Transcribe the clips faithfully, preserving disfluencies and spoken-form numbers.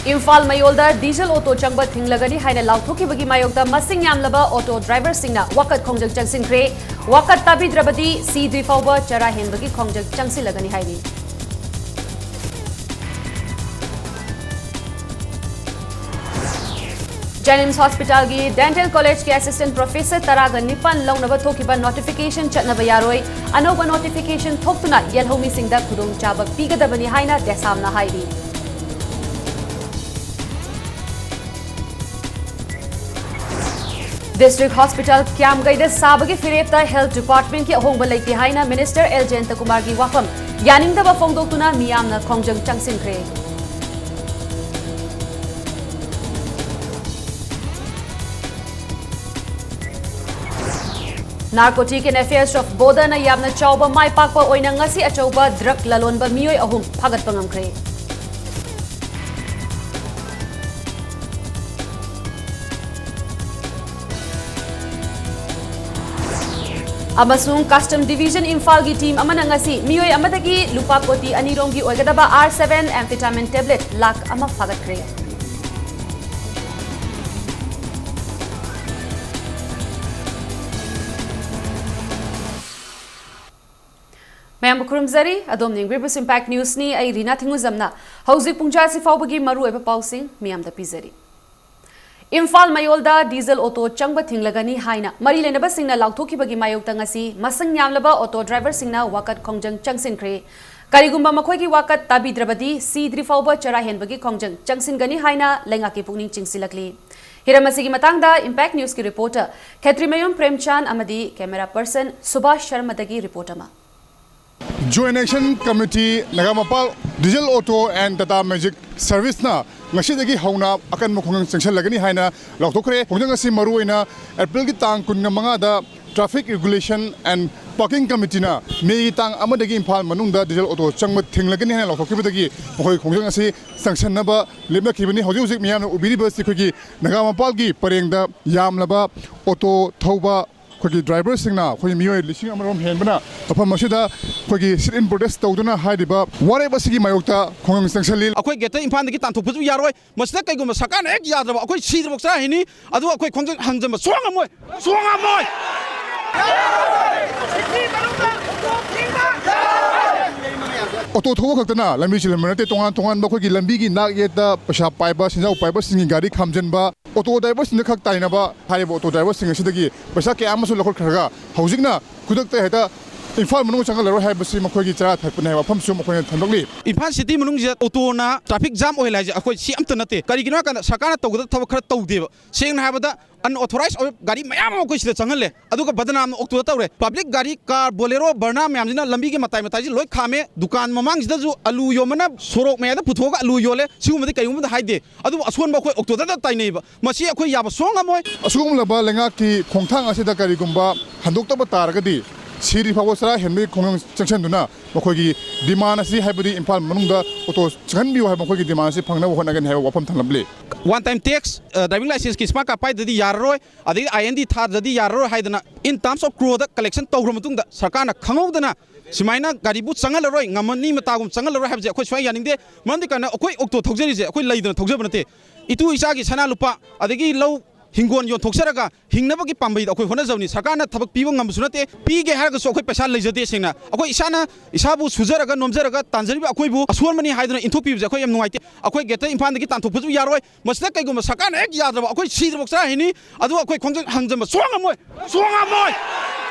Imphal ꯃꯌꯣꯜꯗ diesel auto ꯆꯪꯕ ꯊꯤꯡꯂꯒꯅꯤ ꯍꯥꯏꯅ ꯂꯥꯎꯊꯣꯛꯈꯤꯕꯒꯤ ꯃꯥꯌꯣꯛꯇ ꯃꯁꯤꯡ ꯌꯥꯝꯂꯕ ꯑꯣꯇꯣ ꯗ꯭ꯔꯥꯏꯚꯔꯁꯤꯡꯅ ꯋꯥꯀꯠ ꯈꯣꯡꯖꯪ ꯆꯪꯁꯤꯟꯈ꯭ꯔꯦ꯫ ꯋꯥꯀꯠ ꯇꯥꯕꯤꯗ꯭ꯔꯕꯗꯤ ꯁꯤꯗ꯭ꯔꯤ ꯐꯥꯎꯕ ꯆꯔꯥ ꯍꯦꯟꯕꯒꯤ ꯈꯣꯡꯖꯪ ꯆꯪꯁꯤꯜꯂꯒꯅꯤ ꯍꯥꯏꯔꯤ꯫ ꯖꯦꯅꯤꯝꯁ ꯍꯣꯁꯄꯤꯇꯥꯜꯒꯤ ꯗꯦꯟꯇꯦꯜ ꯀꯣꯂꯦꯖꯀꯤ ꯑꯦꯁꯤꯁꯇꯦꯟꯠ ꯄ꯭ꯔꯣꯐꯦꯁꯔ ꯇꯔꯥꯒ ꯅꯤꯄꯥꯟ ꯂꯧꯅꯕ ꯊꯣꯛꯈꯤꯕ ꯅꯣꯇꯤꯐꯤꯀꯦꯁꯟ ꯆꯠꯅꯕ ꯌꯥꯔꯣꯏ꯫ ꯑꯅꯧꯕ ꯅꯣꯇꯤꯐꯤꯀꯦꯁꯟ ꯊꯣꯛꯇꯨꯅ ꯌꯦꯜꯍꯧꯃꯤꯁꯤꯡꯗ ꯈꯨꯗꯣꯡꯆꯥꯕ ꯄꯤꯒꯗꯕꯅꯤ ꯍꯥꯏꯅ ꯗꯦꯁꯥꯝꯅ ꯍꯥꯏꯔꯤ꯫ ꯗꯤꯁꯇ꯭ꯔꯤꯛ ꯍꯣꯁꯄꯤꯇꯥꯜ ꯀ꯭ꯌꯥꯝꯒꯩꯗ ꯁꯥꯕꯒꯤ ꯐꯤꯔꯦꯞꯇ ꯍꯦꯜꯊ ꯗꯤꯄꯥꯔꯠꯃꯦꯟꯠꯀꯤ ꯑꯍꯣꯡꯕ ꯂꯩꯇꯦ ꯍꯥꯏꯅ ꯃꯤꯅꯤꯁꯇꯔ ꯑꯦꯜ ꯖꯌꯟꯇꯀꯨꯃꯥꯔꯒꯤ ꯋꯥꯐꯝ ꯌꯥꯅꯤꯡꯗꯕ ꯐꯣꯡꯗꯣꯛꯇꯨꯅ ꯃꯤꯌꯥꯝꯅ ꯈꯣꯡꯖꯪ ꯆꯪꯁꯤꯟꯈ꯭ꯔꯦ꯫ Narcotic and Affairs of Borderꯅ ꯌꯥꯝꯅ ꯆꯥꯎꯕ ꯃꯥꯏ ꯄꯥꯛꯄ ꯑꯣꯏꯅ ꯉꯁꯤ ꯑꯆꯧꯕ ꯗ꯭ꯔꯒ ꯂꯂꯣꯟꯕ ꯃꯤꯑꯣꯏ ꯑꯍꯨꯝ ꯐꯥꯒꯠꯄ ꯉꯝꯈ꯭ꯔꯦ꯫ ꯑꯃꯁꯨꯡ ꯀꯁꯇꯝ ꯗꯤꯚꯤꯖꯟ ꯏꯝꯐꯥꯜꯒꯤ ꯇꯤꯝ ꯑꯃꯅ ꯉꯁꯤ ꯃꯤꯑꯣꯏ ꯑꯃꯗꯒꯤ ꯂꯨꯄꯥ ꯀꯣꯇꯤ ꯑꯅꯤꯔꯣꯝꯒꯤ ꯑꯣꯏꯒꯗꯕ R seven amphetamine tablet lakh ꯑꯃ ꯐꯥꯒꯠꯈ꯭ꯔꯦ꯫ ꯃꯌꯥꯝꯕꯨ ꯈꯨꯔꯨꯝꯖꯔꯤ꯫ ꯑꯗꯣꯝꯅ ꯌꯦꯡꯕꯤꯔꯤꯕꯁꯤ Impact Newsꯅꯤ꯫ ꯑꯩ ꯔꯤꯅꯥ ꯊꯤꯡꯉꯨꯖꯝꯅ ꯍꯧꯖꯤꯛ ꯄꯨꯡ ꯆꯥꯁꯤ ꯐꯥꯎꯕꯒꯤ ꯃꯔꯨꯑꯣꯏꯕ ꯄꯥꯎꯁꯤꯡ ꯃꯤꯌꯥꯝꯗ ꯄꯤꯖꯔꯤ꯫ ꯏꯝꯐꯥꯜ ꯃꯌꯣꯜꯗ ꯗꯤꯖꯜ ꯑꯣꯇꯣ ꯆꯪꯕ ꯊꯤꯡꯂꯒꯅꯤ ꯍꯥꯏꯅ ꯃꯔꯤ ꯂꯩꯅꯕꯁꯤꯡꯅ ꯂꯥꯎꯊꯣꯛꯈꯤꯕꯒꯤ ꯃꯥꯌꯣꯛꯇ ꯉꯁꯤ ꯃꯁꯤꯡ ꯌꯥꯝꯂꯕ ꯑꯣꯇꯣ ꯗ꯭ꯔꯥꯏꯚꯔꯁꯤꯡꯅ ꯋꯥꯀꯠ ꯈꯣꯡꯖꯪ ꯆꯪꯁꯤꯟꯈ꯭ꯔꯦ꯫ ꯀꯔꯤꯒꯨꯝꯕ ꯃꯈꯣꯏꯒꯤ ꯋꯥꯀꯠ ꯇꯥꯕꯤꯗ꯭ꯔꯕꯗꯤ ꯁꯤꯗ꯭ꯔꯤ ꯐꯥꯎꯕ ꯆꯔꯥ ꯍꯦꯟꯕꯒꯤ ꯈꯣꯡꯖꯪ ꯆꯪꯁꯤꯟꯒꯅꯤ ꯍꯥꯏꯅ ꯂꯩꯉꯥꯛꯀꯤ ꯄꯨꯛꯅꯤꯡ ꯆꯤꯡꯁꯤꯜꯂꯛꯂꯤ꯫ ꯍꯤꯔꯝ ꯑꯁꯤꯒꯤ ꯃꯇꯥꯡꯗ Impact Newsꯀꯤ reporter ꯈꯦꯇ꯭ꯔꯤꯃꯌꯨꯝ ꯄ꯭ꯔꯦꯝꯆꯥꯟ ꯑꯃꯗꯤ camera person ꯁꯨꯚꯥꯁ ꯁꯔꯃꯗꯒꯤ report ꯑꯃ꯫ Joint Action Committee, Nagamapal Diesel Auto and Tata Magic Serviceꯅ ꯉꯁꯤꯗꯒꯤ ꯍꯧꯅ ꯑꯀꯟꯕ ꯈꯣꯡꯖꯪ ꯆꯪꯁꯤꯜꯂꯒꯅꯤ ꯍꯥꯏꯅ ꯂꯥꯎꯊꯣꯛꯈ꯭ꯔꯦ꯫ ꯈꯣꯡꯖꯪ ꯑꯁꯤ ꯃꯔꯨꯑꯣꯏꯅ ꯑꯦꯄ꯭ꯔꯤꯜꯒꯤ ꯇꯥꯡ ꯀꯨꯟꯃꯉꯥꯗ Traffic Regulation and Parking Committeeꯅ ꯃꯦꯒꯤ ꯇꯥꯡ ꯑꯃꯗꯒꯤ ꯏꯝꯐꯥꯜ ꯃꯅꯨꯡꯗ ꯗꯤꯖꯜ ꯑꯣꯇꯣ ꯆꯪꯕ ꯊꯤꯡꯂꯒꯅꯤ ꯍꯥꯏꯅ ꯂꯥꯎꯊꯣꯛꯈꯤꯕꯗꯒꯤ ꯃꯈꯣꯏ ꯈꯣꯡꯖꯪ ꯑꯁꯤ ꯆꯪꯁꯤꯟꯅꯕ ꯂꯦꯞꯅꯈꯤꯕꯅꯤ꯫ ꯍꯧꯖꯤꯛ ꯍꯧꯖꯤꯛ ꯃꯤꯌꯥꯝꯅ ꯎꯕꯤꯔꯤꯕ ꯑꯁꯤ ꯑꯩꯈꯣꯏꯒꯤ ꯅꯒꯥꯃꯄꯥꯜꯒꯤ ꯄꯔꯦꯡꯗ ꯌꯥꯝꯂꯕ ꯑꯣꯇꯣ ꯊꯧꯕ ꯑꯩꯈꯣꯏꯒꯤ ꯗ꯭ꯔꯥꯏꯚꯔꯁꯤꯡꯅ ꯑꯩꯈꯣꯏ ꯃꯤꯑꯣꯏ ꯂꯤꯁꯤꯡ ꯑꯃꯔꯣꯝ ꯍꯦꯟꯕꯅ ꯃꯐꯝ ꯑꯁꯤꯗ ꯑꯩꯈꯣꯏꯒꯤ sit-in protest ꯇꯧꯗꯨꯅ ꯍꯥꯏꯔꯤꯕ ꯋꯥꯔꯦꯞ ꯑꯁꯤꯒꯤ ꯃꯥꯌꯣꯛꯇ ꯈꯨꯡꯒꯪ ꯆꯪꯁꯤꯜꯂꯤ꯫ ꯑꯩꯈꯣꯏ ꯒꯦꯠꯇ ꯏꯝꯐꯥꯜꯗꯒꯤ ꯇꯥꯟꯊꯣꯛꯄꯁꯨ ꯌꯥꯔꯣꯏ꯫ ꯃꯁꯤꯗ ꯀꯩꯒꯨꯝꯕ ꯁꯔꯀꯥꯔꯅ ꯍꯦꯛ ꯌꯥꯗ꯭ꯔꯕ ꯑꯩꯈꯣꯏ ꯁꯤꯗ꯭ꯔꯤꯐꯥꯎ ꯆꯔꯥ ꯍꯦꯟꯅꯤ꯫ ꯑꯗꯨꯒ ꯑꯩꯈꯣꯏ ꯈꯣꯡꯖꯪ ꯍꯥꯡꯖꯟꯕ ꯁꯨꯡꯉꯝ ꯉꯝꯃꯣꯏ꯫ ꯁꯨꯡꯉꯝ ꯉꯝꯃꯣꯏ꯫ ꯑꯣꯇꯣ ꯊꯧꯕ ꯈꯛꯇꯅ ꯂꯝꯕꯤ ꯆꯦꯜꯍꯟꯕ ꯅꯠꯇꯦ, ꯇꯣꯉꯥꯟ ꯇꯣꯉꯥꯟꯕ ꯑꯩꯈꯣꯏꯒꯤ ꯂꯝꯕꯤꯒꯤ ꯅꯥꯛ ꯌꯦꯠꯇ ꯄꯩꯁꯥ ꯄꯥꯏꯕ, ꯁꯦꯟꯖꯥꯎ ꯄꯥꯏꯕꯁꯤꯡꯒꯤ ꯒꯥꯔꯤ ꯈꯥꯝꯖꯟꯕ, ꯑꯣꯇꯣ ꯗ꯭ꯔꯥꯏꯚꯔꯁꯤꯡꯗ ꯈꯛ ꯇꯥꯏꯅꯕ ꯍꯥꯏꯔꯤꯕ ꯑꯣꯇꯣ ꯗ꯭ꯔꯥꯏꯚꯔꯁꯤꯡ ꯑꯁꯤꯗꯒꯤ ꯄꯩꯁꯥ ꯀꯌꯥ ꯑꯃꯁꯨ ꯂꯧꯈꯠꯈ꯭ꯔꯒ ꯍꯧꯖꯤꯛꯅ ꯈꯨꯗꯛꯇ ꯍꯦꯛꯇ ꯏꯝꯐꯥꯜ ꯃꯅꯨꯡ ꯆꯪꯍꯜꯂꯔꯣꯏ ꯍꯥꯏꯕꯁꯤ ꯃꯈꯣꯏꯒꯤ ꯆꯔꯥ ꯊꯛꯄꯅꯤ ꯍꯥꯏꯕ ꯋꯥꯐꯝꯁꯨ ꯃꯈꯣꯏꯅ ꯊꯝꯂꯛꯂꯤ꯫ ꯏꯝꯐꯥꯜ ꯁꯤꯇꯤ ꯃꯅꯨꯡꯁꯤꯗ ꯑꯣꯇꯣꯅ ꯇ꯭ꯔꯥꯐꯤꯛ ꯖꯥꯝ ꯑꯣꯏꯍꯜꯂꯦ ꯍꯥꯏꯁꯦ ꯑꯩꯈꯣꯏ ꯁꯤ ꯑꯝꯇ ꯅꯠꯇꯦ꯫ ꯀꯔꯤꯒꯤꯅꯣ ꯍꯥꯏ ꯀꯥꯟꯗ ꯁꯔꯀꯥꯔꯅ ꯇꯧꯒꯗꯕ ꯊꯕꯛ ꯈꯔ ꯇꯧꯗꯦꯕ꯫ ꯁꯦꯡꯅ ꯍꯥꯏꯔꯕꯗ, unauthorized ꯑꯣꯏꯕ ꯒꯥꯔꯤ ꯃꯌꯥꯝ ꯑꯃ ꯑꯩꯈꯣꯏ ꯁꯤꯗ ꯆꯪꯍꯜꯂꯦ, ꯑꯗꯨꯒ ꯕꯗꯅꯥꯝꯅ ꯑꯣꯛꯇꯣꯗ ꯇꯧꯔꯦ꯫ ꯄꯕ꯭ꯂꯤꯛ ꯒꯥꯔꯤ, ꯀꯥꯔ, ꯕꯣꯂꯦꯔꯣ, ꯕꯔꯅꯥ ꯃꯌꯥꯝꯁꯤꯅ ꯂꯝꯕꯤꯒꯤ ꯃꯇꯥꯏ ꯃꯇꯥꯏꯁꯤ ꯂꯣꯏ ꯈꯥꯝꯃꯦ꯫ ꯗꯨꯀꯥꯟ ꯃꯃꯥꯡꯁꯤꯗꯁꯨ ꯑꯂꯨ ꯌꯣꯟꯕꯅ ꯁꯣꯔꯣꯛ ꯃꯌꯥꯏꯗ ꯄꯨꯊꯣꯛꯑꯒ ꯑꯂꯨ ꯌꯣꯜꯂꯦ꯫ ꯁꯤꯒꯨꯝꯕꯗꯤ ꯀꯔꯤꯒꯨꯝꯕꯗ ꯍꯥꯏꯗꯦ, ꯑꯗꯨꯕꯨ ꯑꯁꯣꯟꯕ ꯑꯩꯈꯣꯏ ꯑꯣꯛꯇꯣꯗ ꯇꯥꯏꯅꯩꯕ꯫ ꯃꯁꯤ ꯑꯩꯈꯣꯏ ꯌꯥꯕ ꯁꯨꯡꯉꯝ ꯉꯝꯃꯣꯏ꯫ ꯑꯁꯤꯒꯨꯝꯂꯕ ꯂꯩꯉꯥꯛꯀꯤ ꯈꯣꯡꯊꯥꯡ ꯑꯁꯤꯗ ꯀꯔꯤꯒꯨꯝꯕ ꯍꯟꯗꯣꯛꯇꯕ ꯇꯥꯔꯒꯗꯤ, ꯁꯤꯗ꯭ꯔꯤ ꯐꯥꯎꯕ ꯆꯔꯥ ꯍꯦꯟꯕꯒꯤ ꯈꯣꯡꯖꯪ ꯆꯪꯁꯤꯟꯗꯨꯅ ꯃꯈꯣꯏꯒꯤ ꯗꯤꯃꯥꯟ ꯑꯁꯤ, ꯍꯥꯏꯕꯗꯤ ꯏꯝꯐꯥꯜ ꯃꯅꯨꯡꯗ ꯑꯣꯇꯣ ꯆꯪꯍꯟꯕꯤꯌꯨ ꯍꯥꯏꯕ ꯃꯈꯣꯏꯒꯤ ꯗꯤꯃꯥꯟ ꯑꯁꯤ ꯐꯪꯅꯕ ꯍꯣꯠꯅꯒꯅꯤ ꯍꯥꯏꯕ ꯋꯥꯐꯝ ꯊꯝꯂꯝꯂꯤ꯫ One time tax, driving licenseꯀꯤ smart card ꯄꯥꯏꯗ꯭ꯔꯗꯤ ꯌꯥꯔꯔꯣꯏ, ꯑꯗꯒꯤ I N D ꯊꯥꯗ꯭ꯔꯗꯤ ꯌꯥꯔꯔꯣꯏ ꯍꯥꯏꯗꯅ in terms of crore collection ꯇꯧꯈ꯭ꯔ ꯃꯇꯨꯡꯗ ꯁꯔꯀꯥꯔꯅ ꯈꯪꯍꯧꯗꯅ ꯁꯨꯃꯥꯏꯅ ꯒꯥꯔꯤꯕꯨ ꯆꯪꯍꯜꯂꯔꯣꯏ, ꯉꯝꯃꯅꯤ ꯃꯇꯥꯒꯨꯝ ꯆꯪꯍꯜꯂꯔꯣꯏ ꯍꯥꯏꯕꯁꯦ ꯑꯩꯈꯣꯏ ꯁꯨꯡꯌꯥ ꯌꯥꯅꯤꯡꯗꯦ꯫ ꯃꯔꯝꯗꯤ ꯀꯩꯅꯣ, ꯑꯩꯈꯣꯏ ꯑꯣꯛꯇꯣ ꯊꯧꯖꯔꯤꯁꯦ ꯑꯩꯈꯣꯏ ꯂꯩꯗꯅ ꯊꯧꯖꯕ ꯅꯠꯇꯦ꯫ ꯏꯇꯨ ꯏꯆꯥꯒꯤ ꯁꯅꯥ ꯂꯨꯄꯥ, ꯑꯗꯒꯤ ꯂꯧ ꯍꯤꯡꯒꯣꯜ ꯌꯣꯟꯊꯣꯛꯆꯔꯒ ꯍꯤꯡꯅꯕꯒꯤ ꯄꯥꯝꯕꯩꯗ ꯑꯩꯈꯣꯏ ꯍꯣꯠꯅꯖꯕꯅꯤ꯫ ꯁꯔꯀꯥꯔꯅ ꯊꯕꯛ ꯄꯤꯕ ꯉꯝꯕꯁꯨ ꯅꯠꯇꯦ, ꯄꯤꯒꯦ ꯍꯥꯏꯔꯒꯁꯨ ꯑꯩꯈꯣꯏ ꯄꯩꯁꯥ ꯂꯩꯖꯗꯦ꯫ ꯁꯦꯡꯅ ꯑꯩꯈꯣꯏ ꯏꯁꯥꯅ, ꯏꯁꯥꯕꯨ ꯁꯨꯖꯔꯒ ꯅꯣꯝꯖꯔꯒ ꯇꯥꯟꯖꯔꯤꯕ ꯑꯩꯈꯣꯏꯕꯨ ꯑꯁꯣꯟꯕꯅꯤ ꯍꯥꯏꯗꯨꯅ ꯏꯟꯊꯣꯛꯄꯤꯕꯁꯦ ꯑꯩꯈꯣꯏ ꯌꯥꯝ ꯅꯨꯡꯉꯥꯏꯇꯦ꯫ ꯑꯩꯈꯣꯏ ꯒꯦꯠꯇ ꯏꯝꯐꯥꯜꯗꯒꯤ ꯇꯥꯟꯊꯣꯛꯄꯁꯨ ꯌꯥꯔꯣꯏ꯫ ꯃꯁꯤꯗ ꯀꯩꯒꯨꯝꯕ ꯁꯔꯀꯥꯔꯅ ꯍꯦꯛ ꯌꯥꯗ꯭ꯔꯕ ꯑꯩꯈꯣꯏ ꯁꯤꯗ꯭ꯔꯤꯐꯥꯎ ꯆꯔꯥ ꯍꯦꯟꯅꯤ꯫ ꯑꯗꯨꯒ ꯑꯩꯈꯣꯏ ꯈꯣꯡꯖꯪ ꯍꯥꯡꯖꯟꯕ ꯁꯨꯡꯉꯝ ꯉꯝꯃꯣꯏ꯫ ꯁꯨꯡꯉꯝ ꯉꯝꯃꯣꯏ꯫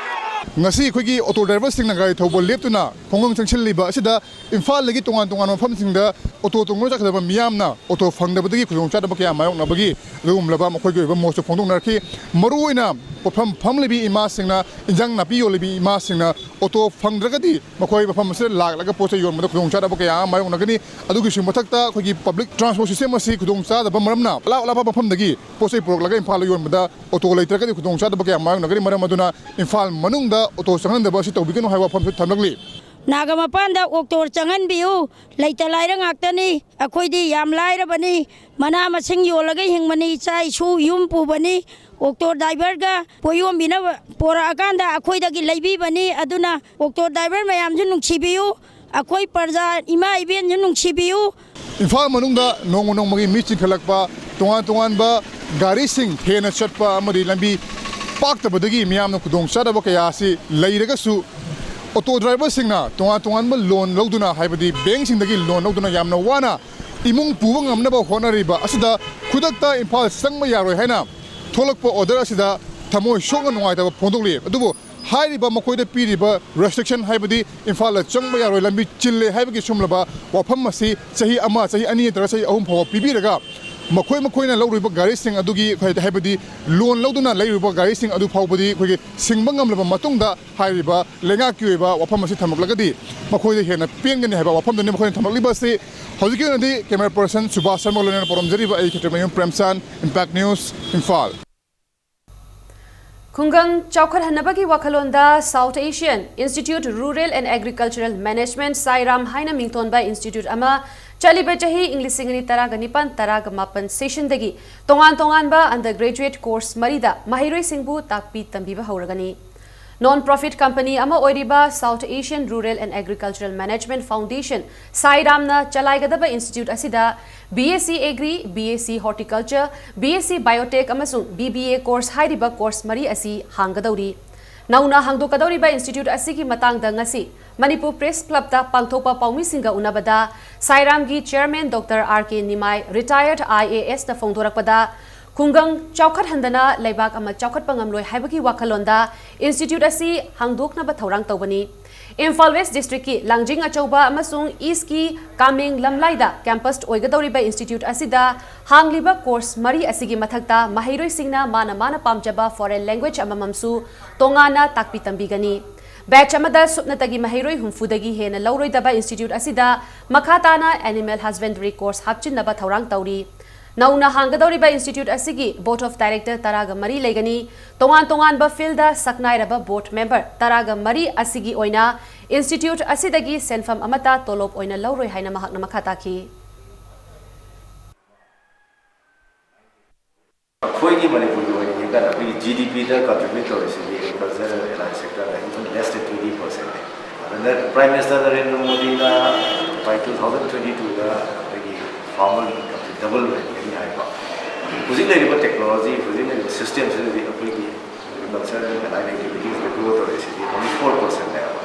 ꯉꯁꯤ ꯑꯩꯈꯣꯏꯒꯤ ꯑꯣꯇꯣ ꯗ꯭ꯔꯥꯏꯚꯔꯁꯤꯡꯅ ꯒꯥꯔꯤ ꯊꯧꯕ ꯂꯦꯞꯇꯨꯅ ꯈꯣꯡꯖꯪ ꯆꯪꯁꯤꯜꯂꯤꯕ ꯑꯁꯤꯗ ꯏꯝꯐꯥꯜꯗꯒꯤ ꯇꯣꯉꯥꯟ ꯇꯣꯉꯥꯟꯕ ꯃꯐꯝꯁꯤꯡꯗ ꯑꯣꯇꯣ ꯇꯣꯡꯗꯨꯅ ꯆꯠꯀꯗꯕ ꯃꯤꯌꯥꯝꯅ ꯑꯣꯇꯣ ꯐꯪꯗꯕꯗꯒꯤ ꯈꯨꯗꯣꯡꯆꯥꯗꯕ ꯀꯌꯥ ꯃꯥꯌꯣꯛꯅꯕꯒꯤ ꯑꯗꯨꯒꯨꯝꯂꯕ ꯃꯈꯣꯏꯒꯤ ꯑꯣꯏꯕ ꯃꯣꯠꯁꯨ ꯐꯣꯡꯗꯣꯛꯅꯔꯛꯈꯤ꯫ ꯃꯔꯨꯑꯣꯏꯅ ꯄꯣꯠꯐꯝ ꯐꯝꯂꯤꯕꯤ ꯏꯃꯥꯁꯤꯡꯅ, ꯏꯟꯖꯥꯡ ꯅꯥꯄꯤ ꯌꯣꯜꯂꯤꯕꯤ ꯏꯃꯥꯁꯤꯡꯅ ꯑꯣꯇꯣ ꯐꯪꯗ꯭ꯔꯒꯗꯤ ꯃꯈꯣꯏ ꯃꯐꯝ ꯑꯁꯤꯗ ꯂꯥꯛꯂꯒ ꯄꯣꯠ ꯆꯩ ꯌꯣꯟꯕꯗ ꯈꯨꯗꯣꯡꯆꯥꯗꯕ ꯀꯌꯥ ꯑꯃ ꯃꯥꯌꯣꯛꯅꯒꯅꯤ꯫ ꯑꯗꯨꯒꯤꯁꯨ ꯃꯊꯛꯇ ꯑꯩꯈꯣꯏꯒꯤ public transport system ꯑꯁꯤ ꯈꯨꯗꯣꯡꯆꯥꯗꯕ ꯃꯔꯝꯅ ꯑꯔꯥꯞ ꯑꯔꯥꯞꯄ ꯃꯐꯝꯗꯒꯤ ꯄꯣꯠ ꯆꯩ ꯄꯨꯔꯛꯂꯒ ꯏꯝꯐꯥꯜꯗ ꯌꯣꯟꯕꯗ ꯑꯣꯇꯣ ꯂꯩꯇ꯭ꯔꯒꯗꯤ ꯈꯨꯗꯣꯡꯆꯥꯗꯕ ꯀꯌꯥ ꯃꯥꯌꯣꯛꯅꯒꯅꯤ꯫ ꯃꯔꯝ ꯑꯗꯨꯅ ꯏꯝꯐꯥꯜ ꯃꯅꯨꯡꯗ ꯑꯣꯇꯣ ꯆꯪꯍꯟꯗꯕ ꯑꯁꯤ ꯇꯧꯕꯤꯒꯅꯨ ꯍꯥꯏꯕ ꯋꯥꯐꯝꯁꯨ ꯊꯝꯂꯛꯂꯤ꯫ ꯅꯥꯒꯥ ꯃꯄꯥꯟꯗ ꯑꯣꯛꯇꯣ ꯆꯪꯍꯟꯕꯤꯌꯨ꯫ ꯂꯩꯇ ꯂꯥꯏꯔ ꯉꯥꯛꯇꯅꯤ꯫ ꯑꯩꯈꯣꯏꯗꯤ ꯌꯥꯝ ꯂꯥꯏꯔꯕꯅꯤ꯫ ꯃꯅꯥ ꯃꯁꯤꯡ ꯌꯣꯜꯂꯒ ꯍꯤꯡꯕꯅꯤ꯫ ꯏꯆꯥ ꯏꯁꯨ ꯌꯨꯝ ꯄꯨꯕꯅꯤ꯫ ꯑꯣꯛꯇꯣ ꯗ꯭ꯔꯥꯏꯚꯔꯒ ꯄꯣꯌꯣꯝꯕꯤꯅꯕ ꯄꯣꯔꯛꯑꯀꯥꯟꯗ ꯑꯩꯈꯣꯏꯗꯒꯤ ꯂꯩꯕꯤꯕꯅꯤ꯫ ꯑꯗꯨꯅ ꯑꯣꯛꯇꯣ ꯗ꯭ꯔꯥꯏꯚꯔ ꯃꯌꯥꯝꯁꯨ ꯅꯨꯡꯁꯤꯕꯤꯌꯨ꯫ ꯑꯩꯈꯣꯏ ꯄ꯭ꯔꯖꯥ ꯏꯃꯥ ꯏꯕꯦꯟꯁꯨ ꯅꯨꯡꯁꯤꯕꯤꯌꯨ꯫ ꯏꯝꯐꯥꯜ ꯃꯅꯨꯡꯗ ꯅꯣꯡꯃ ꯅꯣꯡꯃꯒꯤ ꯃꯤ ꯆꯤꯟꯈꯠꯂꯛꯄ, ꯇꯣꯉꯥꯟ ꯇꯣꯉꯥꯟꯕ ꯒꯥꯔꯤꯁꯤꯡ ꯍꯦꯟꯅ ꯆꯠꯄ ꯑꯃꯗꯤ ꯂꯝꯕꯤ ꯄꯥꯛꯇꯕꯗꯒꯤ ꯃꯤꯌꯥꯝꯅ ꯈꯨꯗꯣꯡꯆꯥꯗꯕ ꯀꯌꯥ ꯑꯁꯤ ꯂꯩꯔꯒꯁꯨ, ꯑꯣꯇꯣ ꯗ꯭ꯔꯥꯏꯚꯔꯁꯤꯡꯅ ꯇꯣꯉꯥꯟ ꯇꯣꯉꯥꯟꯕ ꯂꯣꯟ ꯂꯧꯗꯨꯅ, ꯍꯥꯏꯕꯗꯤ ꯕꯦꯡꯁꯤꯡꯗꯒꯤ ꯂꯣꯟ ꯂꯧꯗꯨꯅ ꯌꯥꯝꯅ ꯋꯥꯅ ꯏꯃꯨꯡ ꯄꯨꯕ ꯉꯝꯅꯕ ꯍꯣꯠꯅꯔꯤꯕ ꯑꯁꯤꯗ ꯈꯨꯗꯛꯇ ꯏꯝꯐꯥꯜ ꯆꯪꯕ ꯌꯥꯔꯣꯏ ꯍꯥꯏꯅ ꯊꯣꯛꯂꯛꯄ ꯑꯣꯔꯗꯔ ꯑꯁꯤꯗ ꯊꯃꯣꯏ ꯁꯣꯛꯅ ꯅꯨꯡꯉꯥꯏꯇꯕ ꯐꯣꯡꯗꯣꯛꯂꯤ꯫ ꯑꯗꯨꯕꯨ ꯍꯥꯏꯔꯤꯕ ꯃꯈꯣꯏꯗ ꯄꯤꯔꯤꯕ ꯔꯦꯁꯇ꯭ꯔꯤꯛꯁꯟ, ꯍꯥꯏꯕꯗꯤ ꯏꯝꯐꯥꯜꯗ ꯆꯪꯕ ꯌꯥꯔꯣꯏ, ꯂꯝꯕꯤ ꯆꯤꯜꯂꯦ ꯍꯥꯏꯕꯒꯤ ꯁꯨꯝꯂꯕ ꯋꯥꯐꯝ ꯑꯁꯤ ꯆꯍꯤ ꯑꯃ, ꯆꯍꯤ ꯑꯅꯤ ꯅꯠꯇ꯭ꯔꯒ ꯆꯍꯤ ꯑꯍꯨꯝ ꯐꯥꯎꯕ ꯄꯤꯕꯤꯔꯒ, ꯃꯈꯣꯏ ꯃꯈꯣꯏꯅ ꯂꯧꯔꯤꯕ ꯒꯥꯔꯤꯁꯤꯡ ꯑꯗꯨꯒꯤ, ꯍꯥꯏꯕꯗꯤ ꯂꯣꯟ ꯂꯧꯗꯨꯅ ꯂꯩꯔꯤꯕ ꯒꯥꯔꯤꯁꯤꯡ ꯑꯗꯨ ꯐꯥꯎꯕꯗꯤ ꯑꯩꯈꯣꯏꯒꯤ ꯁꯤꯡꯕ ꯉꯝꯂꯕ ꯃꯇꯨꯡꯗ ꯍꯥꯏꯔꯤꯕ ꯂꯩꯉꯥꯛꯀꯤ ꯑꯣꯏꯕ ꯋꯥꯐꯝ ꯑꯁꯤ ꯊꯝꯂꯛꯂꯒꯗꯤ ꯃꯈꯣꯏꯗ ꯍꯦꯟꯅ ꯄꯦꯟꯒꯅꯤ ꯍꯥꯏꯕ ꯋꯥꯐꯝꯗꯨꯅꯤ ꯃꯈꯣꯏꯅ ꯊꯝꯂꯛꯂꯤꯕ ꯑꯁꯤ꯫ ꯍꯧꯖꯤꯛꯀꯤ ꯑꯣꯏꯅꯗꯤ ꯀꯦꯃꯦꯔꯥ ꯄꯔꯁꯟ ꯁꯨꯕꯥꯁ ꯁꯔꯃꯒ ꯂꯣꯏꯅꯅ ꯄꯣꯔꯣꯝꯖꯔꯤꯕ ꯑꯩ ꯈꯦꯇ꯭ꯔꯤꯃꯌꯨꯝ ꯄ꯭ꯔꯦꯝꯆꯥꯟ, ꯏꯝꯄꯦꯛ ꯅ꯭ꯌꯨꯁ, ꯏꯝꯐꯥꯜ꯫ ꯈꯨꯡꯒꯪ ꯆꯥꯎꯈꯠꯍꯟꯅꯕꯒꯤ ꯋꯥꯈꯜꯂꯣꯟꯗ South Asian Institute Rural and Agricultural Management, ꯁꯥꯏꯔꯥꯝ ꯍꯥꯏꯅ ꯃꯤꯡꯊꯣꯟꯕ ꯏꯟꯁꯇꯤꯇ꯭ꯌꯨꯠ ꯑꯃ ꯆꯠꯂꯤꯕ ꯆꯍꯤ ꯏꯪ ꯂꯤꯁꯤꯡ ꯑꯅꯤ ꯇꯔꯥꯒ ꯅꯤꯄꯥꯟ ꯇꯔꯥꯒ ꯃꯥꯄꯟ ꯁꯦꯁꯟꯗꯒꯤ ꯇꯣꯉꯥꯟ ꯇꯣꯉꯥꯟꯕ undergraduate course ꯃꯔꯤꯗ ꯃꯍꯩꯔꯣꯏꯁꯤꯡꯕꯨ ꯇꯥꯛꯄꯤ ꯇꯝꯕꯤꯕ ꯍꯧꯔꯒꯅꯤ꯫ Non profit company ꯑꯃ ꯑꯣꯏꯔꯤꯕ South Asian Rural and Agricultural Management Foundation, ꯁꯥꯏꯔꯥꯝꯅ ꯆꯂꯥꯏꯒꯗꯕ ꯏꯟꯁꯇꯤꯇ꯭ꯌꯨꯠ ꯑꯁꯤꯗ B S C Agri, B S C Horticulture, B S C Biotech ꯑꯃꯁꯨꯡ B B A course ꯍꯥꯏꯔꯤꯕ course ꯃꯔꯤ ꯑꯁꯤ ꯍꯥꯡꯒꯗꯧꯔꯤ꯫ ꯅꯧꯅ ꯍꯥꯡꯗꯣꯛꯀꯗꯧꯔꯤꯕ ꯏꯟꯁꯇꯤꯇ꯭ꯌꯨꯠ ꯑꯁꯤꯒꯤ ꯃꯇꯥꯡꯗ ꯉꯁꯤ ꯃꯅꯤꯄꯨꯔ ꯄ꯭ꯔꯦꯁ ꯀ꯭ꯂꯕꯇ ꯄꯥꯡꯊꯣꯛꯄ ꯄꯥꯎꯃꯤꯁꯤꯡꯒ ꯎꯅꯕꯗ ꯁꯥꯏꯔꯥꯝꯒꯤ chairman doctor R K Nimai, retired I A S ꯅ ꯐꯣꯡꯗꯣꯔꯛꯄꯗ, ꯈꯨꯡꯒꯪ ꯆꯥꯎꯈꯠꯍꯟꯗꯅ ꯂꯩꯕꯥꯛ ꯑꯃ ꯆꯥꯎꯈꯠꯄ ꯉꯝꯂꯣꯏ ꯍꯥꯏꯕꯒꯤ ꯋꯥꯈꯜꯂꯣꯟꯗ ꯏꯟꯁꯇꯤꯇ꯭ꯌꯨꯠ ꯑꯁꯤ ꯍꯥꯡꯗꯣꯛꯅꯕ ꯊꯧꯔꯥꯡ ꯇꯧꯕꯅꯤ꯫ ꯏꯝꯐꯥꯜ ꯋꯦꯁ ꯗꯤꯁꯇ꯭ꯔꯤꯛꯀꯤ ꯂꯥꯡꯖꯤꯡ ꯑꯆꯧꯕ ꯑꯃꯁꯨꯡ ꯏꯁꯀꯤ ꯀꯥꯃꯦꯡ ꯂꯝꯂꯥꯏꯗ ꯀꯦꯝꯄꯁ ꯑꯣꯏꯒꯗꯧꯔꯤꯕ ꯏꯟꯁꯇꯤꯇ꯭ꯌꯨꯠ ꯑꯁꯤꯗ ꯍꯥꯡꯂꯤꯕ ꯀꯣꯔꯁ ꯃꯔꯤ ꯑꯁꯤꯒꯤ ꯃꯊꯛꯇ ꯃꯍꯩꯔꯣꯏꯁꯤꯡꯅ ꯃꯥꯅ ꯃꯥꯅ ꯄꯥꯝꯖꯕ foreign language ꯑꯃꯃꯝꯁꯨ ꯇꯣꯉꯥꯟꯅ ꯇꯥꯛꯄꯤ ꯇꯝꯕꯤꯒꯅꯤ꯫ ꯕꯦꯆ ꯑꯃꯗ ꯁꯨꯞꯅꯇꯒꯤ ꯃꯍꯩꯔꯣꯏ ꯍꯨꯝꯐꯨꯗꯒꯤ ꯍꯦꯟꯅ ꯂꯧꯔꯣꯏꯗꯕ ꯏꯟꯁꯇꯤꯇ꯭ꯌꯨꯠ ꯑꯁꯤꯗ ꯃꯈꯥ ꯇꯥꯅ animal husbandry course ꯍꯥꯞꯆꯤꯟꯅꯕ ꯊꯧꯔꯥꯡ ꯇꯧꯔꯤ꯫ ꯅꯧꯅ ꯍꯥꯡꯒꯗꯧꯔꯤꯕ ꯏꯟꯁꯇꯤꯇ꯭ꯌꯨꯠ ꯑꯁꯤꯒꯤ Board of Director ꯇꯔꯥꯒ ꯃꯔꯤ ꯂꯩꯒꯅꯤ꯫ ꯇꯣꯉꯥꯟ ꯇꯣꯉꯥꯟꯕ field ꯁꯛꯅꯥꯏꯔꯕ board member ꯇꯔꯥꯒ ꯃꯔꯤ ꯑꯁꯤꯒꯤ ꯑꯣꯏꯅ ꯏꯟꯁꯇꯤꯇ꯭ꯌꯨꯠ ꯑꯁꯤꯗꯒꯤ ꯁꯦꯟꯐꯝ ꯑꯃꯠꯇ ꯇꯣꯂꯣꯞ ꯑꯣꯏꯅ ꯂꯧꯔꯣꯏ ꯍꯥꯏꯅ ꯃꯍꯥꯛꯅ ꯃꯈꯥ ꯇꯥꯈꯤ꯫ ꯑꯩꯈꯣꯏꯒꯤ ꯃꯅꯤꯄꯨꯔꯒꯤ ꯑꯣꯏꯅ ꯌꯦꯡꯀꯥꯟꯗ ꯑꯩꯈꯣꯏꯒꯤ ꯖꯤ ꯗꯤ ꯄꯤꯗ ꯀꯟꯇ꯭ꯔꯤꯕ꯭ꯌꯨꯠ ꯇꯧꯔꯤꯁꯤꯗꯤ ꯑꯦꯒ꯭ꯔꯤꯀꯜꯆꯔ ꯑꯦꯟ ꯑꯦꯂꯥꯏꯟ ꯁꯦꯛꯇꯔꯅ even less than twenty percent ꯅꯦ꯫ ꯑꯗꯨꯅ ꯄ꯭ꯔꯥꯏꯝ ꯃꯤꯅꯤꯁꯇꯔ ꯅꯔꯦꯟꯗ꯭ꯔ ꯃꯣꯗꯤꯅ by two thousand twenty twoꯗ ꯑꯩꯈꯣꯏꯒꯤ ꯐꯥꯔꯃꯔꯒꯤ ꯏꯟꯀꯝꯁꯦ ꯗꯕꯜ ꯑꯣꯏꯍꯟꯒꯅꯤ ꯍꯥꯏꯕ꯫ ꯍꯧꯖꯤꯛ ꯂꯩꯔꯤꯕ ꯇꯦꯛꯅꯣꯂꯣꯖꯤ, ꯍꯧꯖꯤꯛ ꯂꯩꯔꯤꯕ ꯁꯤꯁꯇꯦꯝꯁꯤꯗꯗꯤ ꯑꯩꯈꯣꯏꯒꯤ ꯑꯦꯒ꯭ꯔꯤꯀꯜꯆꯔ ꯑꯦꯟ ꯑꯦꯂꯥꯏꯟ ꯑꯦꯛꯇꯤꯚꯤꯇꯤꯁꯇ ꯒ꯭ꯔꯣ ꯇꯧꯔꯤꯁꯤꯗꯤ only four percent ꯅꯦꯕ꯫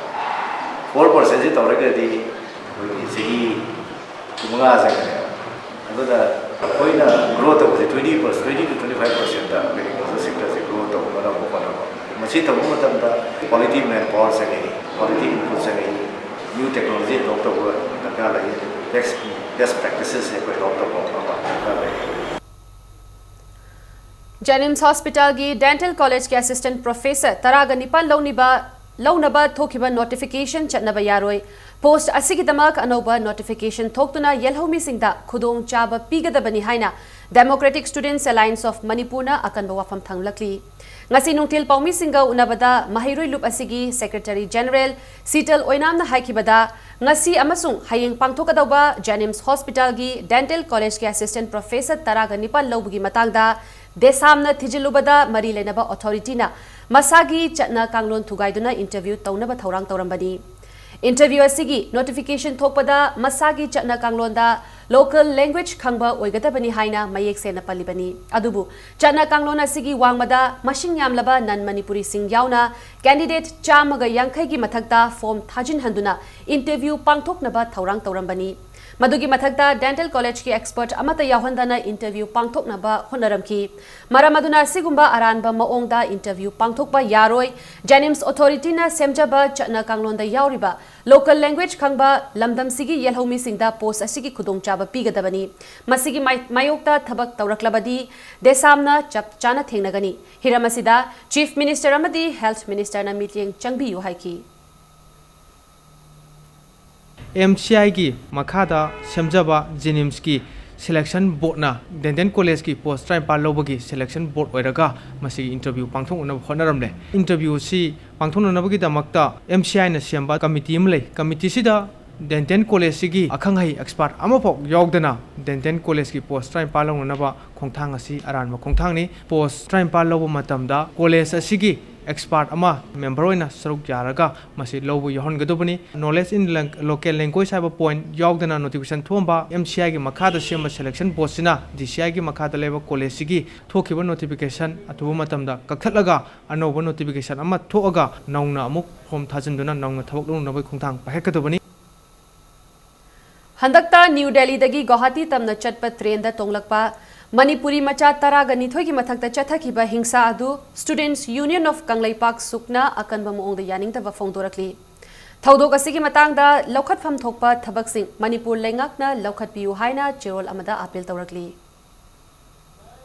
Four percent ꯁꯤ ꯇꯧꯔꯒꯗꯤ ꯑꯩꯈꯣꯏꯒꯤ ꯆꯍꯤ ꯀꯨꯟꯃꯉꯥ ꯆꯪꯒꯅꯦꯕ꯫ ꯑꯗꯨꯅ ꯑꯩꯈꯣꯏꯅ ꯒ꯭ꯔꯣ ꯇꯧꯕꯁꯦ twenty percent, twenty to twenty five percent ꯑꯩꯈꯣꯏ ꯑꯦꯒ꯭ꯔꯤꯀꯜꯆꯔ ꯁꯦꯛꯇꯔꯁꯦ ꯒ꯭ꯔꯣ ꯇꯧꯅꯅꯕ ꯍꯣꯠꯅꯕ꯫ ꯃꯁꯤ ꯇꯧꯕ ꯃꯇꯝꯗ quality manpower ꯆꯪꯉꯤ, quality input ꯆꯪꯉꯤ, new technology adopt ꯇꯧꯕ ꯗꯔꯀꯥꯔ ꯂꯩ, best, best practices ꯑꯩꯈꯣꯏ adopt ꯇꯧꯕ ꯑꯃ ꯗꯔꯀꯥꯔ ꯂꯩ꯫ ꯖꯦꯅꯤꯝꯁ ꯍꯣꯁꯄꯤꯇꯥꯜꯒꯤ ꯗꯦꯟꯇꯦꯜ ꯀꯣꯂꯦꯖꯀꯤ ꯑꯦꯁꯤꯁꯇꯦꯟꯠ ꯄ꯭ꯔꯣꯐꯦꯁꯔ ꯇꯔꯥꯒ ꯅꯤꯄꯥꯟ ꯂꯧꯅꯤꯕ, ꯂꯧꯅꯕ ꯊꯣꯛꯈꯤꯕ ꯅꯣꯇꯤꯐꯤꯀꯦꯁꯟ ꯆꯠꯅꯕ ꯌꯥꯔꯣꯏ꯫ ꯄꯣꯁꯠ ꯑꯁꯤꯒꯤꯗꯃꯛ ꯑꯅꯧꯕ ꯅꯣꯇꯤꯐꯤꯀꯦꯁꯟ ꯊꯣꯛꯇꯨꯅ ꯌꯦꯜꯍꯧꯃꯤꯁꯤꯡꯗ ꯈꯨꯗꯣꯡꯆꯥꯕ ꯄꯤꯒꯗꯕꯅꯤ ꯍꯥꯏꯅ Democratic Students Alliance of ꯃꯅꯤꯄꯨꯔꯅ ꯑꯀꯟꯕ ꯋꯥꯐꯝ ꯊꯝꯂꯛꯂꯤ꯫ ꯉꯁꯤ ꯅꯨꯡꯊꯤꯜ ꯄꯥꯎꯃꯤꯁꯤꯡꯒ ꯎꯅꯕꯗ ꯃꯍꯩꯔꯣꯏ ꯂꯨꯞ ꯑꯁꯤꯒꯤ ꯁꯦꯀ꯭ꯔꯦꯇꯔꯤ ꯖꯦꯅꯔꯦꯜ ꯁꯤꯇꯜ ꯑꯣꯏꯅꯥꯝꯅ ꯍꯥꯏꯈꯤꯕꯗ, ꯉꯁꯤ ꯑꯃꯁꯨꯡ ꯍꯌꯦꯡ ꯄꯥꯡꯊꯣꯛꯀꯗꯧꯕ ꯖꯦꯅꯤꯝꯁ ꯍꯣꯁꯄꯤꯇꯥꯜꯒꯤ ꯗꯦꯟꯇꯦꯜ ꯀꯣꯂꯦꯖꯀꯤ ꯑꯦꯁꯤꯁꯇꯦꯟꯠ ꯄ꯭ꯔꯣꯐꯦꯁꯔ ꯇꯔꯥꯒ ꯅꯤꯄꯥꯟ ꯂꯧꯕꯒꯤ ꯃꯇꯥꯡꯗ ꯗꯦꯁꯥꯝꯅ ꯊꯤꯖꯤꯜꯂꯨꯕꯗ ꯃꯔꯤ ꯂꯩꯅꯕ ꯑꯣꯊꯣꯔꯤꯇꯤꯅ ꯃꯁꯥꯒꯤ ꯆꯠꯅ ꯀꯥꯡꯂꯣꯟ ꯊꯨꯒꯥꯏꯗꯨꯅ ꯏꯟꯇꯔꯚ꯭ꯌꯨ ꯇꯧꯅꯕ ꯊꯧꯔꯥꯡ ꯇꯧꯔꯝꯕꯅꯤ꯫ ꯏꯟꯇꯔꯚ꯭ꯌꯨ ꯑꯁꯤꯒꯤ ꯅꯣꯇꯤꯐꯤꯀꯦꯁꯟ ꯊꯣꯛꯄꯗ ꯃꯁꯥꯒꯤ ꯆꯠꯅ ꯀꯥꯡꯂꯣꯟꯗ ꯂꯣꯀꯦꯜ ꯂꯦꯡꯒ꯭ꯋꯦꯖ ꯈꯪꯕ ꯑꯣꯏꯒꯗꯕꯅꯤ ꯍꯥꯏꯅ ꯃꯌꯦꯛ ꯁꯦꯡꯅ ꯄꯜꯂꯤꯕꯅꯤ꯫ ꯑꯗꯨꯕꯨ ꯆꯠꯅ ꯀꯥꯡꯂꯣꯟ ꯑꯁꯤꯒꯤ ꯋꯥꯡꯃꯗ ꯃꯁꯤꯡ ꯌꯥꯝꯂꯕ ꯅꯟ ꯃꯅꯤꯄꯨꯔꯤꯁꯤꯡ ꯌꯥꯎꯅ ꯀꯦꯟꯗꯤꯗꯦꯠ ꯆꯥꯝꯃꯒ ꯌꯥꯡꯈꯩꯒꯤ ꯃꯊꯛꯇ ꯐꯣꯔꯝ ꯊꯥꯖꯤꯟꯍꯟꯗꯨꯅ ꯏꯟꯇꯔꯚ꯭ꯌꯨ ꯄꯥꯡꯊꯣꯛꯅꯕ ꯊꯧꯔꯥꯡ ꯇꯧꯔꯝꯕꯅꯤ꯫ ꯃꯗꯨꯒꯤ ꯃꯊꯛꯇ ꯗꯦꯟꯇꯦꯜ ꯀꯣꯂꯦꯖꯀꯤ ꯑꯦꯛꯁꯄꯔꯠ ꯑꯃꯠꯇ ꯌꯥꯎꯍꯟꯗꯅ ꯏꯟꯇꯔꯚ꯭ꯌꯨ ꯄꯥꯡꯊꯣꯛꯅꯕ ꯍꯣꯠꯅꯔꯝꯈꯤ꯫ ꯃꯔꯝ ꯑꯗꯨꯅ ꯑꯁꯤꯒꯨꯝꯕ ꯑꯔꯥꯟꯕ ꯃꯑꯣꯡꯗ ꯏꯟꯇꯔꯚ꯭ꯌꯨ ꯄꯥꯡꯊꯣꯛꯄ ꯌꯥꯔꯣꯏ꯫ ꯖꯦꯅꯤꯝꯁ ꯑꯣꯊꯣꯔꯤꯇꯤꯅ ꯁꯦꯝꯖꯕ ꯆꯠꯅ ꯀꯥꯡꯂꯣꯟꯗ ꯌꯥꯎꯔꯤꯕ ꯂꯣꯀꯦꯜ ꯂꯦꯡꯒ꯭ꯋꯦꯖ ꯈꯪꯕ ꯂꯝꯗꯝꯁꯤꯒꯤ ꯌꯦꯜꯍꯧꯃꯤꯁꯤꯡꯗ ꯄꯣꯁꯠ ꯑꯁꯤꯒꯤ ꯈꯨꯗꯣꯡꯆꯥꯕ ꯄꯤꯒꯗꯕꯅꯤ꯫ ꯃꯁꯤꯒꯤ ꯃꯥꯏ-, ꯃꯥꯌꯣꯛꯇ ꯊꯕꯛ ꯇꯧꯔꯛꯂꯕꯗꯤ ꯗꯦꯁꯥꯝꯅ ꯆꯞ ꯆꯥꯅ ꯊꯦꯡꯅꯒꯅꯤ꯫ ꯍꯤꯔꯝ ꯑꯁꯤꯗ ꯆꯤꯐ ꯃꯤꯅꯤꯁꯇꯔ ꯑꯃꯗꯤ ꯍꯦꯜꯊ ꯃꯤꯅꯤꯁꯇꯔꯅ ꯃꯤꯠꯌꯦꯡ ꯆꯪꯕꯤꯌꯨ ꯍꯥꯏꯈꯤ꯫ ꯑꯦꯝ ꯁꯤ ꯑꯥꯏꯒꯤ ꯃꯈꯥꯗ ꯁꯦꯝꯖꯕ ꯖꯦꯅꯤꯝꯁꯀꯤ Selection Boardꯅ Dental Collegeꯀꯤ post ꯇꯔꯥꯅꯤꯄꯥꯜ ꯂꯧꯕꯒꯤ selection board ꯑꯣꯏꯔꯒ ꯃꯁꯤꯒꯤ interview ꯄꯥꯡꯊꯣꯛꯅꯅꯕ ꯍꯣꯠꯅꯔꯝꯂꯦ꯫ Interviewꯁꯤ ꯄꯥꯡꯊꯣꯛꯅꯅꯕꯒꯤꯗꯃꯛꯇ MCIꯅ ꯁꯦꯝꯕ committee ꯑꯃ ꯂꯩ꯫ Committeeꯁꯤꯗ Dental Collegeꯁꯤꯒꯤ ꯑꯈꯪ ꯑꯍꯩ expert ꯑꯃꯐꯥꯎ ꯌꯥꯎꯗꯅ Dental Collegeꯀꯤ post ꯇꯔꯥꯅꯤꯄꯥꯜ ꯂꯧꯅꯅꯕ ꯈꯣꯡꯊꯥꯡ ꯑꯁꯤ ꯑꯔꯥꯟꯕ ꯈꯣꯡꯊꯥꯡꯅꯤ꯫ Post ꯇꯔꯥꯅꯤꯄꯥꯜ ꯂꯧꯕ ꯃꯇꯝꯗ college ꯑꯁꯤꯒꯤ expert ꯑꯃ member ꯑꯣꯏꯅ ꯁꯔꯨꯛ ꯌꯥꯔꯒ ꯃꯁꯤ ꯂꯧꯕ ꯌꯥꯎꯍꯟꯒꯗꯕꯅꯤ꯫ Knowledge in lang-, local language ꯍꯥꯏꯕ point ꯌꯥꯎꯗꯅ notification ꯊꯣꯛꯑꯝꯕ, MCIꯒꯤ ꯃꯈꯥꯗ ꯁꯦꯝꯕ selection boardꯁꯤꯅ DCIꯒꯤ ꯃꯈꯥꯗ ꯂꯩꯕ collegeꯁꯤꯒꯤ ꯊꯣꯛꯈꯤꯕ notification ꯑꯊꯨꯕ ꯃꯇꯝꯗ ꯀꯛꯊꯠꯂꯒ ꯑꯅꯧꯕ notification ꯑꯃ ꯊꯣꯛꯑꯒ ꯅꯧꯅ ꯑꯃꯨꯛ form ꯊꯥꯖꯤꯟꯗꯨꯅ ꯅꯧꯅ ꯊꯕꯛ ꯂꯧꯅꯅꯕꯒꯤ ꯈꯣꯡꯊꯥꯡ ꯄꯥꯏꯈꯠꯀꯗꯕꯅꯤ꯫ ꯍꯟꯗꯛꯇ ꯅ꯭ꯌꯨ ꯗꯦꯜꯂꯤꯗꯒꯤ ꯒꯧꯍꯥꯇꯤ ꯇꯝꯅ ꯆꯠꯄ trainꯗ ꯇꯣꯡꯂꯛꯄ ꯃꯅꯤꯄꯨꯔꯤ ꯃꯆꯥ ꯇꯔꯥꯒ ꯅꯤꯊꯣꯏꯒꯤ ꯃꯊꯛꯇ ꯆꯠꯊꯈꯤꯕ ꯍꯤꯡꯁꯥ ꯑꯗꯨ Students Union of ꯀꯪꯂꯩꯄꯥꯛ, ꯁꯨꯛꯅ ꯑꯀꯟꯕ ꯃꯑꯣꯡꯗ ꯌꯥꯅꯤꯡꯗꯕ ꯐꯣꯡꯗꯣꯔꯛꯂꯤ꯫ ꯊꯧꯗꯣꯛ ꯑꯁꯤꯒꯤ ꯃꯇꯥꯡꯗ ꯂꯧꯈꯠꯐꯝ ꯊꯣꯛꯄ ꯊꯕꯛꯁꯤꯡ ꯃꯅꯤꯄꯨꯔ ꯂꯩꯉꯥꯛꯅ ꯂꯧꯈꯠꯄꯤꯌꯨ ꯍꯥꯏꯅ ꯆꯦꯔꯣꯜ ꯑꯃꯗ appeal ꯇꯧꯔꯛꯂꯤ꯫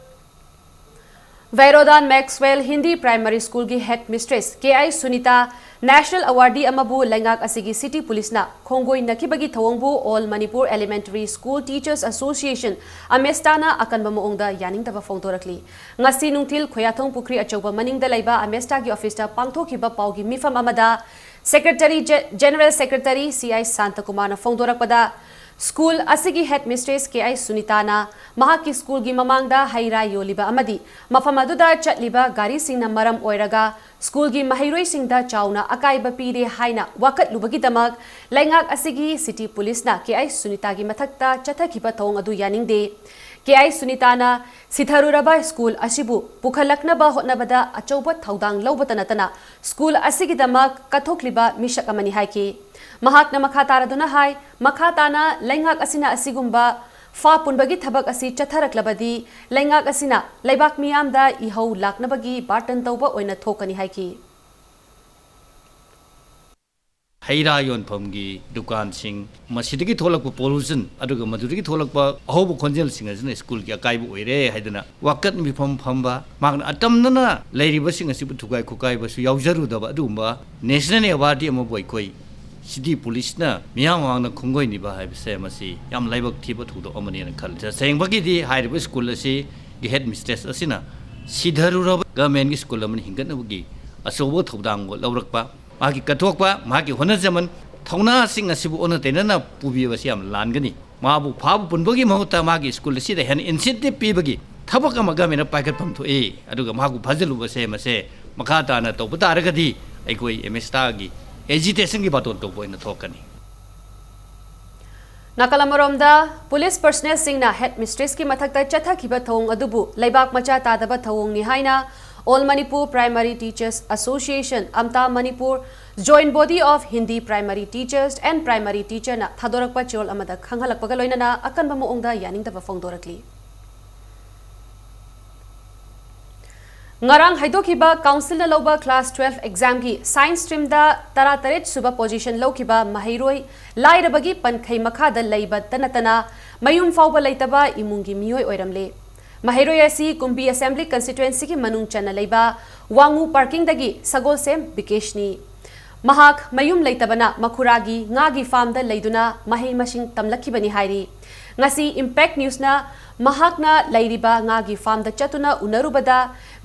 ꯚꯩꯔꯣꯗꯥꯟ ꯃꯦꯛꯁꯋꯦꯜ ꯍꯤꯟꯗꯤ primary schoolꯒꯤ headmistress ꯀꯦ ꯑꯥꯏ ꯁꯨꯅꯤꯇꯥ National Awardee ꯑꯃꯕꯨ ꯂꯩꯉꯥꯛ ꯑꯁꯤꯒꯤ city policeꯅ ꯈꯣꯡꯒꯣꯏꯅꯈꯤꯕꯒꯤ ꯊꯧꯑꯣꯡꯕꯨ All Manipur Elementary School Teachers Association, AMESTAꯅ ꯑꯀꯟꯕ ꯃꯑꯣꯡꯗ ꯌꯥꯅꯤꯡꯗꯕ ꯐꯣꯡꯗꯣꯔꯛꯂꯤ꯫ ꯉꯁꯤ ꯅꯨꯡꯊꯤꯜ ꯈꯣꯌꯥꯊꯣꯡ ꯄꯨꯈ꯭ꯔꯤ ꯑꯆꯧꯕ ꯃꯅꯤꯡꯗ ꯂꯩꯕ AMESTAꯒꯤ officeꯇ ꯄꯥꯡꯊꯣꯛꯈꯤꯕ ꯄꯥꯎꯒꯤ ꯃꯤꯐꯝ ꯑꯃꯗ Secretary, General Secretary C I ꯁꯥꯟꯇꯀꯨꯃꯥꯔꯅ ꯐꯣꯡꯗꯣꯔꯛꯄꯗ, school ꯑꯁꯤꯒꯤ headmistress ꯀꯦ ꯑꯥꯏ ꯁꯨꯅꯤꯇꯥꯅ ꯃꯍꯥꯛꯀꯤ schoolꯒꯤ ꯃꯃꯥꯡꯗ ꯍꯩ ꯔꯥ ꯌꯣꯜꯂꯤꯕ ꯑꯃꯗꯤ ꯃꯐꯝ ꯑꯗꯨꯗ ꯆꯠꯂꯤꯕ ꯒꯥꯔꯤꯁꯤꯡꯅ ꯃꯔꯝ ꯑꯣꯏꯔꯒ schoolꯒꯤ ꯃꯍꯩꯔꯣꯏꯁꯤꯡꯗ ꯆꯥꯎꯅ ꯑꯀꯥꯏꯕ ꯄꯤꯔꯦ ꯍꯥꯏꯅ ꯋꯥꯀꯠꯂꯨꯕꯒꯤꯗꯃꯛ ꯂꯩꯉꯥꯛ ꯑꯁꯤꯒꯤ city policeꯅ ꯀꯦ ꯑꯥꯏ ꯁꯨꯅꯤꯇꯥꯒꯤ ꯃꯊꯛꯇ ꯆꯠꯊꯈꯤꯕ ꯊꯧꯑꯣꯡ ꯑꯗꯨ ꯌꯥꯅꯤꯡꯗꯦ꯫ ꯀꯦ ꯑꯥꯏ ꯁꯨꯅꯤꯇꯥꯅ ꯁꯤꯊꯔꯨꯔꯕ school ꯑꯁꯤꯕꯨ ꯄꯨꯈꯠꯂꯛꯅꯕ ꯍꯣꯠꯅꯕꯗ ꯑꯆꯧꯕ ꯊꯧꯗꯥꯡ ꯂꯧꯕꯇ ꯅꯠꯇꯅ school ꯑꯁꯤꯒꯤꯗꯃꯛ ꯀꯠꯊꯣꯛꯂꯤꯕ ꯃꯤꯁꯛ ꯑꯃꯅꯤ ꯍꯥꯏꯈꯤ꯫ ꯃꯍꯥꯛꯅ ꯃꯈꯥ ꯇꯥꯔꯗꯨꯅ ꯍꯥꯏ, ꯃꯈꯥ ꯇꯥꯅ ꯂꯩꯉꯥꯛ ꯑꯁꯤꯅ ꯑꯁꯤꯒꯨꯝꯕ ꯐꯥ ꯄꯨꯟꯕꯒꯤ ꯊꯕꯛ ꯑꯁꯤ ꯆꯠꯊꯔꯛꯂꯕꯗꯤ ꯂꯩꯉꯥꯛ ꯑꯁꯤꯅ ꯂꯩꯕꯥꯛ ꯃꯤꯌꯥꯝꯗ ꯏꯍꯧ ꯂꯥꯛꯅꯕꯒꯤ ꯕꯥꯔꯇꯟ ꯇꯧꯕ ꯑꯣꯏꯅ ꯊꯣꯛꯀꯅꯤ ꯍꯥꯏꯈꯤ꯫ ꯍꯩ ꯔꯥ ꯌꯣꯟꯐꯝꯒꯤ ꯗꯨꯀꯥꯟꯁꯤꯡ, ꯃꯁꯤꯗꯒꯤ ꯊꯣꯛꯂꯛꯄ pollution ꯑꯗꯨꯒ ꯃꯗꯨꯗꯒꯤ ꯊꯣꯛꯂꯛꯄ ꯑꯍꯧꯕ ꯈꯣꯟꯖꯦꯜꯁꯤꯡ ꯑꯁꯤꯅ schoolꯒꯤ ꯑꯀꯥꯏꯕ ꯑꯣꯏꯔꯦ ꯍꯥꯏꯗꯅ ꯋꯥꯀꯠ ꯃꯤꯐꯝ ꯐꯝꯕ, ꯃꯍꯥꯛꯅ ꯑꯇꯝꯅꯅ ꯂꯩꯔꯤꯕꯁꯤꯡ ꯑꯁꯤꯕꯨ ꯊꯨꯒꯥꯏ ꯈꯣꯀꯥꯏꯕꯁꯨ ꯌꯥꯎꯖꯔꯨꯗꯕ ꯑꯗꯨꯒꯨꯝꯕ national awardee ꯑꯃꯕꯨ ꯑꯩꯈꯣꯏ ꯁꯤꯇꯤ ꯄꯨꯂꯤꯁꯅ ꯃꯤꯌꯥꯝ ꯃꯃꯥꯡꯗ ꯈꯣꯡꯒꯣꯏꯅꯤꯕ ꯍꯥꯏꯕꯁꯦ ꯃꯁꯤ ꯌꯥꯝ ꯂꯥꯏꯕꯛ ꯊꯤꯕ ꯊꯧꯗꯣꯛ ꯑꯃꯅꯦꯅ ꯈꯜꯂꯤ꯫ ꯇꯁꯦꯡꯕꯒꯤꯗꯤ ꯍꯥꯏꯔꯤꯕ ꯁ꯭ꯀꯨꯜ ꯑꯁꯤꯒꯤ ꯍꯦꯗ ꯃꯤꯁꯇ꯭ꯔꯦꯁ ꯑꯁꯤꯅ ꯁꯤꯊꯔꯨꯔꯕ ꯒꯚꯔꯟꯃꯦꯟꯒꯤ ꯁ꯭ꯀꯨꯜ ꯑꯃꯅ ꯍꯤꯡꯒꯠꯅꯕꯒꯤ ꯑꯆꯧꯕ ꯊꯧꯗꯥꯡ ꯂꯧꯔꯛꯄ, ꯃꯍꯥꯛꯀꯤ ꯀꯠꯊꯣꯛꯄ, ꯃꯍꯥꯛꯀꯤ ꯍꯣꯠꯅꯖꯃꯟ, ꯊꯧꯅꯥꯁꯤꯡ ꯑꯁꯤꯕꯨ ꯑꯣꯟꯅ ꯇꯩꯅꯅ ꯄꯨꯕꯤꯕꯁꯤ ꯌꯥꯝ ꯂꯥꯟꯒꯅꯤ꯫ ꯃꯥꯕꯨ ꯐꯥꯕ ꯄꯨꯟꯕꯒꯤ ꯃꯍꯨꯠꯇ ꯃꯥꯒꯤ ꯁ꯭ꯀꯨꯜ ꯑꯁꯤꯗ ꯍꯦꯟꯅ ꯏꯟꯁꯦꯟꯇꯤꯞ ꯄꯤꯕꯒꯤ ꯊꯕꯛ ꯑꯃ ꯒꯚꯔꯟꯃꯦꯟꯅ ꯄꯥꯏꯈꯠꯐꯝ ꯊꯣꯛꯏ꯫ ꯑꯗꯨꯒ ꯃꯍꯥꯛꯄꯨ ꯐꯥꯖꯤꯜꯂꯨꯕꯁꯦ ꯃꯁꯦ ꯃꯈꯥ ꯇꯥꯅ ꯇꯧꯕ ꯇꯥꯔꯒꯗꯤ ꯑꯩꯈꯣꯏ ꯑꯦꯝ ꯑꯦꯁꯇꯥꯒꯤ ꯑꯦꯖꯤꯇꯦꯁꯟꯒꯤ ꯕꯥꯇꯣꯟ ꯇꯧꯕ ꯑꯣꯏꯅ ꯊꯣꯛꯀꯅꯤ꯫ ꯅꯥꯀꯜ ꯑꯃꯔꯣꯝꯗ, ꯄꯨꯂꯤꯁ ꯄꯔꯁꯅꯦꯜꯁꯤꯡꯅ ꯍꯦꯗ ꯃꯤꯁꯇ꯭ꯔꯦꯁꯀꯤ ꯃꯊꯛꯇ ꯆꯠꯊꯈꯤꯕ ꯊꯧꯑꯣꯡ ꯑꯗꯨꯕꯨ ꯂꯩꯕꯥꯛ ꯃꯆꯥ ꯇꯥꯗꯕ ꯊꯧꯑꯣꯡꯅꯤ ꯍꯥꯏꯅ All Manipur Primary Teachers Association, ꯑꯝꯇꯥ Manipur, Joint Body of Hindi Primary Teachers and Primary Teacherꯅ ꯊꯥꯗꯣꯔꯛꯄ ꯆꯦꯔꯣꯜ ꯑꯃꯗ ꯈꯪꯍꯜꯂꯛꯄꯒ ꯂꯣꯏꯅꯅ ꯑꯀꯟꯕ ꯃꯑꯣꯡꯗ ꯌꯥꯅꯤꯡꯗꯕ ꯐꯣꯡꯗꯣꯔꯛꯂꯤ꯫ ꯉꯔꯥꯡ ꯍꯥꯏꯗꯣꯛꯈꯤꯕ ꯀꯥꯎꯟꯁꯤꯜꯅ ꯂꯧꯕ ꯀ꯭ꯂꯥꯁ ꯇꯨꯋꯦꯜꯐ ꯑꯦꯛꯖꯥꯝꯒꯤ ꯁꯥꯏꯟꯁ ꯁ꯭ꯇ꯭ꯔꯤꯝꯗ ꯇꯔꯥꯇꯔꯦꯠ ꯁꯨꯕ ꯄꯣꯖꯤꯁꯟ ꯂꯧꯈꯤꯕ ꯃꯍꯩꯔꯣꯏ ꯂꯥꯏꯔꯕꯒꯤ ꯄꯟꯈꯩ ꯃꯈꯥꯗ ꯂꯩꯕꯇ ꯅꯠꯇꯅ ꯃꯌꯨꯝ ꯐꯥꯎꯕ ꯂꯩꯇꯕ ꯏꯃꯨꯡꯒꯤ ꯃꯤꯑꯣꯏ ꯑꯣꯏꯔꯝꯂꯦ꯫ ꯃꯍꯩꯔꯣꯏ ꯑꯁꯤ ꯀꯨꯝꯕꯤ ꯑꯦꯁꯦꯝꯕ꯭ꯂꯤ ꯀꯟꯁꯇꯤꯇ꯭ꯋꯦꯟꯁꯤꯒꯤ ꯃꯅꯨꯡ ꯆꯟꯅ ꯂꯩꯕ ꯋꯥꯉꯨ ꯄꯥꯔꯀꯤꯡꯗꯒꯤ ꯁꯒꯣꯜꯁꯦꯝ ꯕꯤꯀꯦꯁꯅꯤ꯫ ꯃꯍꯥꯛ ꯃꯌꯨꯝ ꯂꯩꯇꯕꯅ ꯃꯈꯨꯔꯥꯒꯤ ꯉꯥꯒꯤ ꯐꯥꯔꯝꯗ ꯂꯩꯗꯨꯅ ꯃꯍꯩ ꯃꯁꯤꯡ ꯇꯝꯂꯛꯈꯤꯕꯅꯤ ꯍꯥꯏꯔꯤ꯫ ꯉꯁꯤ ꯏꯝꯄꯦꯛ ꯅ꯭ꯌꯨꯁꯅ ꯃꯍꯥꯛꯅ ꯂꯩꯔꯤꯕ ꯉꯥꯒꯤ ꯐꯥꯔꯝꯗ ꯆꯠꯇꯨꯅ ꯎꯅꯔꯨꯕꯗ,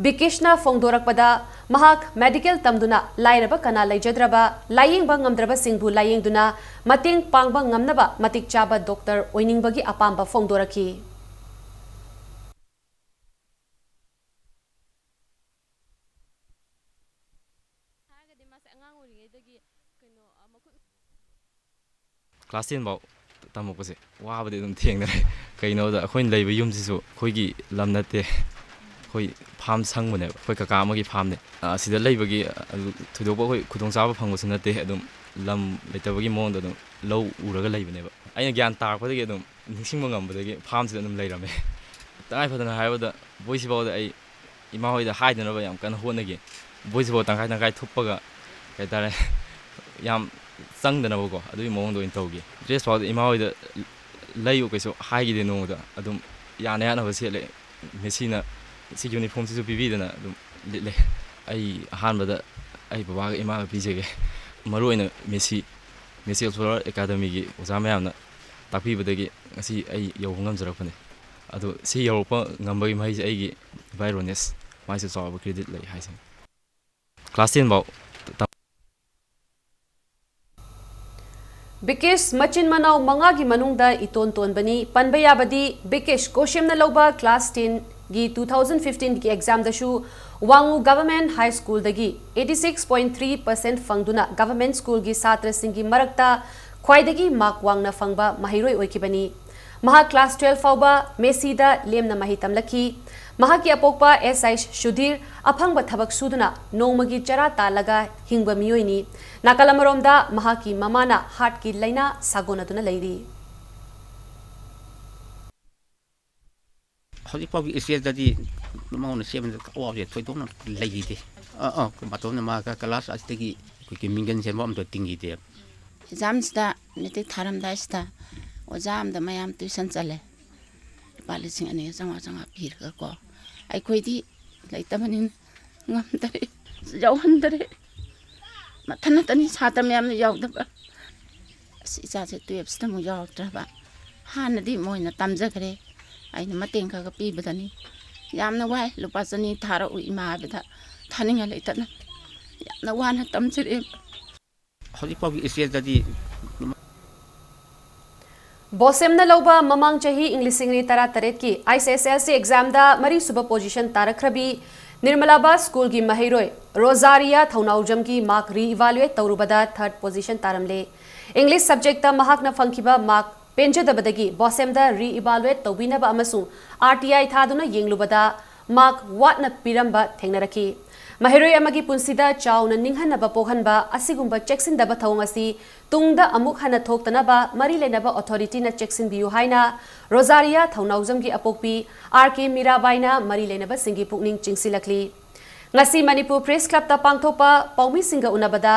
ꯕꯤꯀꯦꯁꯅ ꯐꯣꯡꯗꯣꯔꯛꯄꯗ, ꯃꯍꯥꯛ ꯃꯦꯗꯤꯀꯦꯜ ꯇꯝꯗꯨꯅ ꯂꯥꯏꯔꯕ ꯀꯅꯥ ꯂꯩꯖꯗ꯭ꯔꯕ, ꯂꯥꯌꯦꯡꯕ ꯉꯝꯗ꯭ꯔꯕꯁꯤꯡꯕꯨ ꯂꯥꯌꯦꯡꯗꯨꯅ ꯃꯇꯦꯡ ꯄꯥꯡꯕ ꯉꯝꯅꯕ ꯃꯇꯤꯛ ꯆꯥꯕ ꯗꯣꯛꯇꯔ ꯑꯣꯏꯅꯤꯡꯕꯒꯤ ꯑꯄꯥꯝꯕ ꯐꯣꯡꯗꯣꯔꯛꯈꯤ꯫ ꯍꯥꯏꯔꯒꯗꯤ ꯃꯥꯁꯦ ꯑꯉꯥꯡ ꯑꯣꯏꯔꯤꯉꯩꯗꯒꯤ ꯀꯩꯅꯣ, ꯑ, ꯃꯈꯨꯠ ꯀ꯭ꯂꯥꯁ ꯇꯦꯟ ꯐꯥꯎ ꯇꯝꯃꯛꯄꯁꯦ ꯋꯥꯕꯗꯤ ꯑꯗꯨꯝ ꯊꯦꯡꯅꯔꯦ꯫ ꯀꯩꯅꯣꯗ ꯑꯩꯈꯣꯏꯅ ꯂꯩꯕ ꯌꯨꯝꯁꯤꯁꯨ ꯑꯩꯈꯣꯏꯒꯤ ꯂꯝ ꯅꯠꯇꯦ, ꯑꯩꯈꯣꯏ ꯐꯥꯝ ꯁꯪꯕꯅꯦꯕ, ꯑꯩꯈꯣꯏ ꯀꯀꯥ ꯑꯃꯒꯤ ꯐꯥꯝꯅꯦ꯫ ꯑ, ꯁꯤꯗ ꯂꯩꯕꯒꯤ, ꯑ, ꯑꯗꯨ ꯊꯣꯏꯗꯣꯛꯄ ꯑꯩꯈꯣꯏ ꯈꯨꯗꯣꯡꯆꯥꯕ ꯐꯪꯕꯁꯨ ꯅꯠꯇꯦ, ꯑꯗꯨꯝ ꯂꯝ ꯂꯩꯇꯕꯒꯤ ꯃꯑꯣꯡꯗ ꯑꯗꯨꯝ ꯂꯧ ꯎꯔꯒ ꯂꯩꯕꯅꯦꯕ꯫ ꯑꯩꯅ ꯒ꯭ꯌꯥꯟ ꯇꯥꯔꯛꯄꯗꯒꯤ ꯑꯗꯨꯝ ꯅꯤꯡꯁꯤꯡꯕ ꯉꯝꯕꯗꯒꯤ ꯐꯥꯝꯁꯤꯗ ꯑꯗꯨꯝ ꯂꯩꯔꯝꯃꯦ꯫ ꯇꯉꯥꯏ ꯐꯗꯅ ꯍꯥꯏꯔꯕꯗ ꯕꯣꯏꯁꯤꯐꯥꯎꯗ ꯑꯩ ꯏꯃꯥ ꯍꯣꯏꯗ ꯍꯥꯏꯗꯅꯕ ꯌꯥꯝ ꯀꯟꯅ ꯍꯣꯠꯅꯈꯤ꯫ ꯕꯣꯏꯁꯤꯐꯥꯎ ꯇꯪꯈꯥꯏ ꯇꯪꯈꯥꯏ ꯊꯨꯞꯄꯒ, ꯀꯩ ꯍꯥꯏꯇꯥꯔꯦ, ꯌꯥꯝ ꯆꯪꯗꯅꯕꯀꯣ, ꯑꯗꯨꯒꯤ ꯃꯑꯣꯡꯗ ꯑꯣꯏꯅ ꯇꯧꯈꯤ꯫ ꯗ꯭ꯔꯦꯁ ꯐꯥꯎꯗ ꯏꯃꯥ ꯍꯣꯏꯗ ꯂꯩꯌꯨ ꯀꯩꯁꯨ ꯍꯥꯏꯈꯤꯗꯦ ꯅꯣꯡꯃꯗ꯫ ꯑꯗꯨꯝ ꯌꯥꯅ ꯌꯥꯅꯕ ꯁꯦꯠꯂꯦ꯫ ꯃꯦꯁꯤꯅ ꯁꯤ ꯌꯨꯅꯤꯐꯣꯔꯝꯁꯤꯁꯨ ꯄꯤꯕꯤꯗꯅ ꯑꯗꯨꯝ ꯂꯤꯠꯂꯦ꯫ ꯑꯩ ꯑꯍꯥꯟꯕꯗ ꯑꯩ ꯕꯕꯥꯒ ꯏꯃꯥꯒ ꯄꯤꯖꯒꯦ꯫ ꯃꯔꯨ ꯑꯣꯏꯅ ꯃꯦꯁꯤ꯫ Missile Solar Academyꯒꯤ ꯑꯣꯖꯥ ꯃꯌꯥꯝꯅ ꯇꯥꯛꯄꯤꯕꯗꯒꯤ ꯉꯁꯤ ꯑꯩ ꯌꯧꯕ ꯉꯝꯖꯔꯛꯄꯅꯤ꯫ ꯑꯗꯣ ꯁꯤ ꯌꯧꯔꯛꯄ ꯉꯝꯕꯒꯤ ꯃꯍꯩꯁꯦ ꯑꯩꯒꯤ ꯏꯕꯥꯏ ꯔꯣꯅꯦꯁ, ꯃꯥꯏꯁꯨ ꯆꯥꯎꯕ credit ꯂꯩ ꯍꯥꯏꯁꯤꯅꯤ꯫ Class ten ꯐꯥꯎ ꯇꯝ- ꯕꯤꯀꯦꯁ ꯃꯆꯤꯟ ꯃꯅꯥꯎ ꯃꯉꯥꯒꯤ ꯃꯅꯨꯡꯗ ꯏꯇꯣꯟ ꯇꯣꯟꯕꯅꯤ꯫ ꯄꯟꯕ ꯌꯥꯕꯗꯤ ꯕꯤꯀꯦꯁ ꯀꯣꯁꯦꯝꯅ ꯂꯧꯕ class ten ꯒꯤ two thousand fifteen ꯒꯤ exam ꯗꯁꯨ ꯋꯥꯡꯉꯨ Government High School ꯗꯒꯤ eighty six point three percent ꯐꯪꯗꯨꯅ Government School ꯒꯤ ꯁꯥꯇ꯭ꯔꯁꯤꯡꯒꯤ ꯃꯔꯛꯇ ꯈ꯭ꯋꯥꯏꯗꯒꯤ mark ꯋꯥꯡꯅ ꯐꯪꯕ ꯃꯍꯩꯔꯣꯏ ꯑꯣꯏꯈꯤꯕꯅꯤ꯫ ꯃꯍꯥꯛ class twelve ꯐꯥꯎꯕ ꯃꯦꯁꯤꯗ ꯂꯦꯝꯅ ꯃꯍꯩ ꯇꯝꯂꯛꯈꯤ꯫ ꯃꯍꯥꯛꯀꯤ ꯑꯄꯣꯛꯄ ꯑꯦꯁ ꯑꯥꯏ ꯁꯨꯙꯤꯔ ꯑꯐꯪꯕ ꯊꯕꯛ ꯁꯨꯗꯨꯅ ꯅꯣꯡꯃꯒꯤ ꯆꯔꯥ ꯇꯥꯜꯂꯒ ꯍꯤꯡꯕ ꯃꯤꯑꯣꯏꯅꯤ꯫ ꯅꯥꯀꯜ ꯑꯃꯔꯣꯝꯗ ꯃꯍꯥꯛꯀꯤ ꯃꯃꯥꯅ heart ꯀꯤ ꯂꯥꯏꯅꯥ ꯁꯥꯒꯣꯟꯅꯗꯨꯅ ꯂꯩꯔꯤ꯫ ꯍꯧꯖꯤꯛ ꯐꯥꯎꯒꯤ stage ꯇꯗꯤ ꯃꯉꯣꯟꯗ ꯁꯦꯝꯕꯗ ꯑꯋꯥꯕꯁꯦ ꯊꯣꯏꯗꯣꯛꯅ ꯂꯩꯈꯤꯗꯦ꯫ ꯑꯥ, ꯑꯥ, ꯃꯇꯣꯝꯅ ꯃꯥ class ꯑꯁꯤꯗꯒꯤ ꯑꯩꯈꯣꯏꯒꯤ ꯃꯤꯡꯖꯟ ꯁꯦꯝꯕ ꯑꯝꯇ ꯇꯤꯡꯈꯤꯗꯦ꯫ Exam ꯁꯤꯗ matric ꯊꯥꯔꯝꯗꯥꯏꯁꯤꯗ ꯑꯣꯖꯥ ꯑꯃꯗ ꯃꯌꯥꯝ tuition ꯆꯠꯂꯦ꯫ ꯂꯨꯄꯥ ꯂꯤꯁꯤꯡ ꯑꯅꯤꯒ ꯆꯥꯝꯃꯉꯥ ꯆꯥꯝꯃꯉꯥ ꯄꯤꯔꯒꯀꯣ꯫ ꯑꯩꯈꯣꯏꯗꯤ ꯂꯩꯇꯕꯅꯤꯅ ꯉꯝꯗꯔꯦ, ꯌꯥꯎꯍꯟꯗꯔꯦ꯫ ꯃꯊꯟ ꯃꯊꯟꯒꯤ ꯁꯥꯇ꯭ꯔ ꯃꯌꯥꯝꯅ ꯌꯥꯎꯗꯕ꯫ ꯑꯁ, ꯏꯆꯥꯁꯦ twelve ꯁꯤꯗ ꯑꯃꯨꯛ ꯌꯥꯎꯔꯛꯇ꯭ꯔꯕ꯫ ꯍꯥꯟꯅꯗꯤ ꯃꯣꯏꯅ ꯇꯝꯖꯈ꯭ꯔꯦ꯫ ꯑꯩꯅ ꯃꯇꯦꯡ ꯈꯔ ꯈꯔ ꯄꯤꯕꯗꯅꯤ꯫ ꯌꯥꯝꯅ ꯋꯥꯏ꯫ "ꯂꯨꯄꯥ ꯆꯅꯤ ꯊꯥꯔꯛꯎ ꯏꯃꯥ" ꯍꯥꯏꯕꯗ ꯊꯥꯅꯤꯡꯉꯥꯏ ꯂꯩꯇꯅ ꯌꯥꯝꯅ ꯋꯥꯅ ꯇꯝꯖꯔꯛꯑꯦ꯫ ꯍꯧꯖꯤꯛ ꯐꯥꯎꯒꯤ stage ꯇꯗꯤ ꯕꯣꯁꯦꯝꯅ ꯂꯧꯕ ꯃꯃꯥꯡ ꯆꯍꯤ ꯏꯪ ꯂꯤꯁꯤꯡ ꯑꯅꯤ ꯇꯔꯥꯇꯔꯦꯠꯀꯤ H S S L C exam ꯗ ꯃꯔꯤꯁꯨꯕ position ꯇꯥꯔꯛꯈ꯭ꯔꯕꯤ ꯅꯤꯔꯃꯂꯥꯕꯥ school ꯒꯤ ꯃꯍꯩꯔꯣꯏ ꯔꯣꯖꯥꯔꯤꯌꯥ ꯊꯧꯅꯥꯎꯖꯝꯒꯤ mark re-evaluate ꯇꯧꯔꯨꯕꯗ third position ꯇꯥꯔꯝꯂꯦ꯫ English subject ꯇ ꯃꯍꯥꯛꯅ ꯐꯪꯈꯤꯕ mark ꯄꯦꯟꯖꯗꯕꯗꯒꯤ ꯕꯣꯁꯦꯝꯗ re-evaluate ꯇꯧꯕꯤꯅꯕ ꯑꯃꯁꯨꯡ R T I ꯊꯥꯗꯨꯅ ꯌꯦꯡꯂꯨꯕꯗ mark ꯋꯥꯠꯅ ꯄꯤꯔꯝꯕ ꯊꯦꯡꯅꯔꯛꯈꯤ꯫ ꯃꯍꯩꯔꯣꯏ ꯑꯃꯒꯤ ꯄꯨꯟꯁꯤꯗ ꯆꯥꯎꯅ ꯅꯤꯡꯍꯟꯅꯕ ꯄꯣꯛꯍꯟꯕ ꯑꯁꯤꯒꯨꯝꯕ ꯆꯦꯛꯁꯤꯟꯗꯕ ꯊꯧꯑꯣꯡ ꯑꯁꯤ ꯇꯨꯡꯗ ꯑꯃꯨꯛ ꯍꯟꯅ ꯊꯣꯛꯇꯅꯕ ꯃꯔꯤ ꯂꯩꯅꯕ authority ꯅ ꯆꯦꯛꯁꯤꯟꯕꯤꯌꯨ ꯍꯥꯏꯅ ꯔꯣꯖꯥꯔꯤꯌꯥ ꯊꯧꯅꯥꯎꯖꯝꯒꯤ ꯑꯄꯣꯛꯄꯤ R K ꯃꯤꯔꯥꯕꯥꯏꯅ ꯃꯔꯤ ꯂꯩꯅꯕꯁꯤꯡꯒꯤ ꯄꯨꯛꯅꯤꯡ ꯆꯤꯡꯁꯤꯜꯂꯛꯂꯤ꯫ ꯉꯁꯤ ꯃꯅꯤꯄꯨꯔ Press Club ꯇ ꯄꯥꯡꯊꯣꯛꯄ ꯄꯥꯎꯃꯤꯁꯤꯡꯒ ꯎꯅꯕꯗ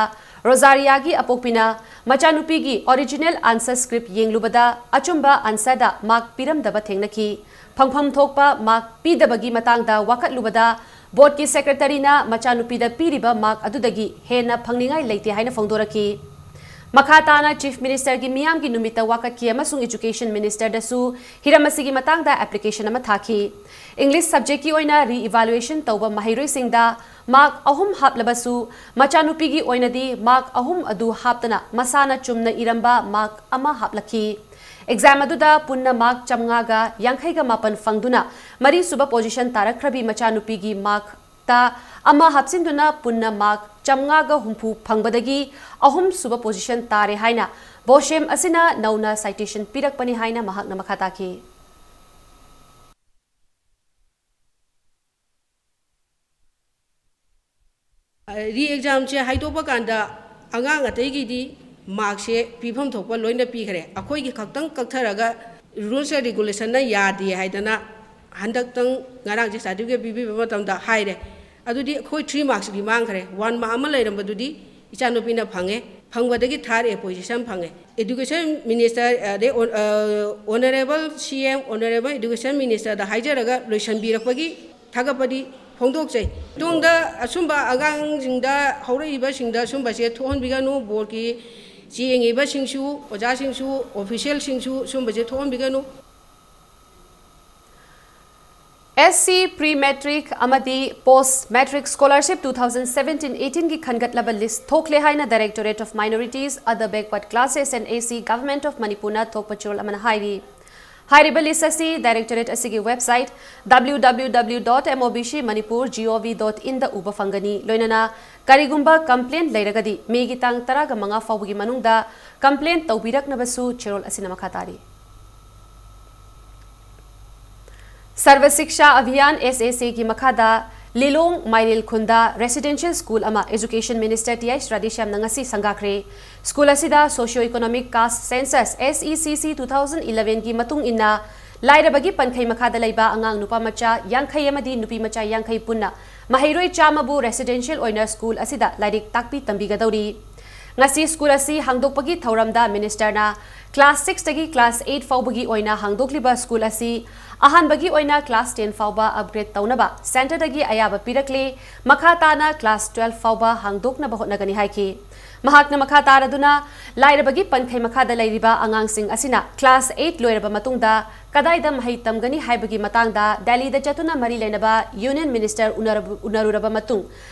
ꯔꯣꯖꯥꯔꯤꯌꯥꯒꯤ ꯑꯄꯣꯛꯄꯤꯅ ꯃꯆꯥꯅꯨꯄꯤꯒꯤ original answer script ꯌꯦꯡꯂꯨꯕꯗ ꯑꯆꯨꯝꯕ answer ꯗ mark ꯄꯤꯔꯝꯗꯕ ꯊꯦꯡꯅꯈꯤ꯫ ꯐꯪꯐꯝ ꯊꯣꯛꯄ mark ꯄꯤꯗꯕꯒꯤ ꯃꯇꯥꯡꯗ ꯋꯥꯀꯠꯂꯨꯕꯗ board ꯀꯤ secretary ꯅ ꯃꯆꯥꯅꯨꯄꯤꯗ ꯄꯤꯔꯤꯕ mark ꯑꯗꯨꯗꯒꯤ ꯍꯦꯟꯅ ꯐꯪꯅꯤꯡꯉꯥꯏ ꯂꯩꯇꯦ ꯍꯥꯏꯅ ꯐꯣꯡꯗꯣꯔꯛꯈꯤ꯫ ꯃꯈꯥ ꯇꯥꯅ Chief Minister ꯒꯤ ꯃꯤꯌꯥꯝꯒꯤ ꯅꯨꯃꯤꯠꯇ ꯋꯥꯀꯠꯈꯤ ꯑꯃꯁꯨꯡ Education Minister ꯗꯁꯨ ꯍꯤꯔꯝ ꯑꯁꯤꯒꯤ ꯃꯇꯥꯡꯗ application ꯑꯃ ꯊꯥꯈꯤ꯫ English subject ꯀꯤ ꯑꯣꯏꯅ re-evaluation ꯇꯧꯕ ꯃꯍꯩꯔꯣꯏꯁꯤꯡꯗ mark ꯑꯍꯨꯝ ꯍꯥꯞꯂꯕꯁꯨ, ꯃꯆꯥꯅꯨꯄꯤꯒꯤ ꯑꯣꯏꯅꯗꯤ mark ꯑꯍꯨꯝ ꯑꯗꯨ ꯍꯥꯞꯇꯅ ꯃꯁꯥꯅ ꯆꯨꯝꯅ ꯏꯔꯝꯕ mark ꯑꯃ ꯍꯥꯞꯂꯛꯈꯤ꯫ Exam ꯑꯗꯨꯗ ꯄꯨꯟꯅ mark ꯆꯥꯝꯃꯉꯥꯒ ꯌꯥꯡꯈꯩꯒ ꯃꯥꯄꯟ ꯐꯪꯗꯨꯅ ꯃꯔꯤꯁꯨꯕ position ꯇꯥꯔꯛꯈ꯭ꯔꯕꯤ ꯃꯆꯥꯅꯨꯄꯤꯒꯤ mark ꯇ ꯑꯃ ꯍꯥꯞꯆꯤꯟꯗꯨꯅ ꯄꯨꯟꯅ mark ꯆꯥꯝꯃꯉꯥꯒ ꯍꯨꯝꯐꯨ ꯐꯪꯕꯗꯒꯤ ꯑꯍꯨꯝꯁꯨꯕ position ꯇꯥꯔꯦ ꯍꯥꯏꯅ BOSHEM ꯑꯁꯤꯅ ꯅꯧꯅ citation ꯄꯤꯔꯛꯄꯅꯤ ꯍꯥꯏꯅ ꯃꯍꯥꯛꯅ ꯃꯈꯥ ꯇꯥꯈꯤ꯫ Re-exam ꯁꯦ ꯍꯥꯏꯗꯣꯛꯄ ꯀꯥꯟꯗ ꯑꯉꯥꯡ ꯑꯇꯩꯒꯤꯗꯤ mark ꯁꯦ ꯄꯤꯐꯝ ꯊꯣꯛꯄ ꯂꯣꯏꯅ ꯄꯤꯈ꯭ꯔꯦ꯫ ꯑꯩꯈꯣꯏꯒꯤ ꯈꯛꯇꯪ ꯀꯛꯊꯔꯒ rules and regulation ꯅ ꯌꯥꯗꯦ ꯍꯥꯏꯗꯅ ꯍꯟꯗꯛꯇꯪ ꯉꯔꯥꯡꯁꯦ certificate ꯄꯤꯕꯤꯕ ꯃꯇꯝꯗ ꯍꯥꯏꯔꯦ꯫ ꯑꯗꯨꯗꯤ ꯑꯩꯈꯣꯏ three marks ꯀꯤ ꯃꯥꯡꯈ꯭ꯔꯦ꯫ One mark ꯑꯃ ꯂꯩꯔꯝꯕꯗꯨꯗꯤ ꯏꯆꯥꯅꯨꯄꯤꯅ ꯐꯪꯉꯦ꯫ ꯐꯪꯕꯗꯒꯤ third position ꯐꯪꯉꯦ꯫ Education Minister, ꯑꯗꯩ, ꯑ, Honourable C M, Honourable Education Minister ꯗ ꯍꯥꯏꯖꯔꯒ ꯂꯣꯏꯁꯤꯟꯕꯤꯔꯛꯄꯒꯤ ꯊꯥꯒꯠꯄꯗꯤ ꯐꯣꯡꯗꯣꯛꯆꯩ꯫ ꯇꯨꯡꯗ ꯑꯁꯨꯝꯕ ꯑꯉꯥꯡꯁꯤꯡꯗ, ꯍꯧꯔꯛꯏꯕꯁꯤꯡꯗ ꯁꯨꯝꯕꯁꯦ ꯊꯣꯛꯍꯟꯕꯤꯒꯅꯨ꯫ Board ꯀꯤ ꯆꯦ ꯌꯦꯡꯉꯤꯕꯁꯤꯡꯁꯨ, ꯑꯣꯖꯥꯁꯤꯡꯁꯨ, official ꯁꯤꯡꯁꯨ ꯁꯨꯝꯕꯁꯦ ꯊꯣꯛꯍꯟꯕꯤꯒꯅꯨ꯫ S C pre matric ꯑꯃꯗꯤ post matric scholarship two thousand seventeen eighteen ꯒꯤ ꯈꯟꯒꯠꯂꯕ list ꯊꯣꯛꯂꯦ ꯍꯥꯏꯅ Directorate of Minorities, Other Backward Classes and S C Government of Manipur ꯅ ꯊꯣꯛꯄ ꯆꯦꯔꯣꯜ ꯑꯃꯅ ꯍꯥꯏꯔꯤ꯫ ꯍꯥꯏꯔꯤꯕ list ꯑꯁꯤ Directorate ꯑꯁꯤꯒꯤ website W W W dot M O B C Manipur dot G O V dot in ꯗ ꯎꯕ ꯐꯪꯒꯅꯤ꯫ ꯂꯣꯏꯅꯅ ꯀꯔꯤꯒꯨꯝꯕ complaint ꯂꯩꯔꯒꯗꯤ ꯃꯦꯒꯤ ꯇꯥꯡ ꯇꯔꯥꯒ ꯃꯉꯥ ꯐꯥꯎꯕꯒꯤ ꯃꯅꯨꯡꯗ complaint ꯇꯧꯕꯤꯔꯛꯅꯕꯁꯨ ꯆꯦꯔꯣꯜ ꯑꯁꯤꯅ ꯃꯈꯥ ꯇꯥꯔꯤ꯫ ꯁꯔꯕ ꯁꯤꯛꯁꯥ ꯑꯚꯤꯌꯥꯟ, S S A ꯒꯤ ꯃꯈꯥꯗ ꯂꯤꯂꯣꯡ ꯃꯥꯏꯔꯦꯜ ꯈꯨꯟꯗ residential school ꯑꯃ Education Minister T H ꯔꯥꯙꯦꯁ꯭ꯌꯥꯝꯅ ꯉꯁꯤ ꯁꯪꯒꯥꯈ꯭ꯔꯦ꯫ School ꯑꯁꯤꯗ Socio Economic Caste Census, S E C C two thousand eleven ꯒꯤ ꯃꯇꯨꯡ ꯏꯟꯅ ꯂꯥꯏꯔꯕꯒꯤ ꯄꯟꯈꯩ ꯃꯈꯥꯗ ꯂꯩꯕ ꯑꯉꯥꯡ ꯅꯨꯄꯥ ꯃꯆꯥ ꯌꯥꯡꯈꯩ ꯑꯃꯗꯤ ꯅꯨꯄꯤ ꯃꯆꯥ ꯌꯥꯡꯈꯩ ꯄꯨꯟꯅ ꯃꯍꯩꯔꯣꯏ ꯆꯥꯝꯃꯕꯨ residential ꯑꯣꯏꯅ school ꯑꯁꯤꯗ ꯂꯥꯏꯔꯤꯛ ꯇꯥꯛꯄꯤ ꯇꯝꯕꯤꯒꯗꯧꯔꯤ꯫ ꯉꯁꯤ ꯁ꯭ꯀꯨꯜ ꯑꯁꯤ ꯍꯥꯡꯗꯣꯛꯄꯒꯤ ꯊꯧꯔꯝꯗ ꯃꯤꯅꯤꯁꯇꯔꯅ ꯀ꯭ꯂꯥꯁ ꯁꯤꯛꯁꯇꯒꯤ ꯀ꯭ꯂꯥꯁ ꯑꯩꯠ ꯐꯥꯎꯕꯒꯤ ꯑꯣꯏꯅ ꯍꯥꯡꯗꯣꯛꯂꯤꯕ ꯁ꯭ꯀꯨꯜ ꯑꯁꯤ ꯑꯍꯥꯟꯕꯒꯤ ꯑꯣꯏꯅ ꯀ꯭ꯂꯥꯁ ꯇꯦꯟ ꯐꯥꯎꯕ ꯑꯞꯒ꯭ꯔꯦꯗ ꯇꯧꯅꯕ ꯁꯦꯟꯇꯔꯗꯒꯤ ꯑꯌꯥꯕ ꯄꯤꯔꯛꯂꯦ, ꯃꯈꯥ ꯇꯥꯅ ꯀ꯭ꯂꯥꯁ ꯇꯨꯋꯦꯜꯐ ꯐꯥꯎꯕ ꯍꯥꯡꯗꯣꯛꯅꯕ ꯍꯣꯠꯅꯒꯅꯤ ꯍꯥꯏꯈꯤ꯫ ꯃꯍꯥꯛꯅ ꯃꯈꯥ ꯇꯥꯔꯗꯨꯅ ꯂꯥꯏꯔꯕꯒꯤ ꯄꯟꯈꯩ ꯃꯈꯥꯗ ꯂꯩꯔꯤꯕ ꯑꯉꯥꯡꯁꯤꯡ ꯑꯁꯤꯅ ꯀ꯭ꯂꯥꯁ ꯑꯩꯠ ꯂꯣꯏꯔꯕ ꯃꯇꯨꯡꯗ ꯀꯗꯥꯏꯗ ꯃꯍꯩ ꯇꯝꯒꯅꯤ ꯍꯥꯏꯕꯒꯤ ꯃꯇꯥꯡꯗ ꯗꯦꯜꯂꯤꯗ ꯆꯠꯇꯨꯅ ꯃꯔꯤ ꯂꯩꯅꯕ ꯌꯨꯅꯤꯌꯟ ꯃꯤꯅꯤꯁꯇꯔ ꯎꯅꯔꯕ-, ꯎꯅꯔꯨꯔꯕ ꯃꯇꯨꯡ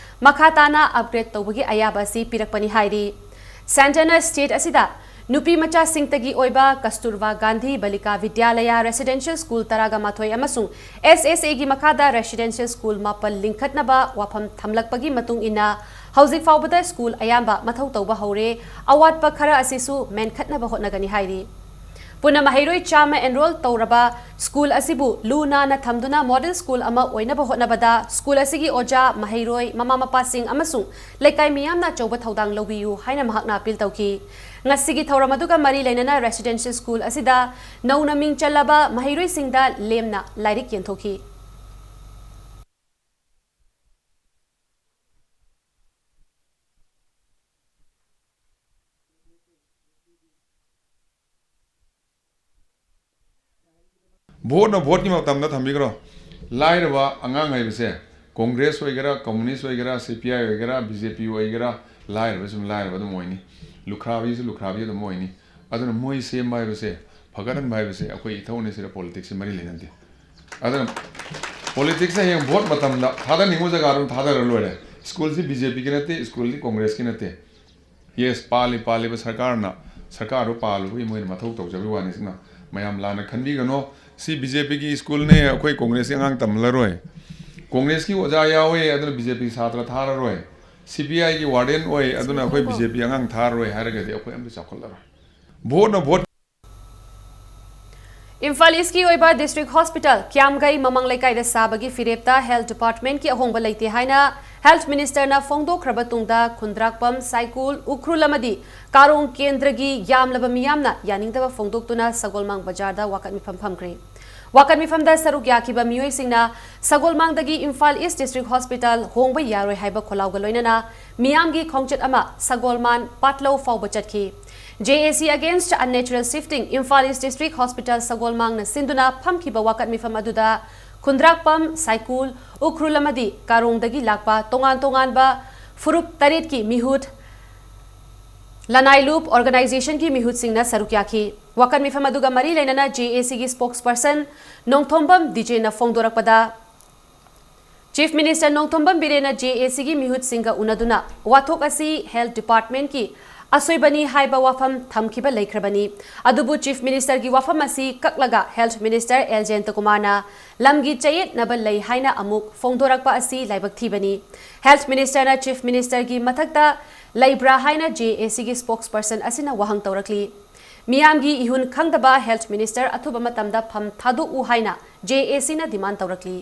ꯃꯈꯥ ꯇꯥꯅ ꯑꯞꯒ꯭ꯔꯦꯗ ꯇꯧꯕꯒꯤ ꯑꯌꯥꯕ ꯑꯁꯤ ꯄꯤꯔꯛꯄꯅꯤ ꯍꯥꯏꯔꯤ꯫ ꯁꯦꯟꯇꯔꯅ ꯁ꯭ꯇꯦꯠ ꯑꯁꯤꯗ ꯅꯨꯄꯤ ꯃꯆꯥꯁꯤꯡꯇꯒꯤ ꯑꯣꯏꯕ ꯀꯁꯇꯨꯔꯕꯥ ꯒꯥꯟꯙꯤ ꯕꯥꯂꯤꯀꯥ ꯕꯤꯗ꯭ꯌꯥꯂꯌꯥ ꯔꯦꯁꯤꯗꯦꯟꯁꯤꯌꯦꯜ ꯁ꯭ꯀꯨꯜ ꯇꯔꯥꯒ ꯃꯥꯊꯣꯏ ꯑꯃꯁꯨꯡ ꯑꯦꯁ ꯑꯦꯁ ꯑꯦꯒꯤ ꯃꯈꯥꯗ ꯔꯦꯁꯤꯗꯦꯟꯁꯤꯌꯦꯜ ꯁ꯭ꯀꯨꯜ ꯃꯥꯄꯜ ꯂꯤꯡꯈꯠꯅꯕ ꯋꯥꯐꯝ ꯊꯝꯂꯛꯄꯒꯤ ꯃꯇꯨꯡ ꯏꯟꯅ ꯍꯧꯖꯤꯛ ꯐꯥꯎꯕꯗ ꯁ꯭ꯀꯨꯜ ꯑꯌꯥꯝꯕ ꯃꯊꯧ ꯇꯧꯕ ꯍꯧꯔꯦ, ꯑꯋꯥꯠꯄ ꯈꯔ ꯑꯁꯤꯁꯨ ꯃꯦꯟꯈꯠꯅꯕ ꯍꯣꯠꯅꯒꯅꯤ ꯍꯥꯏꯔꯤ꯫ ꯄꯨꯟꯅ ꯃꯍꯩꯔꯣꯏ ꯆꯥꯝꯃ ꯑꯦꯟꯔꯣꯜ ꯇꯧꯔꯕ ꯁ꯭ꯀꯨꯜ ꯑꯁꯤꯕꯨ ꯂꯨ ꯅꯥꯟꯅ ꯊꯝꯗꯨꯅ ꯃꯣꯗꯦꯜ ꯁ꯭ꯀꯨꯜ ꯑꯃ ꯑꯣꯏꯅꯕ ꯍꯣꯠꯅꯕꯗ ꯁ꯭ꯀꯨꯜ ꯑꯁꯤꯒꯤ ꯑꯣꯖꯥ, ꯃꯍꯩꯔꯣꯏ, ꯃꯃꯥ ꯃꯄꯥꯁꯤꯡ ꯑꯃꯁꯨꯡ ꯂꯩꯀꯥꯏ ꯃꯤꯌꯥꯝꯅ ꯑꯆꯧꯕ ꯊꯧꯗꯥꯡ ꯂꯧꯕꯤꯌꯨ ꯍꯥꯏꯅ ꯃꯍꯥꯛꯅ ꯑꯄꯤꯜ ꯇꯧꯈꯤ꯫ ꯉꯁꯤꯒꯤ ꯊꯧꯔꯝ ꯑꯗꯨꯒ ꯃꯔꯤ ꯂꯩꯅꯅ ꯔꯦꯁꯤꯗꯦꯟꯁꯤꯌꯦꯜ ꯁ꯭ꯀꯨꯜ ꯑꯁꯤꯗ ꯅꯧꯅ ꯃꯤꯡ ꯆꯜꯂꯕ ꯃꯍꯩꯔꯣꯏꯁꯤꯡꯗ ꯂꯦꯝꯅ ꯂꯥꯏꯔꯤꯛ ꯌꯦꯟꯊꯣꯛꯈꯤ꯫ ꯚꯣꯠꯅ ꯚꯣꯠꯀꯤ ꯃꯇꯝꯗ ꯊꯝꯕꯤꯈ꯭ꯔꯣ꯫ ꯂꯥꯏꯔꯕ ꯑꯉꯥꯡ ꯍꯥꯏꯕꯁꯦ ꯀꯣꯡꯒ꯭ꯔꯦꯁ ꯑꯣꯏꯒꯦꯔꯥ, ꯀꯝꯃꯨꯅꯤꯁ ꯑꯣꯏꯒꯦꯔꯥ, ꯁꯤ ꯄꯤ ꯑꯥꯏ ꯑꯣꯏꯒꯦꯔꯥ, ꯕꯤ ꯖꯦ ꯄꯤ ꯑꯣꯏꯒꯦꯔꯥ, ꯂꯥꯏꯔꯕ ꯁꯨꯝ ꯂꯥꯏꯔꯕ ꯑꯗꯨꯝ ꯑꯣꯏꯅꯤ, ꯂꯨꯈ꯭ꯔꯥꯕꯤꯁꯨ ꯂꯨꯈ꯭ꯔꯥꯕꯤ ꯑꯗꯨꯝ ꯑꯣꯏꯅꯤ꯫ ꯑꯗꯨꯅ ꯃꯣꯏ ꯁꯦꯝꯕ ꯍꯥꯏꯕꯁꯦ, ꯐꯒꯠꯍꯟꯕ ꯍꯥꯏꯕꯁꯦ ꯑꯩꯈꯣꯏ ꯏꯊꯧꯅꯤ, ꯁꯤꯗ ꯄꯣꯂꯤꯇꯤꯛꯁꯁꯦ ꯃꯔꯤ ꯂꯩꯅꯗꯦ꯫ ꯑꯗꯨꯅ ꯄꯣꯂꯤꯇꯤꯛꯁꯇ ꯍꯌꯦꯡ ꯚꯣꯠ ꯃꯇꯝꯗ ꯊꯥꯗꯅꯤꯡꯕ ꯖꯒꯥꯗ ꯑꯗꯨꯝ ꯊꯥꯗꯔ ꯂꯣꯏꯔꯦ꯫ ꯁ꯭ꯀꯨꯜꯁꯤ ꯕꯤ ꯖꯦ ꯄꯤꯒꯤ ꯅꯠꯇꯦ, ꯁ꯭ꯀꯨꯜꯗꯤ ꯀꯣꯡꯒ꯭ꯔꯦꯁꯀꯤ ꯅꯠꯇꯦ꯫ ꯌꯦꯁ, ꯄꯥꯜꯂꯤ, ꯄꯥꯜꯂꯤꯕ ꯁꯔꯀꯥꯔꯅ, ꯁꯔꯀꯥꯔꯗꯨ ꯄꯥꯜꯂꯨꯕꯒꯤ ꯃꯣꯏꯅ ꯃꯊꯧ ꯇꯧꯖꯕꯒꯤ ꯋꯥꯅꯤ꯫ ꯁꯤꯅ ꯃꯌꯥꯝ ꯂꯥꯟꯅ ꯈꯟꯕꯤꯒꯅꯣ꯫ ꯁꯤ ꯕꯤ ꯖꯦ ꯄꯤꯒꯤ ꯁ꯭ꯀꯨꯜꯅꯦ, ꯑꯩꯈꯣꯏ ꯀꯣꯡꯒ꯭ꯔꯦꯁꯀꯤ ꯑꯉꯥꯡ ꯇꯝꯍꯜꯂꯔꯣꯏ꯫ ꯀꯣꯡꯒ꯭ꯔꯦꯁꯀꯤ ꯑꯣꯖꯥ ꯌꯥꯎꯋꯦ, ꯑꯗꯨꯅ ꯕꯤ ꯖꯦ ꯄꯤꯒꯤ ꯁꯥꯇ꯭ꯔ ꯊꯥꯔꯔꯣꯏ꯫ ꯁꯤ ꯄꯤ ꯑꯥꯏꯒꯤ ꯋꯥꯔꯗꯦꯟ ꯑꯣꯏ, ꯑꯗꯨꯅ ꯑꯩꯈꯣꯏ ꯕꯤ ꯖꯦ ꯄꯤ ꯑꯉꯥꯡ ꯊꯥꯔꯔꯣꯏ ꯍꯥꯏꯔꯒꯗꯤ ꯑꯩꯈꯣꯏ ꯑꯝꯇ ꯆꯥꯎꯈꯠꯂꯔꯣꯏ꯫ ꯚꯣꯠꯅ ꯚꯣꯠ꯫ ꯏꯝꯐꯥꯜ ꯏꯁꯀꯤ ꯑꯣꯏꯕ ꯗꯤꯁꯇ꯭ꯔꯤꯛ ꯍꯣꯁꯄꯤꯇꯥꯜ ꯀ꯭ꯌꯥꯝꯒꯩ ꯃꯃꯥꯡ ꯂꯩꯀꯥꯏꯗ ꯁꯥꯕꯒꯤ ꯐꯤꯔꯦꯞꯇ ꯍꯦꯜꯊ ꯗꯤꯄꯥꯔꯠꯃꯦꯟꯠꯀꯤ ꯑꯍꯣꯡꯕ ꯂꯩꯇꯦ ꯍꯥꯏꯅ ꯍꯦꯜꯊ ꯃꯤꯅꯤꯁꯇꯔꯅ ꯐꯣꯡꯗꯣꯛꯈ꯭ꯔꯕ ꯇꯨꯡꯗ ꯈꯨꯟꯗ꯭ꯔꯥꯛꯄꯝ, ꯁꯥꯏꯀꯨꯜ, ꯎꯈ꯭ꯔꯨꯜ ꯑꯃꯗꯤ ꯀꯥꯔꯣꯡ ꯀꯦꯟꯗ꯭ꯔꯒꯤ ꯌꯥꯝꯂꯕ ꯃꯤꯌꯥꯝꯅ ꯌꯥꯅꯤꯡꯗꯕ ꯐꯣꯡꯗꯣꯛꯇꯨꯅ ꯁꯒꯣꯜꯃꯥꯡ ꯕꯖꯥꯔꯗ ꯋꯥꯀꯠ ꯃꯤꯐꯝ ꯐꯝꯈ꯭ꯔꯦ꯫ ꯋꯥꯀꯠ ꯃꯤꯐꯝꯗ ꯁꯔꯨꯛ ꯌꯥꯈꯤꯕ ꯃꯤꯑꯣꯏꯁꯤꯡꯅ ꯁꯒꯣꯜꯃꯥꯡꯗꯒꯤ ꯏꯝꯐꯥꯜ ꯏꯁ ꯗꯤꯁꯇ꯭ꯔꯤꯛ ꯍꯣꯁꯄꯤꯇꯥꯜ ꯍꯣꯡꯕ ꯌꯥꯔꯣꯏ ꯍꯥꯏꯕ ꯈꯣꯜꯂꯥꯎꯒ ꯂꯣꯏꯅꯅ ꯃꯤꯌꯥꯝꯒꯤ ꯈꯣꯡꯆꯠ ꯑꯃ ꯁꯒꯣꯜꯃꯥꯟ ꯄꯥꯠꯂꯧ ꯐꯥꯎꯕ ꯆꯠꯈꯤ꯫ J A C Against Unnatural Shifting, Imphal east district hospital ꯁꯒꯣꯜꯃꯥꯡꯅ ꯁꯤꯟꯗꯨꯅ ꯐꯝꯈꯤꯕ ꯋꯥꯀꯠ ꯃꯤꯐꯝ ꯑꯗꯨꯗ ꯈꯨꯟꯗ꯭ꯔꯥꯛꯄꯝ, ꯁꯥꯏꯀꯨꯜ, ꯎꯈ꯭ꯔꯨꯜ ꯑꯃꯗꯤ ꯀꯥꯔꯣꯡꯗꯒꯤ ꯂꯥꯛꯄ ꯇꯣꯉꯥꯟ ꯇꯣꯉꯥꯟꯕ ꯐꯨꯔꯨꯞ ꯇꯔꯦꯠꯀꯤ ꯃꯤꯍꯨꯠ, ꯂꯅꯥꯏ ꯂꯨꯞ ꯑꯣꯔꯒꯅꯥꯏꯖꯦꯁꯟꯒꯤ ꯃꯤꯍꯨꯠꯁꯤꯡꯅ ꯁꯔꯨꯛ ꯌꯥꯈꯤ꯫ ꯋꯥꯀꯠ ꯃꯤꯐꯝ ꯑꯗꯨꯒ ꯃꯔꯤ ꯂꯩꯅꯅ J A Cꯒꯤ ꯁ꯭ꯄꯣꯛꯁꯄꯔꯁꯟ ꯅꯣꯡꯊꯣꯝꯕꯝ ꯗꯤꯖꯦꯅ ꯐꯣꯡꯗꯣꯔꯛꯄꯗ, ꯆꯤꯐ ꯃꯤꯅꯤꯁꯇꯔ ꯅꯣꯡꯊꯣꯝꯕꯝ ꯕꯤꯔꯦꯟꯅ J A Cꯒꯤ ꯃꯤꯍꯨꯠꯁꯤꯡꯒ ꯎꯅꯗꯨꯅ ꯋꯥꯊꯣꯛ ꯑꯁꯤ ꯍꯦꯜꯊ ꯗꯤꯄꯥꯔꯠꯃꯦꯟꯠꯀꯤ ꯑꯁꯣꯏꯕꯅꯤ ꯍꯥꯏꯕ ꯋꯥꯐꯝ ꯊꯝꯈꯤꯕ ꯂꯩꯈ꯭ꯔꯕꯅꯤ꯫ ꯑꯗꯨꯕꯨ ꯆꯤꯐ ꯃꯤꯅꯤꯁꯇꯔꯒꯤ ꯋꯥꯐꯝ ꯑꯁꯤ ꯀꯛꯂꯒ ꯍꯦꯜꯊ ꯃꯤꯅꯤꯁꯇꯔ ꯑꯦꯜ ꯖꯌꯟꯇꯀꯨꯃꯥꯔꯅ ꯂꯝꯒꯤ ꯆꯌꯦꯠꯅꯕ ꯂꯩ ꯍꯥꯏꯅ ꯑꯃꯨꯛ ꯐꯣꯡꯗꯣꯔꯛꯄ ꯑꯁꯤ ꯂꯥꯏꯕꯛ ꯊꯤꯕꯅꯤ꯫ ꯍꯦꯜꯊ ꯃꯤꯅꯤꯁꯇꯔꯅ ꯆꯤꯐ ꯃꯤꯅꯤꯁꯇꯔꯒꯤ ꯃꯊꯛꯇ ꯂꯩꯕ꯭ꯔꯥ ꯍꯥꯏꯅ J A Cꯒꯤ ꯁ꯭ꯄꯣꯛꯁꯄꯔꯁꯟ ꯑꯁꯤꯅ ꯋꯥꯍꯪ ꯇꯧꯔꯛꯂꯤ꯫ ꯃꯤꯌꯥꯝꯒꯤ ꯏꯍꯨꯟ ꯈꯪꯗꯕ ꯍꯦꯜꯊ ꯃꯤꯅꯤꯁꯇꯔ ꯑꯊꯨꯕ ꯃꯇꯝꯗ ꯐꯝ ꯊꯥꯗꯣꯛꯎ ꯍꯥꯏꯅ J A Cꯅ ꯗꯤꯃꯥꯟ ꯇꯧꯔꯛꯂꯤ꯫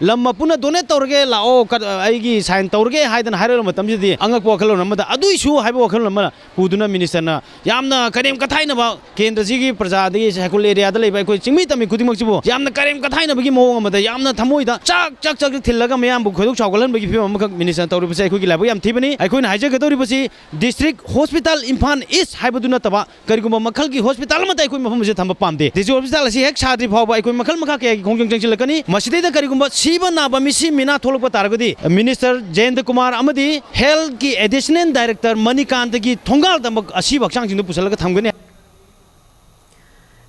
ꯂꯝ ꯃꯄꯨꯅ ꯗꯣꯅꯦꯠ ꯇꯧꯔꯒꯦ ꯂꯥꯛꯑꯣ, ꯀꯠ-, ꯑꯩꯒꯤ ꯁꯥꯏꯟ ꯇꯧꯔꯒꯦ ꯍꯥꯏꯗꯅ ꯍꯥꯏꯔꯛꯂꯕ ꯃꯇꯝꯁꯤꯗꯗꯤ ꯑꯉꯛꯄ ꯋꯥꯈꯜꯂꯣꯟ ꯑꯃꯗ ꯑꯗꯨꯏꯁꯨ ꯍꯥꯏꯕ ꯋꯥꯈꯜꯂꯣꯟ ꯑꯃꯅ ꯄꯨꯗꯨꯅ ꯃꯤꯅꯤꯁꯇꯔꯅ ꯌꯥꯝꯅ ꯀꯔꯦꯝ ꯀꯊꯥꯏꯅꯕ ꯀꯦꯟꯗ꯭ꯔꯁꯤꯒꯤ ꯄ꯭ꯔꯖꯥ ꯑꯗꯒꯤ ꯁꯥꯏꯀꯨꯜ ꯑꯦꯔꯤꯌꯥꯗ ꯂꯩꯕ ꯑꯩꯈꯣꯏ ꯆꯤꯡꯃꯤ ꯇꯝꯃꯤ ꯈꯨꯗꯤꯡꯃꯛꯁꯤꯕꯨ ꯌꯥꯝꯅ ꯀꯔꯦꯝ ꯀꯊꯥꯏꯅꯕꯒꯤ ꯃꯑꯣꯡ ꯑꯃꯗ ꯌꯥꯝꯅ ꯊꯃꯣꯏꯗ ꯆꯥꯛ ꯆꯥꯛ ꯆꯥꯛ ꯊꯤꯜꯂꯒ ꯃꯌꯥꯝꯕꯨ ꯈꯣꯏꯗꯧ ꯁꯥꯎꯒꯠꯍꯟꯕꯒꯤ ꯐꯤꯕꯝ ꯑꯃꯈꯛ ꯃꯤꯅꯤꯁꯇꯔ ꯇꯧꯔꯤꯕꯁꯦ ꯑꯩꯈꯣꯏꯒꯤ ꯂꯥꯏꯕꯛ ꯌꯥꯝ ꯊꯤꯕꯅꯤ꯫ ꯑꯩꯈꯣꯏꯅ ꯍꯥꯏꯖꯒꯗꯧꯔꯤꯕꯁꯤ ꯗꯤꯁꯇ꯭ꯔꯤꯛ ꯍꯣꯁꯄꯤꯇꯥꯜ ꯏꯝꯐꯥꯜ ꯏꯁ ꯍꯥꯏꯕꯗꯨ ꯅꯠꯇꯕ ꯀꯔꯤꯒꯨꯝꯕ ꯃꯈꯜꯒꯤ ꯍꯣꯁꯄꯤꯇꯥꯜ ꯑꯃꯠꯇ ꯑꯩꯈꯣꯏ ꯃꯐꯝ ꯑꯁꯤꯗ ꯊꯝꯕ ꯄꯥꯝꯗꯦ꯫ ꯗꯤꯁꯇ꯭ꯔꯤꯛ ꯍꯣꯁꯄꯤꯇꯥꯜ ꯑꯁꯤ ꯍꯦꯛ ꯁꯥꯗ꯭ꯔꯤ ꯐꯥꯎꯕ ꯑꯩꯈꯣꯏ ꯃꯈꯜ ꯃꯈꯥ ꯀꯌꯥꯒꯤ ꯈꯣꯡꯖꯪ ꯆꯪꯁꯤꯜꯂꯛꯀꯅꯤ꯫ ꯃꯁꯤꯗꯩꯗ ꯀꯔꯤꯒꯨꯝꯕ ꯁꯤꯕ ꯅꯥꯕ ꯃꯤꯁꯤ ꯃꯤꯅꯥ ꯊꯣꯛꯂꯛꯄ ꯇꯥꯔꯒꯗꯤ ꯃꯤꯅꯤꯁꯇꯔ ꯖꯌꯟꯇ ꯀꯨꯃꯥꯔ ꯑꯃꯗꯤ ꯍꯦꯜꯊꯀꯤ ꯑꯦꯗꯤꯁꯅꯦꯜ ꯗꯥꯏꯔꯦꯛꯇꯔ ꯃꯅꯤꯀꯥꯟꯇꯒꯤ ꯊꯣꯡꯒꯥꯜꯗ ꯑꯁꯤꯕ ꯍꯛꯆꯥꯡꯁꯤꯡꯗꯨ ꯄꯨꯁꯤꯜꯂꯒ ꯊꯝꯒꯅꯤ꯫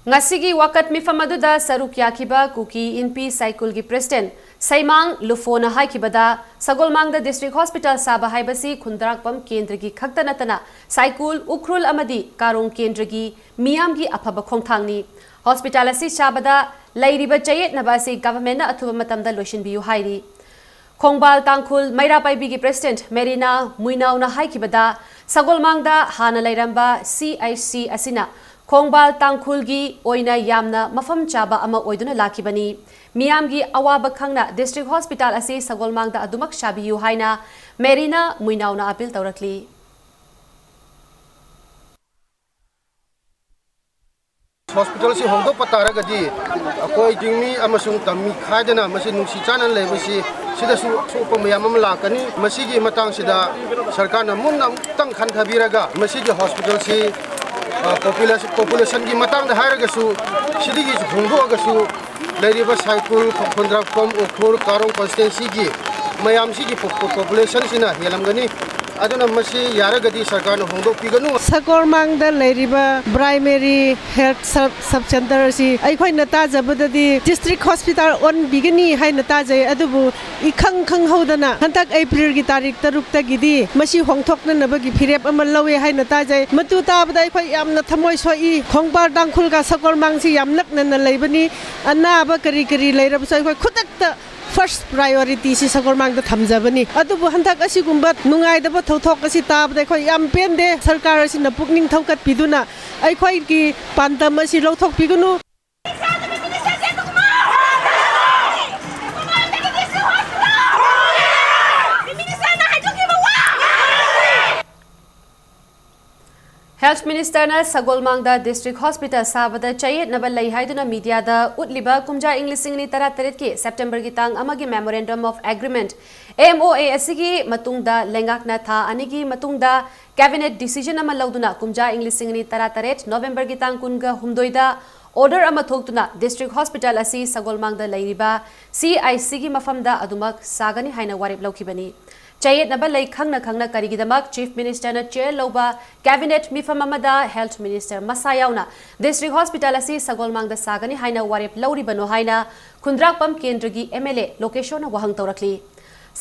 ꯉꯁꯤꯒꯤ ꯋꯥꯀꯠ ꯃꯤꯐꯝ ꯑꯗꯨꯗ ꯁꯔꯨꯛ ꯌꯥꯈꯤꯕ ꯀꯨꯀꯤ ꯏꯟꯄꯤ ꯁꯥꯏꯀꯨꯜꯒꯤ ꯄ꯭ꯔꯦꯁꯤꯗꯦꯟꯠ ꯁꯩꯃꯥꯡ ꯂꯨꯐꯣꯅ ꯍꯥꯏꯈꯤꯕꯗ, ꯁꯒꯣꯜꯃꯥꯡꯗ ꯗꯤꯁꯇ꯭ꯔꯤꯛ ꯍꯣꯁꯄꯤꯇꯥꯜ ꯁꯥꯕ ꯍꯥꯏꯕꯁꯤ ꯈꯨꯟꯗ꯭ꯔꯥꯛꯄꯝ ꯀꯦꯟꯗ꯭ꯔꯒꯤ ꯈꯛꯇ ꯅꯠꯇꯅ ꯁꯥꯏꯀꯨꯜ, ꯎꯈ꯭ꯔꯨꯜ ꯑꯃꯗꯤ ꯀꯥꯔꯣꯡ ꯀꯦꯟꯗ꯭ꯔꯒꯤ ꯃꯤꯌꯥꯝꯒꯤ ꯑꯐꯕ ꯈꯣꯡꯊꯥꯡꯅꯤ꯫ ꯍꯣꯁꯄꯤꯇꯥꯜ ꯑꯁꯤ ꯁꯥꯕꯗ ꯂꯩꯔꯤꯕ ꯆꯌꯦꯠꯅꯕ ꯑꯁꯤ ꯒꯚꯔꯟꯃꯦꯟꯠꯅ ꯑꯊꯨꯕ ꯃꯇꯝꯗ ꯂꯣꯏꯁꯤꯟꯕꯤꯌꯨ ꯍꯥꯏꯔꯤ꯫ ꯈꯣꯡꯕꯥꯜ ꯇꯥꯡꯈꯨꯜ ꯃꯩꯔꯥ ꯄꯥꯏꯕꯤꯒꯤ ꯄ꯭ꯔꯦꯁꯤꯗꯦꯟꯠ ꯃꯦꯔꯤꯅꯥ ꯃꯨꯏꯅꯥꯎꯅ ꯍꯥꯏꯈꯤꯕꯗ, ꯁꯒꯣꯜꯃꯥꯡꯗ ꯍꯥꯟꯅ ꯂꯩꯔꯝꯕ ꯁꯤ ꯑꯩꯆ ꯁꯤ ꯑꯁꯤꯅ ꯈꯣꯡꯕꯥꯜ ꯇꯥꯡꯈꯨꯜꯒꯤ ꯑꯣꯏꯅ ꯌꯥꯝꯅ ꯃꯐꯝ ꯆꯥꯕ ꯑꯃ ꯑꯣꯏꯗꯨꯅ ꯂꯥꯛꯈꯤꯕꯅꯤ꯫ ꯃꯤꯌꯥꯝꯒꯤ ꯑꯋꯥꯕ ꯈꯪꯅ ꯗꯤꯁꯇ꯭ꯔꯤꯛ ꯍꯣꯁꯄꯤꯇꯥꯜ ꯑꯁꯤ ꯁꯒꯣꯜꯃꯥꯡꯗ ꯑꯗꯨꯃꯛ ꯁꯥꯕꯤꯌꯨ ꯍꯥꯏꯅ ꯃꯦꯔꯤꯅꯥ ꯃꯨꯏꯅꯥꯎꯅ ꯑꯥꯄꯤꯜ ꯇꯧꯔꯛꯂꯤ꯫ ꯍꯣꯁꯄꯤꯇꯥꯜꯁꯤ ꯍꯣꯡꯗꯣꯛꯄ ꯇꯥꯔꯒꯗꯤ ꯑꯩꯈꯣꯏ ꯆꯤꯡꯃꯤ ꯑꯃꯁꯨꯡ ꯇꯝꯃꯤ ꯈꯥꯏꯗꯅ ꯃꯁꯤ ꯅꯨꯡꯁꯤ ꯆꯥꯟꯅꯅ ꯂꯩꯕꯁꯤ ꯁꯤꯗꯁꯨ ꯑꯁꯣꯛꯄ ꯃꯌꯥꯝ ꯑꯃ ꯂꯥꯛꯀꯅꯤ꯫ ꯃꯁꯤꯒꯤ ꯃꯇꯥꯡꯁꯤꯗ ꯁꯔꯀꯥꯔꯅ ꯃꯨꯟꯅ ꯑꯃꯨꯛꯇꯪ ꯈꯟꯊꯕꯤꯔꯒ ꯃꯁꯤꯒꯤ ꯍꯣꯁꯄꯤꯇꯥꯜꯁꯤ, ꯑ, ꯄꯣꯄꯨꯂꯦꯁꯟ, ꯄꯣꯄꯨꯂꯦꯁꯟꯒꯤ ꯃꯇꯥꯡꯗ ꯍꯥꯏꯔꯒꯁꯨ ꯁꯤꯗꯒꯤ ꯍꯣꯡꯗꯣꯛꯑꯒꯁꯨ ꯂꯩꯔꯤꯕ ꯁꯥꯏꯀꯨꯜ, ꯈꯣꯟꯗ꯭ꯔꯥꯛꯄꯝ, ꯎꯈ꯭ꯔꯨꯜ, ꯀꯥꯔꯣꯡ ꯀꯣꯟꯁꯇꯤꯇ꯭ꯋꯦꯟꯁꯤꯒꯤ ꯃꯌꯥꯝꯁꯤꯒꯤ ꯄꯣ-, ꯄꯣ-, ꯄꯣꯄꯨꯂꯦꯁꯟꯁꯤꯅ ꯍꯦꯜꯂꯝꯒꯅꯤ꯫ ꯑꯗꯨꯅ ꯃꯁꯤ ꯌꯥꯔꯒꯗꯤ ꯁꯔꯀꯥꯔꯅ ꯍꯣꯡꯗꯣꯛꯄꯤꯒꯅꯨ꯫ ꯁꯒꯣꯜꯃꯥꯡꯗ ꯂꯩꯔꯤꯕ ꯄ꯭ꯔꯥꯏꯃꯦꯔꯤ ꯍꯦꯜꯊ ꯁꯕ, ꯁꯕ ꯁꯦꯟꯇꯔ ꯑꯁꯤ ꯑꯩꯈꯣꯏꯅ ꯇꯥꯖꯕꯗꯗꯤ ꯗꯤꯁꯇ꯭ꯔꯤꯛ ꯍꯣꯁꯄꯤꯇꯥꯜ ꯑꯣꯟꯕꯤꯒꯅꯤ ꯍꯥꯏꯅ ꯇꯥꯖꯩ꯫ ꯑꯗꯨꯕꯨ ꯏꯈꯪ ꯈꯪꯍꯧꯗꯅ ꯍꯟꯗꯛ ꯑꯦꯄ꯭ꯔꯤꯜꯒꯤ ꯇꯥꯔꯤꯛ ꯇꯔꯨꯛꯇꯒꯤꯗꯤ ꯃꯁꯤ ꯍꯣꯡꯊꯣꯛꯅꯅꯕꯒꯤ ꯐꯤꯔꯦꯞ ꯑꯃ ꯂꯧꯋꯦ ꯍꯥꯏꯅ ꯇꯥꯖꯩ꯫ ꯃꯗꯨ ꯇꯥꯕꯗ ꯑꯩꯈꯣꯏ ꯌꯥꯝꯅ ꯊꯃꯣꯏ ꯁꯣꯛꯏ꯫ ꯈꯣꯡꯕꯥꯜ ꯇꯥꯡꯈꯨꯜꯒ ꯁꯒꯣꯜꯃꯥꯡꯁꯤ ꯌꯥꯝ ꯅꯛꯅꯅ ꯂꯩꯕꯅꯤ꯫ ꯑꯅꯥꯕ ꯀꯔꯤ ꯀꯔꯤ ꯂꯩꯔꯕꯁꯨ ꯑꯩꯈꯣꯏ ꯈꯨꯗꯛꯇ ꯐꯥꯔꯁ ꯄ꯭ꯔꯥꯏꯌꯣꯔꯤꯇꯤꯁꯤ ꯁꯒꯣꯜꯃꯥꯡꯗ ꯊꯝꯖꯕꯅꯤ꯫ ꯑꯗꯨꯕꯨ ꯍꯟꯗꯛ ꯑꯁꯤꯒꯨꯝꯕ ꯅꯨꯡꯉꯥꯏꯇꯕ ꯊꯧꯗꯣꯛ ꯑꯁꯤ ꯇꯥꯕꯗ ꯑꯩꯈꯣꯏ ꯌꯥꯝ ꯄꯦꯟꯗꯦ꯫ ꯁꯔꯀꯥꯔ ꯑꯁꯤꯅ ꯄꯨꯛꯅꯤꯡ ꯊꯧꯒꯠꯄꯤꯗꯨꯅ ꯑꯩꯈꯣꯏꯒꯤ ꯄꯥꯟꯗꯝ ꯑꯁꯤ ꯂꯧꯊꯣꯛꯄꯤꯒꯅꯨ꯫ ꯍꯦꯜꯊ ꯃꯤꯅꯤꯁꯇꯔꯅ ꯁꯒꯣꯜꯃꯥꯡꯗ ꯗꯤꯁꯇ꯭ꯔꯤꯛ ꯍꯣꯁꯄꯤꯇꯥꯜ ꯁꯥꯕꯗ ꯆꯌꯦꯠꯅꯕ ꯂꯩ ꯍꯥꯏꯗꯨꯅ ꯃꯤꯗꯤꯌꯥꯗ ꯎꯠꯂꯤꯕ ꯀꯨꯝꯖꯥ ꯏꯪ ꯂꯤꯁꯤꯡ ꯑꯅꯤ ꯇꯔꯥꯇꯔꯦꯠꯀꯤ ꯁꯦꯞꯇꯦꯝꯕꯔꯒꯤ ꯇꯥꯡ ꯑꯃꯒꯤ Memorandum of Agreement, M O A, ꯑꯁꯤꯒꯤ ꯃꯇꯨꯡꯗ ꯂꯩꯉꯥꯛꯅ ꯊꯥ ꯑꯅꯤꯒꯤ ꯃꯇꯨꯡꯗ ꯀꯦꯕꯤꯅꯦꯠ ꯗꯤꯁꯤꯖꯟ ꯑꯃ ꯂꯧꯗꯨꯅ ꯀꯨꯝꯖꯥ ꯏꯪ ꯂꯤꯁꯤꯡ ꯑꯅꯤ ꯇꯔꯥꯇꯔꯦꯠ ꯅꯣꯕꯦꯝꯕꯔꯒꯤ ꯇꯥꯡ ꯀꯨꯟꯒ ꯍꯨꯝꯗꯣꯏꯗ ꯑꯣꯔꯗꯔ ꯑꯃ ꯊꯣꯛꯇꯨꯅ ꯗꯤꯁꯇ꯭ꯔꯤꯛ ꯍꯣꯁꯄꯤꯇꯥꯜ ꯑꯁꯤ ꯁꯒꯣꯜꯃꯥꯡꯗ ꯂꯩꯔꯤꯕ C I C ꯒꯤ ꯃꯐꯝꯗ ꯑꯗꯨꯃꯛ ꯁꯥꯒꯅꯤ ꯍꯥꯏꯅ ꯋꯥꯔꯦꯞ ꯂꯧꯈꯤꯕꯅꯤ꯫ ꯆꯌꯦꯠꯅꯕ ꯂꯩ ꯈꯪꯅ ꯈꯪꯅ ꯀꯔꯤꯒꯤꯗꯃꯛ ꯆꯤꯐ ꯃꯤꯅꯤꯁꯇꯔꯅ ꯆꯦꯌꯔ ꯂꯧꯕ ꯀꯦꯕꯤꯅꯦꯠ ꯃꯤꯐꯝ ꯑꯃꯗ ꯍꯦꯜꯊ ꯃꯤꯅꯤꯁꯇꯔ ꯃꯁꯥ ꯌꯥꯎꯅ ꯗꯤꯁꯇ꯭ꯔꯤꯛ ꯍꯣꯁꯄꯤꯇꯥꯜ ꯑꯁꯤ ꯁꯒꯣꯜꯃꯥꯡꯗ ꯁꯥꯒꯅꯤ ꯍꯥꯏꯅ ꯋꯥꯔꯦꯞ ꯂꯧꯔꯤꯕꯅꯣ ꯍꯥꯏꯅ ꯈꯨꯟꯗ꯭ꯔꯥꯛꯄꯝ ꯀꯦꯟꯗ꯭ꯔꯒꯤ M L A ꯂꯣꯀꯦꯁꯣꯔꯅ ꯋꯥꯍꯪ ꯇꯧꯔꯛꯂꯤ꯫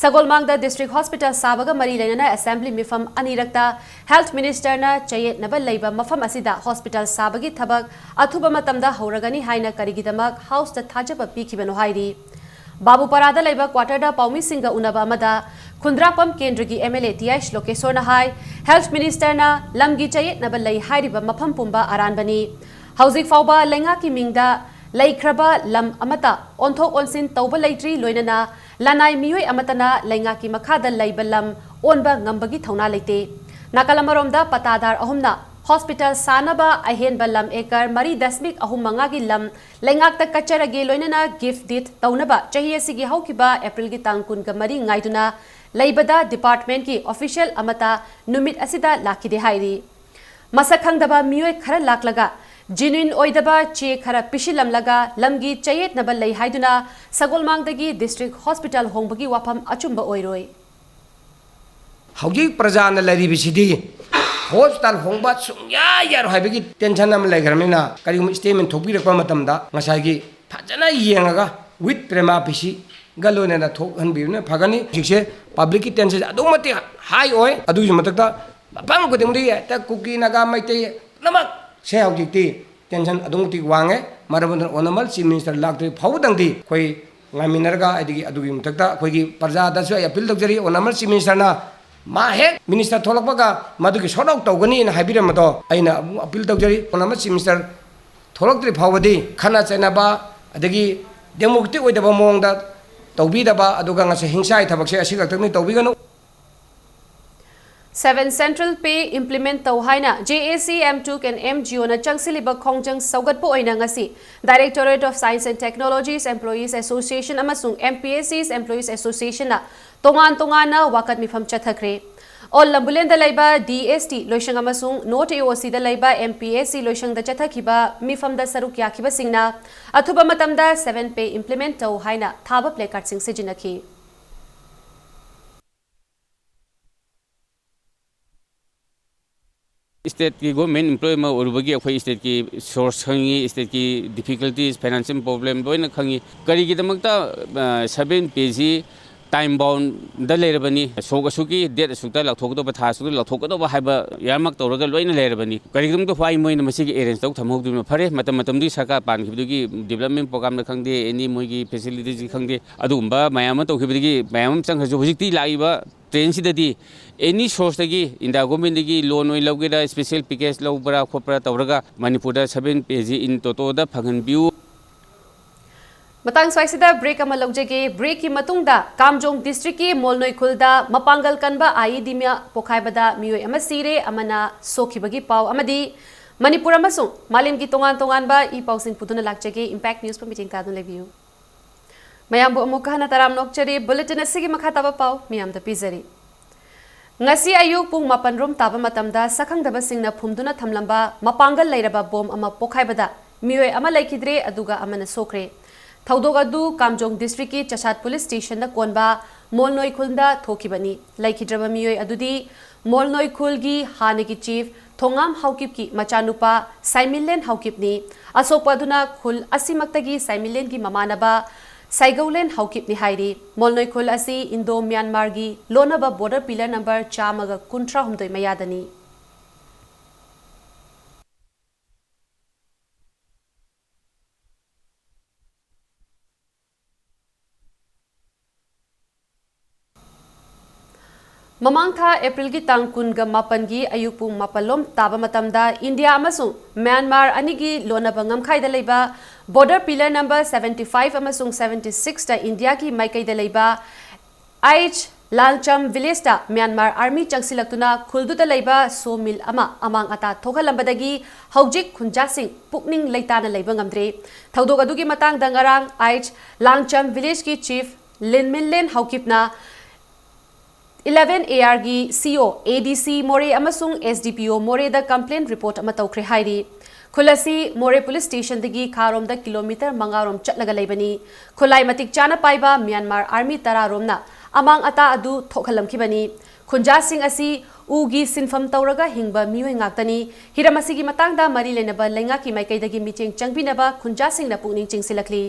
ꯁꯒꯣꯜꯃꯥꯡꯗ ꯗꯤꯁꯇ꯭ꯔꯤꯛ ꯍꯣꯁꯄꯤꯇꯥꯜ ꯁꯥꯕꯒ ꯃꯔꯤ ꯂꯩꯅꯅ ꯑꯦꯁꯦꯝꯕ꯭ꯂꯤ ꯃꯤꯐꯝ ꯑꯅꯤꯔꯛꯇ ꯍꯦꯜꯊ ꯃꯤꯅꯤꯁꯇꯔꯅ ꯆꯌꯦꯠꯅꯕ ꯂꯩꯕ ꯃꯐꯝ ꯑꯁꯤꯗ ꯍꯣꯁꯄꯤꯇꯥꯜ ꯁꯥꯕꯒꯤ ꯊꯕꯛ ꯑꯊꯨꯕ ꯃꯇꯝꯗ ꯍꯧꯔꯒꯅꯤ ꯍꯥꯏꯅ ꯀꯔꯤꯒꯤꯗꯃꯛ ꯍꯥꯎꯁꯇ ꯊꯥꯖꯕ ꯄꯤꯈꯤꯕꯅꯣ ꯍꯥꯏꯔꯤ꯫ ꯕꯥꯕꯨꯄꯥꯔꯥꯗ ꯂꯩꯕ ꯀ꯭ꯋꯥꯇꯔꯗ ꯄꯥꯎꯃꯤꯁꯤꯡꯒ ꯎꯅꯕ ꯑꯃꯗ ꯈꯨꯟꯗ꯭ꯔꯥꯛꯄꯝ ꯀꯦꯟꯗ꯭ꯔꯒꯤ M L A T H ꯂꯣꯀꯦꯁꯣꯔꯅ ꯍꯥꯏ, ꯍꯦꯜꯊ ꯃꯤꯅꯤꯁꯇꯔꯅ ꯂꯝꯒꯤ ꯆꯌꯦꯠꯅꯕ ꯂꯩ ꯍꯥꯏꯔꯤꯕ ꯃꯐꯝ ꯄꯨꯝꯕ ꯑꯔꯥꯟꯕꯅꯤ꯫ ꯍꯧꯖꯤꯛ ꯐꯥꯎꯕ ꯂꯩꯉꯥꯛꯀꯤ ꯃꯤꯡꯗ ꯂꯩꯈ꯭ꯔꯕ ꯂꯝ ꯑꯃꯠꯇ ꯑꯣꯟꯊꯣꯛ ꯑꯣꯟꯁꯤꯟ ꯇꯧꯕ ꯂꯩꯇ꯭ꯔꯤ, ꯂꯣꯏꯅꯅ ꯂꯅꯥꯏ ꯃꯤꯑꯣꯏ ꯑꯃꯠꯇꯅ ꯂꯩꯉꯥꯛꯀꯤ ꯃꯈꯥꯗ ꯂꯩꯕ ꯂꯝ ꯑꯣꯟꯕ ꯉꯝꯕꯒꯤ ꯊꯧꯅꯥ ꯂꯩꯇꯦ꯫ ꯅꯥꯀꯜ ꯑꯃꯔꯣꯝꯗ ꯄꯇꯥꯗꯥꯔ ꯑꯍꯨꯝꯅ ꯍꯣꯁꯄꯤꯇꯥꯜ ꯁꯥꯅꯕ ꯑꯍꯦꯟꯕ ꯂꯝ ꯑꯦꯀꯔ ꯃꯔꯤ ꯗꯁꯃꯤꯛ ꯑꯍꯨꯝ ꯃꯉꯥꯒꯤ ꯂꯝ ꯂꯩꯉꯥꯛꯇ ꯀꯠꯆꯔꯒꯦ ꯂꯣꯏꯅꯅ ꯒꯤꯐ ꯗꯤꯗ ꯇꯧꯅꯕ ꯆꯍꯤ ꯑꯁꯤꯒꯤ ꯍꯧꯈꯤꯕ ꯑꯦꯄ꯭ꯔꯤꯜꯒꯤ ꯇꯥꯡ ꯀꯨꯟꯒ ꯃꯔꯤ ꯉꯥꯏꯗꯨꯅ ꯂꯩꯕꯗ ꯗꯤꯄꯥꯔꯠꯃꯦꯟꯠꯀꯤ ꯑꯣꯐꯤꯁꯤꯌꯦꯜ ꯑꯃꯠꯇ ꯅꯨꯃꯤꯠ ꯑꯁꯤꯗ ꯂꯥꯛꯈꯤꯗꯦ ꯍꯥꯏꯔꯤ꯫ ꯃꯁꯛ ꯈꯪꯗꯕ ꯃꯤꯑꯣꯏ ꯈꯔ ꯂꯥꯛꯂꯒ genuine ꯑꯣꯏꯗꯕ ꯆꯦ ꯈꯔ ꯄꯤꯁꯤꯜꯂꯝꯂꯒ ꯂꯝꯒꯤ ꯆꯌꯦꯠꯅꯕ ꯂꯩ ꯍꯥꯏꯗꯨꯅ ꯁꯒꯣꯜꯃꯥꯡꯗꯒꯤ ꯗꯤꯁꯇ꯭ꯔꯤꯛ ꯍꯣꯁꯄꯤꯇꯥꯜ ꯍꯣꯡꯕꯒꯤ ꯋꯥꯐꯝ ꯑꯆꯨꯝꯕ ꯑꯣꯏꯔꯣꯏ꯫ ꯍꯧꯖꯤꯛ ꯄ꯭ꯔꯖꯥꯅ ꯂꯩꯔꯤꯕꯁꯤꯗꯤ ꯍꯣꯁꯄꯤꯇꯥꯜ ꯍꯣꯡꯕ ꯁꯨꯡꯌꯥ ꯌꯥꯔꯣꯏ ꯍꯥꯏꯕꯒꯤ ꯇꯦꯟꯁꯟ ꯑꯃ ꯂꯩꯈ꯭ꯔꯕꯅꯤꯅ, ꯀꯔꯤꯒꯨꯝꯕ ꯁ꯭ꯇꯦꯠꯃꯦꯟ ꯊꯣꯛꯄꯤꯔꯛꯄ ꯃꯇꯝꯗ ꯉꯁꯥꯏꯒꯤ ꯐꯖꯅ ꯌꯦꯡꯉꯒ with prima facie ꯒ ꯂꯣꯏꯅꯅ ꯊꯣꯛꯍꯟꯕꯤꯕꯅ ꯐꯒꯅꯤ꯫ ꯍꯧꯖꯤꯛꯁꯦ ꯄꯕ꯭ꯂꯤꯛꯀꯤ ꯇꯦꯟꯁꯟꯁꯦ ꯑꯗꯨꯛꯀꯤ ꯃꯇꯤꯛ ꯍꯥꯏ ꯑꯣꯏ꯫ ꯑꯗꯨꯒꯤ ꯃꯊꯛꯇ ꯃꯐꯝ ꯈꯨꯗꯤꯡꯃꯛꯇꯒꯤ ꯍꯦꯛꯇ ꯀꯨꯀꯤ, ꯅꯥꯒꯥ, ꯃꯩꯇꯩ ꯄꯨꯝꯅꯃꯛꯁꯦ ꯍꯧꯖꯤꯛꯇꯤ ꯇꯦꯟꯁꯟ ꯑꯗꯨꯛꯀꯤ ꯃꯇꯤꯛ ꯋꯥꯡꯉꯦ꯫ ꯃꯔꯝ ꯑꯗꯨꯅ ꯑꯣꯅꯔꯦꯕꯜ ꯆꯤꯐ ꯃꯤꯅꯤꯁꯇꯔ ꯂꯥꯛꯇ꯭ꯔꯤ ꯐꯥꯎꯕꯗꯪꯗꯤ ꯑꯩꯈꯣꯏ ꯉꯥꯏꯃꯤꯟꯅꯔꯒ, ꯑꯗꯒꯤ ꯑꯗꯨꯒꯤ ꯃꯊꯛꯇ ꯑꯩꯈꯣꯏꯒꯤ ꯄ꯭ꯔꯖꯥꯗꯁꯨ ꯑꯩ ꯑꯄꯤꯜ ꯇꯧꯖꯔꯤ, ꯑꯣꯅꯔꯦꯕꯜ ꯆꯤꯐ ꯃꯤꯅꯤꯁꯇꯔꯅ ꯃꯥ ꯍꯦꯛ ꯃꯤꯅꯤꯁꯇꯔ ꯊꯣꯛꯂꯛꯄꯒ ꯃꯗꯨꯒꯤ ꯁꯣꯔꯠ ꯑꯥꯎꯠ ꯇꯧꯒꯅꯤꯅ ꯍꯥꯏꯕꯤꯔꯝꯕꯗꯣ ꯑꯩꯅ ꯑꯃꯨꯛ ꯑꯄꯤꯜ ꯇꯧꯖꯔꯤ꯫ ꯑꯣꯅꯔꯦꯕꯜ ꯆꯤꯐ ꯃꯤꯅꯤꯁꯇꯔ ꯊꯣꯛꯂꯛꯇ꯭ꯔꯤ ꯐꯥꯎꯕꯗꯤ ꯈꯠꯅ ꯆꯩꯅꯕ ꯑꯗꯒꯤ ꯗꯦꯃꯣꯀ꯭ꯔꯦꯇꯤꯛ ꯑꯣꯏꯗꯕ ꯃꯑꯣꯡꯗ ꯇꯧꯕꯤꯗꯕ, ꯑꯗꯨꯒ ꯉꯁꯤ ꯍꯤꯡꯁꯥꯒꯤ ꯊꯕꯛꯁꯦ ꯑꯁꯤ ꯈꯛꯇꯪꯗꯤ ꯇꯧꯕꯤꯒꯅꯨ꯫ Seven Central Pay implement ꯇꯧ ꯍꯥꯏꯅ J A C, M two K and M G O ꯅ ꯆꯪꯁꯤꯜꯂꯤꯕ ꯈꯣꯡꯖꯪ ꯁꯧꯒꯠꯄ ꯑꯣꯏꯅ ꯉꯁꯤ Directorate of Science and Technologies Employees Association ꯑꯃꯁꯨꯡ M P S Cs Employees Association ꯅ ꯇꯣꯉꯥꯟ ꯇꯣꯉꯥꯟꯅ ꯋꯥꯀꯠ ꯃꯤꯐꯝ ꯆꯠꯊꯈ꯭ꯔꯦ꯫ ꯑꯣꯜ ꯂꯝꯕꯨꯂꯦꯟꯗ ꯂꯩꯕ D S T ꯂꯣꯏꯁꯪ ꯑꯃꯁꯨꯡ North A O C ꯗ ꯂꯩꯕ M P S C ꯂꯣꯏꯁꯪꯗ ꯆꯠꯊꯈꯤꯕ ꯃꯤꯐꯝꯗ ꯁꯔꯨꯛ ꯌꯥꯈꯤꯕꯁꯤꯡꯅ ꯑꯊꯨꯕ ꯃꯇꯝꯗ seven Pay implement ꯇꯧ ꯍꯥꯏꯅ ꯊꯥꯕ placard ꯁꯤꯡ ꯁꯤꯖꯤꯟꯅꯈꯤ꯫ ꯁ꯭ꯇꯦꯠꯀꯤ ꯒꯣꯔꯃꯦꯟ ꯑꯦꯝꯄ꯭ꯂꯣꯌꯤ ꯑꯃ ꯑꯣꯏꯔꯨꯕꯒꯤ ꯑꯩꯈꯣꯏ ꯁ꯭ꯇꯦꯠꯀꯤ ꯁꯣꯔꯁ ꯈꯪꯉꯤ, ꯁ꯭ꯇꯦꯠꯀꯤ ꯗꯤꯐꯤꯀꯜꯇꯤꯁ, ꯐꯥꯏꯅꯥꯟꯁꯤꯌꯦꯜ ꯄ꯭ꯔꯣꯕ꯭ꯂꯦꯝ ꯂꯣꯏꯅ ꯈꯪꯉꯤ꯫ ꯀꯔꯤꯒꯤꯗꯃꯛꯇ, ꯑ, seven Pay ꯁꯤ ꯇꯥꯏꯝ ꯕꯥꯎꯟꯗ ꯂꯩꯔꯕꯅꯤ? ꯁꯣꯛ ꯑꯁꯨꯛꯀꯤ ꯗꯦꯠ ꯑꯁꯨꯛꯇ ꯂꯧꯊꯣꯛꯀꯗꯧꯕ, ꯊꯥ ꯑꯁꯨꯛꯇ ꯂꯧꯊꯣꯛꯀꯗꯧꯕ ꯍꯥꯏꯕ ꯌꯥꯔꯃꯥꯔꯛ ꯇꯧꯔꯒ ꯂꯣꯏꯅ ꯂꯩꯔꯕꯅꯤ꯫ ꯀꯔꯤꯒꯤꯗꯃꯛꯇ why ꯃꯣꯏꯅ ꯃꯁꯤꯒꯤ ꯑꯦꯔꯦꯟꯖ ꯇꯧ ꯊꯝꯍꯧꯗ꯭ꯔꯤꯕꯅꯣ? ꯐꯔꯦ, ꯃꯇꯝ ꯃꯇꯝꯗꯨꯒꯤ ꯁꯔꯀꯥꯔ ꯄꯥꯟꯈꯤꯕꯗꯨꯒꯤ ꯗꯤꯕꯂꯞꯃꯦꯟ ꯄ꯭ꯔꯣꯒ꯭ꯔꯥꯝꯅ ꯈꯪꯗꯦ, ꯑꯦꯅꯤ ꯃꯣꯏꯒꯤ ꯐꯦꯁꯤꯂꯤꯇꯤꯁ ꯈꯪꯗꯦ, ꯑꯗꯨꯒꯨꯝꯕ ꯃꯌꯥꯝ ꯑꯃ ꯇꯧꯈꯤꯕꯗꯒꯤ ꯃꯌꯥꯝ ꯑꯃ ꯆꯪꯈ꯭ꯔꯁꯨ, ꯍꯧꯖꯤꯛꯇꯤ ꯂꯥꯛꯏꯕ ꯇ꯭ꯔꯦꯟꯁꯤꯗꯗꯤ ꯑꯦꯅꯤ ꯁꯣꯔꯁꯇꯒꯤ, ꯏꯟꯗꯤꯌꯥ ꯒꯣꯔꯃꯦꯟꯗꯒꯤ ꯂꯣꯟ ꯑꯣꯏꯅ ꯂꯧꯒꯦꯔꯥ, ꯁ꯭ꯄꯦꯁꯦꯜ ꯄꯦꯀꯦꯖ ꯂꯧꯕ꯭ꯔꯥ ꯈꯣꯠꯄ꯭ꯔꯥ ꯇꯧꯔꯒ ꯃꯅꯤꯄꯨꯔꯗ seven Pay ꯁꯤ in toto ꯗ ꯐꯪꯍꯟꯕꯤꯌꯨ꯫ ꯃꯇꯥꯡ ꯁ꯭ꯋꯥꯏꯁꯤꯗ break ꯑꯃ ꯂꯧꯖꯒꯦ꯫ Breakꯀꯤ ꯃꯇꯨꯡꯗ ꯀꯥꯝꯖꯣꯡ districtꯀꯤ ꯃꯣꯜꯅꯣꯏ ꯈꯨꯜꯗ ꯃꯄꯥꯡꯒꯜ ꯀꯟꯕ IED ꯑꯃ ꯄꯣꯈꯥꯏꯕꯗ ꯃꯤꯑꯣꯏ ꯑꯃ ꯁꯤꯔꯦ, ꯑꯃꯅ ꯁꯣꯛꯈꯤꯕꯒꯤ ꯄꯥꯎ ꯑꯃꯗꯤ ꯃꯅꯤꯄꯨꯔ ꯑꯃꯁꯨꯡ ꯃꯥꯂꯦꯝꯒꯤ ꯇꯣꯉꯥꯟ ꯇꯣꯉꯥꯟꯕ ꯏ ꯄꯥꯎꯁꯤꯡ ꯄꯨꯗꯨꯅ ꯂꯥꯛꯆꯒꯦ꯫ Impact Newsꯄꯨ ꯃꯤꯠꯌꯦꯡ ꯇꯥꯗꯨꯅ ꯂꯩꯕꯤꯌꯨ꯫ ꯃꯌꯥꯝꯕꯨ ꯑꯃꯨꯛꯀ ꯍꯟꯅ ꯇꯔꯥꯝꯅ ꯑꯣꯛꯆꯔꯤ꯫ Bulletin ꯑꯁꯤꯒꯤ ꯃꯈꯥ ꯇꯥꯕ ꯄꯥꯎ ꯃꯤꯌꯥꯝꯗ ꯄꯤꯖꯔꯤ꯫ ꯉꯁꯤ ꯑꯌꯨꯛ ꯄꯨꯡ ꯃꯥꯄꯟ ꯔꯣꯝ ꯇꯥꯕ ꯃꯇꯝꯗ ꯁꯛꯈꯪꯗꯕꯁꯤꯡꯅ ꯐꯨꯝꯗꯨꯅ ꯊꯝꯂꯝꯕ ꯃꯄꯥꯡꯒꯜ ꯂꯩꯔꯕ ꯕꯣꯝ ꯑꯃ ꯄꯣꯈꯥꯏꯕꯗ ꯃꯤꯑꯣꯏ ꯑꯃ ꯂꯩꯈꯤꯗ꯭ꯔꯦ, ꯑꯗꯨꯒ ꯑꯃꯅ ꯁꯣꯛꯈ꯭ꯔꯦ꯫ ꯊꯧꯗꯣꯛ ꯑꯗꯨ ꯀꯥꯝꯖꯣꯡ districtꯀꯤ ꯆꯁꯥꯠ police stationꯗ ꯀꯣꯟꯕ ꯃꯣꯜꯅꯣꯏ ꯈꯨꯜꯗ ꯊꯣꯛꯈꯤꯕꯅꯤ꯫ ꯂꯩꯈꯤꯗ꯭ꯔꯕ ꯃꯤꯑꯣꯏ ꯑꯗꯨꯗꯤ ꯃꯣꯜꯅꯣꯏ ꯈꯨꯜꯒꯤ ꯍꯥꯟꯅꯒꯤ chief ꯊꯣꯉꯥꯝ ꯍꯥꯎꯀꯤꯞꯀꯤ ꯃꯆꯥꯅꯨꯄꯥ ꯁꯥꯏꯃꯤꯟꯂꯦꯟ ꯍꯥꯎꯀꯤꯞꯅꯤ꯫ ꯑꯁꯣꯛꯄ ꯑꯗꯨꯅ ꯈꯨꯜ ꯑꯁꯤꯃꯛꯇꯒꯤ ꯁꯥꯏꯃꯤꯟꯂꯦꯟꯒꯤ ꯃꯃꯥꯟꯅꯕ ꯁꯥꯏꯒꯧꯂꯦꯟ ꯍꯥꯎꯀꯤꯞꯅꯤ ꯍꯥꯏꯔꯤ꯫ ꯃꯣꯜꯅꯣꯏ ꯈꯨꯜ ꯑꯁꯤ Indo Myanmarꯒꯤ ꯂꯣꯟꯅꯕ border pillar number ꯆꯥꯝꯃꯒ ꯀꯨꯟꯊ꯭ꯔꯥꯍꯨꯝꯗꯣꯏ ꯃꯌꯥꯗꯅꯤ꯫ ꯃꯃꯥꯡ ꯊꯥ Aprilꯒꯤ ꯇꯥꯡ ꯀꯨꯟꯒ ꯃꯥꯄꯟꯒꯤ ꯑꯌꯨꯛ ꯄꯨꯡ ꯃꯥꯄꯜ ꯂꯣꯝ ꯇꯥꯕ ꯃꯇꯝꯗ ꯏꯟꯗꯤꯌꯥ ꯑꯃꯁꯨꯡ ꯃ꯭ꯌꯥꯟꯃꯥꯔ ꯑꯅꯤꯒꯤ ꯂꯣꯟꯅꯕ ꯉꯝꯈꯥꯏꯗ ꯂꯩꯕ border pillar number seventy five ꯑꯃꯁꯨꯡ seventy sixꯇ ꯏꯟꯗꯤꯌꯥꯒꯤ ꯃꯥꯏꯀꯩꯗ ꯂꯩꯕ ꯑꯩꯆ ꯂꯥꯜꯆꯝ villageꯇ ꯃ꯭ꯌꯥꯟꯃꯥꯔ army ꯆꯪꯁꯤꯜꯂꯛꯇꯨꯅ ꯈꯨꯜꯗꯨꯗ ꯂꯩꯕ sawmill ꯑꯃ ꯑꯃꯥꯡ ꯑꯇꯥ ꯊꯣꯛꯍꯜꯂꯝꯕꯗꯒꯤ ꯍꯧꯖꯤꯛ ꯈꯨꯟꯖꯥꯁꯤꯡ ꯄꯨꯛꯅꯤꯡ ꯂꯩꯇꯥꯅ ꯂꯩꯕ ꯉꯝꯗ꯭ꯔꯦ꯫ ꯊꯧꯗꯣꯛ ꯑꯗꯨꯒꯤ ꯃꯇꯥꯡꯗ ꯉꯔꯥꯡ ꯑꯩꯆ ꯂꯥꯜꯆꯝ villageꯀꯤ chief ꯂꯤꯟꯃꯤꯟꯂꯦꯟ ꯍꯥꯎꯀꯤꯞꯅ eleven ARꯒꯤ CO, ADC ꯃꯣꯔꯦ ꯑꯃꯁꯨꯡ SDPO ꯃꯣꯔꯦꯗ complaint report ꯑꯃ ꯇꯧꯈ꯭ꯔꯦ ꯍꯥꯏꯔꯤ꯫ ꯈꯨꯜ ꯑꯁꯤ ꯃꯣꯔꯦ police stationꯗꯒꯤ ꯈꯥꯔꯣꯝꯗ kilometre ꯃꯉꯥ ꯔꯣꯝ ꯆꯠꯂꯒ ꯂꯩꯕꯅꯤ꯫ ꯈꯨꯠꯂꯥꯏ ꯃꯇꯤꯛ ꯆꯥꯅ ꯄꯥꯏꯕ ꯃ꯭ꯌꯥꯟꯃꯥꯔ army ꯇꯔꯥ ꯔꯣꯝꯅ ꯑꯃꯥꯡ ꯑꯇꯥ ꯑꯗꯨ ꯊꯣꯛꯍꯜꯂꯝꯈꯤꯕꯅꯤ꯫ ꯈꯨꯟꯖꯥꯁꯤꯡ ꯑꯁꯤ ꯎꯒꯤ ꯁꯤꯟꯐꯝ ꯇꯧꯔꯒ ꯍꯤꯡꯕ ꯃꯤꯑꯣꯏ ꯉꯥꯛꯇꯅꯤ꯫ ꯍꯤꯔꯝ ꯑꯁꯤꯒꯤ ꯃꯇꯥꯡꯗ ꯃꯔꯤ ꯂꯩꯅꯕ ꯂꯩꯉꯥꯛꯀꯤ ꯃꯥꯏꯀꯩꯗꯒꯤ ꯃꯤꯠꯌꯦꯡ ꯆꯪꯕꯤꯅꯕ ꯈꯨꯟꯖꯥꯁꯤꯡꯅ ꯄꯨꯛꯅꯤꯡ ꯆꯤꯡꯁꯤꯜꯂꯛꯂꯤ꯫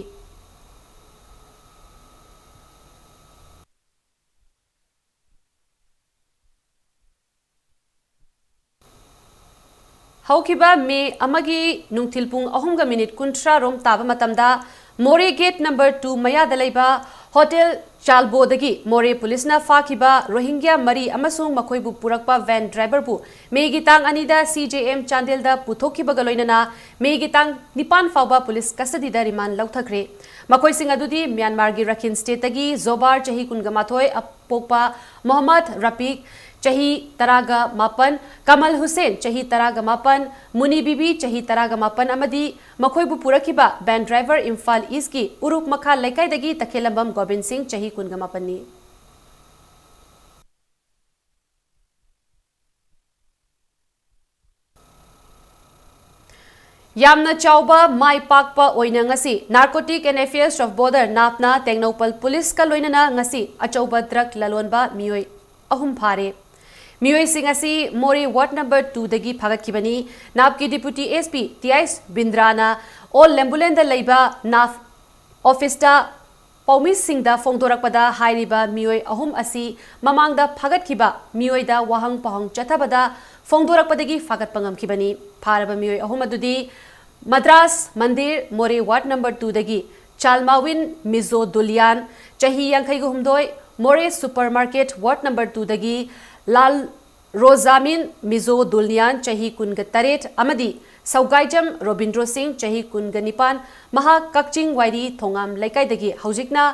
ꯍꯧꯈꯤꯕ ꯃꯦ ꯑꯃꯒꯤ ꯅꯨꯡꯊꯤꯜ ꯄꯨꯡ ꯑꯍꯨꯝꯒ ꯃꯤꯅꯤꯠ ꯀꯨꯟꯊ꯭ꯔꯥ ꯔꯣꯝ ꯇꯥꯕ ꯃꯇꯝꯗ ꯃꯣꯔꯦ gate number two ꯃꯌꯥꯗ ꯂꯩꯕ ꯍꯣꯇꯦꯜ ꯆꯥꯜꯕꯣꯗꯒꯤ ꯃꯣꯔꯦ ꯄꯨꯂꯤꯁꯅ ꯐꯥꯈꯤꯕ ꯔꯣꯍꯤꯡꯒ꯭ꯌꯥ ꯃꯔꯤ ꯑꯃꯁꯨꯡ ꯃꯈꯣꯏꯕꯨ ꯄꯨꯔꯛꯄ ꯚꯦꯟ ꯗ꯭ꯔꯥꯏꯚꯔꯕꯨ ꯃꯦꯒꯤ ꯇꯥꯡ ꯑꯅꯤꯗ ꯁꯤ ꯖꯦ ꯑꯦꯝ ꯆꯥꯟꯗꯦꯜꯗ ꯄꯨꯊꯣꯛꯈꯤꯕꯒ ꯂꯣꯏꯅꯅ ꯃꯦꯒꯤ ꯇꯥꯡ ꯅꯤꯄꯥꯟ ꯐꯥꯎꯕ ꯄꯨꯂꯤꯁ ꯀꯁꯇꯗꯤꯗ ꯔꯤꯃꯥꯟ ꯂꯧꯊꯈ꯭ꯔꯦ꯫ ꯃꯈꯣꯏꯁꯤꯡ ꯑꯗꯨꯗꯤ ꯃ꯭ꯌꯥꯟꯃꯥꯔꯒꯤ ꯔꯈꯤꯟ ꯁ꯭ꯇꯦꯠꯇꯒꯤ ꯖꯣꯕꯥꯔ ꯆꯍꯤ ꯀꯨꯟꯒ ꯃꯥꯊꯣꯏ ꯄꯣꯛꯄ ꯃꯣꯍꯝꯃꯗ ꯔꯐꯤꯛ ꯆꯍꯤ ꯇꯔꯥꯒ ꯃꯥꯄꯟ, ꯀꯃꯜ ꯍꯨꯁꯦꯟ ꯆꯍꯤ ꯇꯔꯥꯒ ꯃꯥꯄꯟ, ꯃꯨꯅꯤ ꯕꯤꯕꯤ ꯆꯍꯤ ꯇꯔꯥꯒ ꯃꯥꯄꯟ ꯑꯃꯗꯤ ꯃꯈꯣꯏꯕꯨ ꯄꯨꯔꯛꯈꯤꯕ ꯚꯦꯟ ꯗ꯭ꯔꯥꯏꯚꯔ ꯏꯝꯐꯥꯜ ꯏꯁꯀꯤ ꯎꯔꯨꯞ ꯃꯈꯥ ꯂꯩꯀꯥꯏꯗꯒꯤ ꯇꯈꯦꯜꯂꯝꯕꯝ ꯒꯣꯕꯤꯟ ꯁꯤꯡ ꯆꯍꯤ ꯀꯨꯟꯒ ꯃꯥꯄꯟꯅꯤ꯫ ꯌꯥꯝꯅ ꯆꯥꯎꯕ ꯃꯥꯏ ꯄꯥꯛꯄ ꯑꯣꯏꯅ ꯉꯁꯤ Narcotic and Affairs of Border, ꯅꯥꯞꯅ Tengnoupal ꯄꯨꯂꯤꯁꯀ ꯂꯣꯏꯅꯅ ꯉꯁꯤ ꯑꯆꯧꯕ ꯗ꯭ꯔꯒ ꯂꯂꯣꯟꯕ ꯃꯤꯑꯣꯏ ꯑꯍꯨꯝ ꯐꯥꯔꯦ꯫ ꯃꯤꯑꯣꯏꯁꯤꯡ ꯑꯁꯤ ꯃꯣꯔꯦ ꯋꯥꯔꯗ ꯅꯝꯕꯔ ꯇꯨꯗꯒꯤ ꯐꯥꯒꯠꯈꯤꯕꯅꯤ꯫ ꯅꯥꯞꯀꯤ deputy S P T I ꯕꯤꯟꯗ꯭ꯔꯥꯅ ꯑꯣꯜ ꯂꯦꯝꯕꯨꯂꯦꯟꯗ ꯂꯩꯕ ꯅꯥꯞ ꯑꯣꯐꯤꯁꯇ ꯄꯥꯎꯃꯤꯁꯤꯡꯗ ꯐꯣꯡꯗꯣꯔꯛꯄꯗ, ꯍꯥꯏꯔꯤꯕ ꯃꯤꯑꯣꯏ ꯑꯍꯨꯝ ꯑꯁꯤ ꯃꯃꯥꯡꯗ ꯐꯥꯒꯠꯈꯤꯕ ꯃꯤꯑꯣꯏꯗ ꯋꯥꯍꯪ ꯄꯥꯎꯍꯪ ꯆꯠꯊꯕꯗ ꯐꯣꯡꯗꯣꯔꯛꯄꯗꯒꯤ ꯐꯥꯒꯠꯄ ꯉꯝꯈꯤꯕꯅꯤ꯫ ꯐꯥꯔꯕ ꯃꯤꯑꯣꯏ ꯑꯍꯨꯝ ꯑꯗꯨꯗꯤ ꯃꯗ꯭ꯔꯥꯁ ꯃꯟꯗꯤꯔ, ꯃꯣꯔꯦ ꯋꯥꯔꯗ ꯅꯝꯕꯔ ꯇꯨꯗꯒꯤ ꯆꯥꯜꯃꯥꯋꯤꯟ ꯃꯤꯖꯣ ꯗꯨꯂꯤꯌꯥꯟ, ꯆꯍꯤ ꯌꯥꯡꯈꯩꯒ ꯍꯨꯝꯗꯣꯏ, ꯃꯣꯔꯦ ꯁꯨꯄꯔ ꯃꯥꯔꯀꯦꯠ ꯋꯥꯔꯗ ꯅꯝꯕꯔ ꯇꯨꯗꯒꯤ ꯂꯥꯜ ꯔꯣꯖꯥꯃꯤꯟ ꯃꯤꯖꯣ ꯗꯨꯂꯤꯌꯥꯟ, ꯆꯍꯤ ꯀꯨꯟꯒ ꯇꯔꯦꯠ, ꯑꯃꯗꯤ ꯁꯧꯒꯥꯏꯖꯝ ꯔꯣꯕꯤꯟꯗ꯭ꯔꯣ ꯁꯤꯡ, ꯆꯍꯤ ꯀꯨꯟꯒ ꯅꯤꯄꯥꯟ, ꯃꯍꯥꯛ ꯀꯛꯆꯤꯡ ꯋꯥꯏꯔꯤ ꯊꯣꯉꯥꯝ ꯂꯩꯀꯥꯏꯗꯒꯤ ꯍꯧꯖꯤꯛꯅ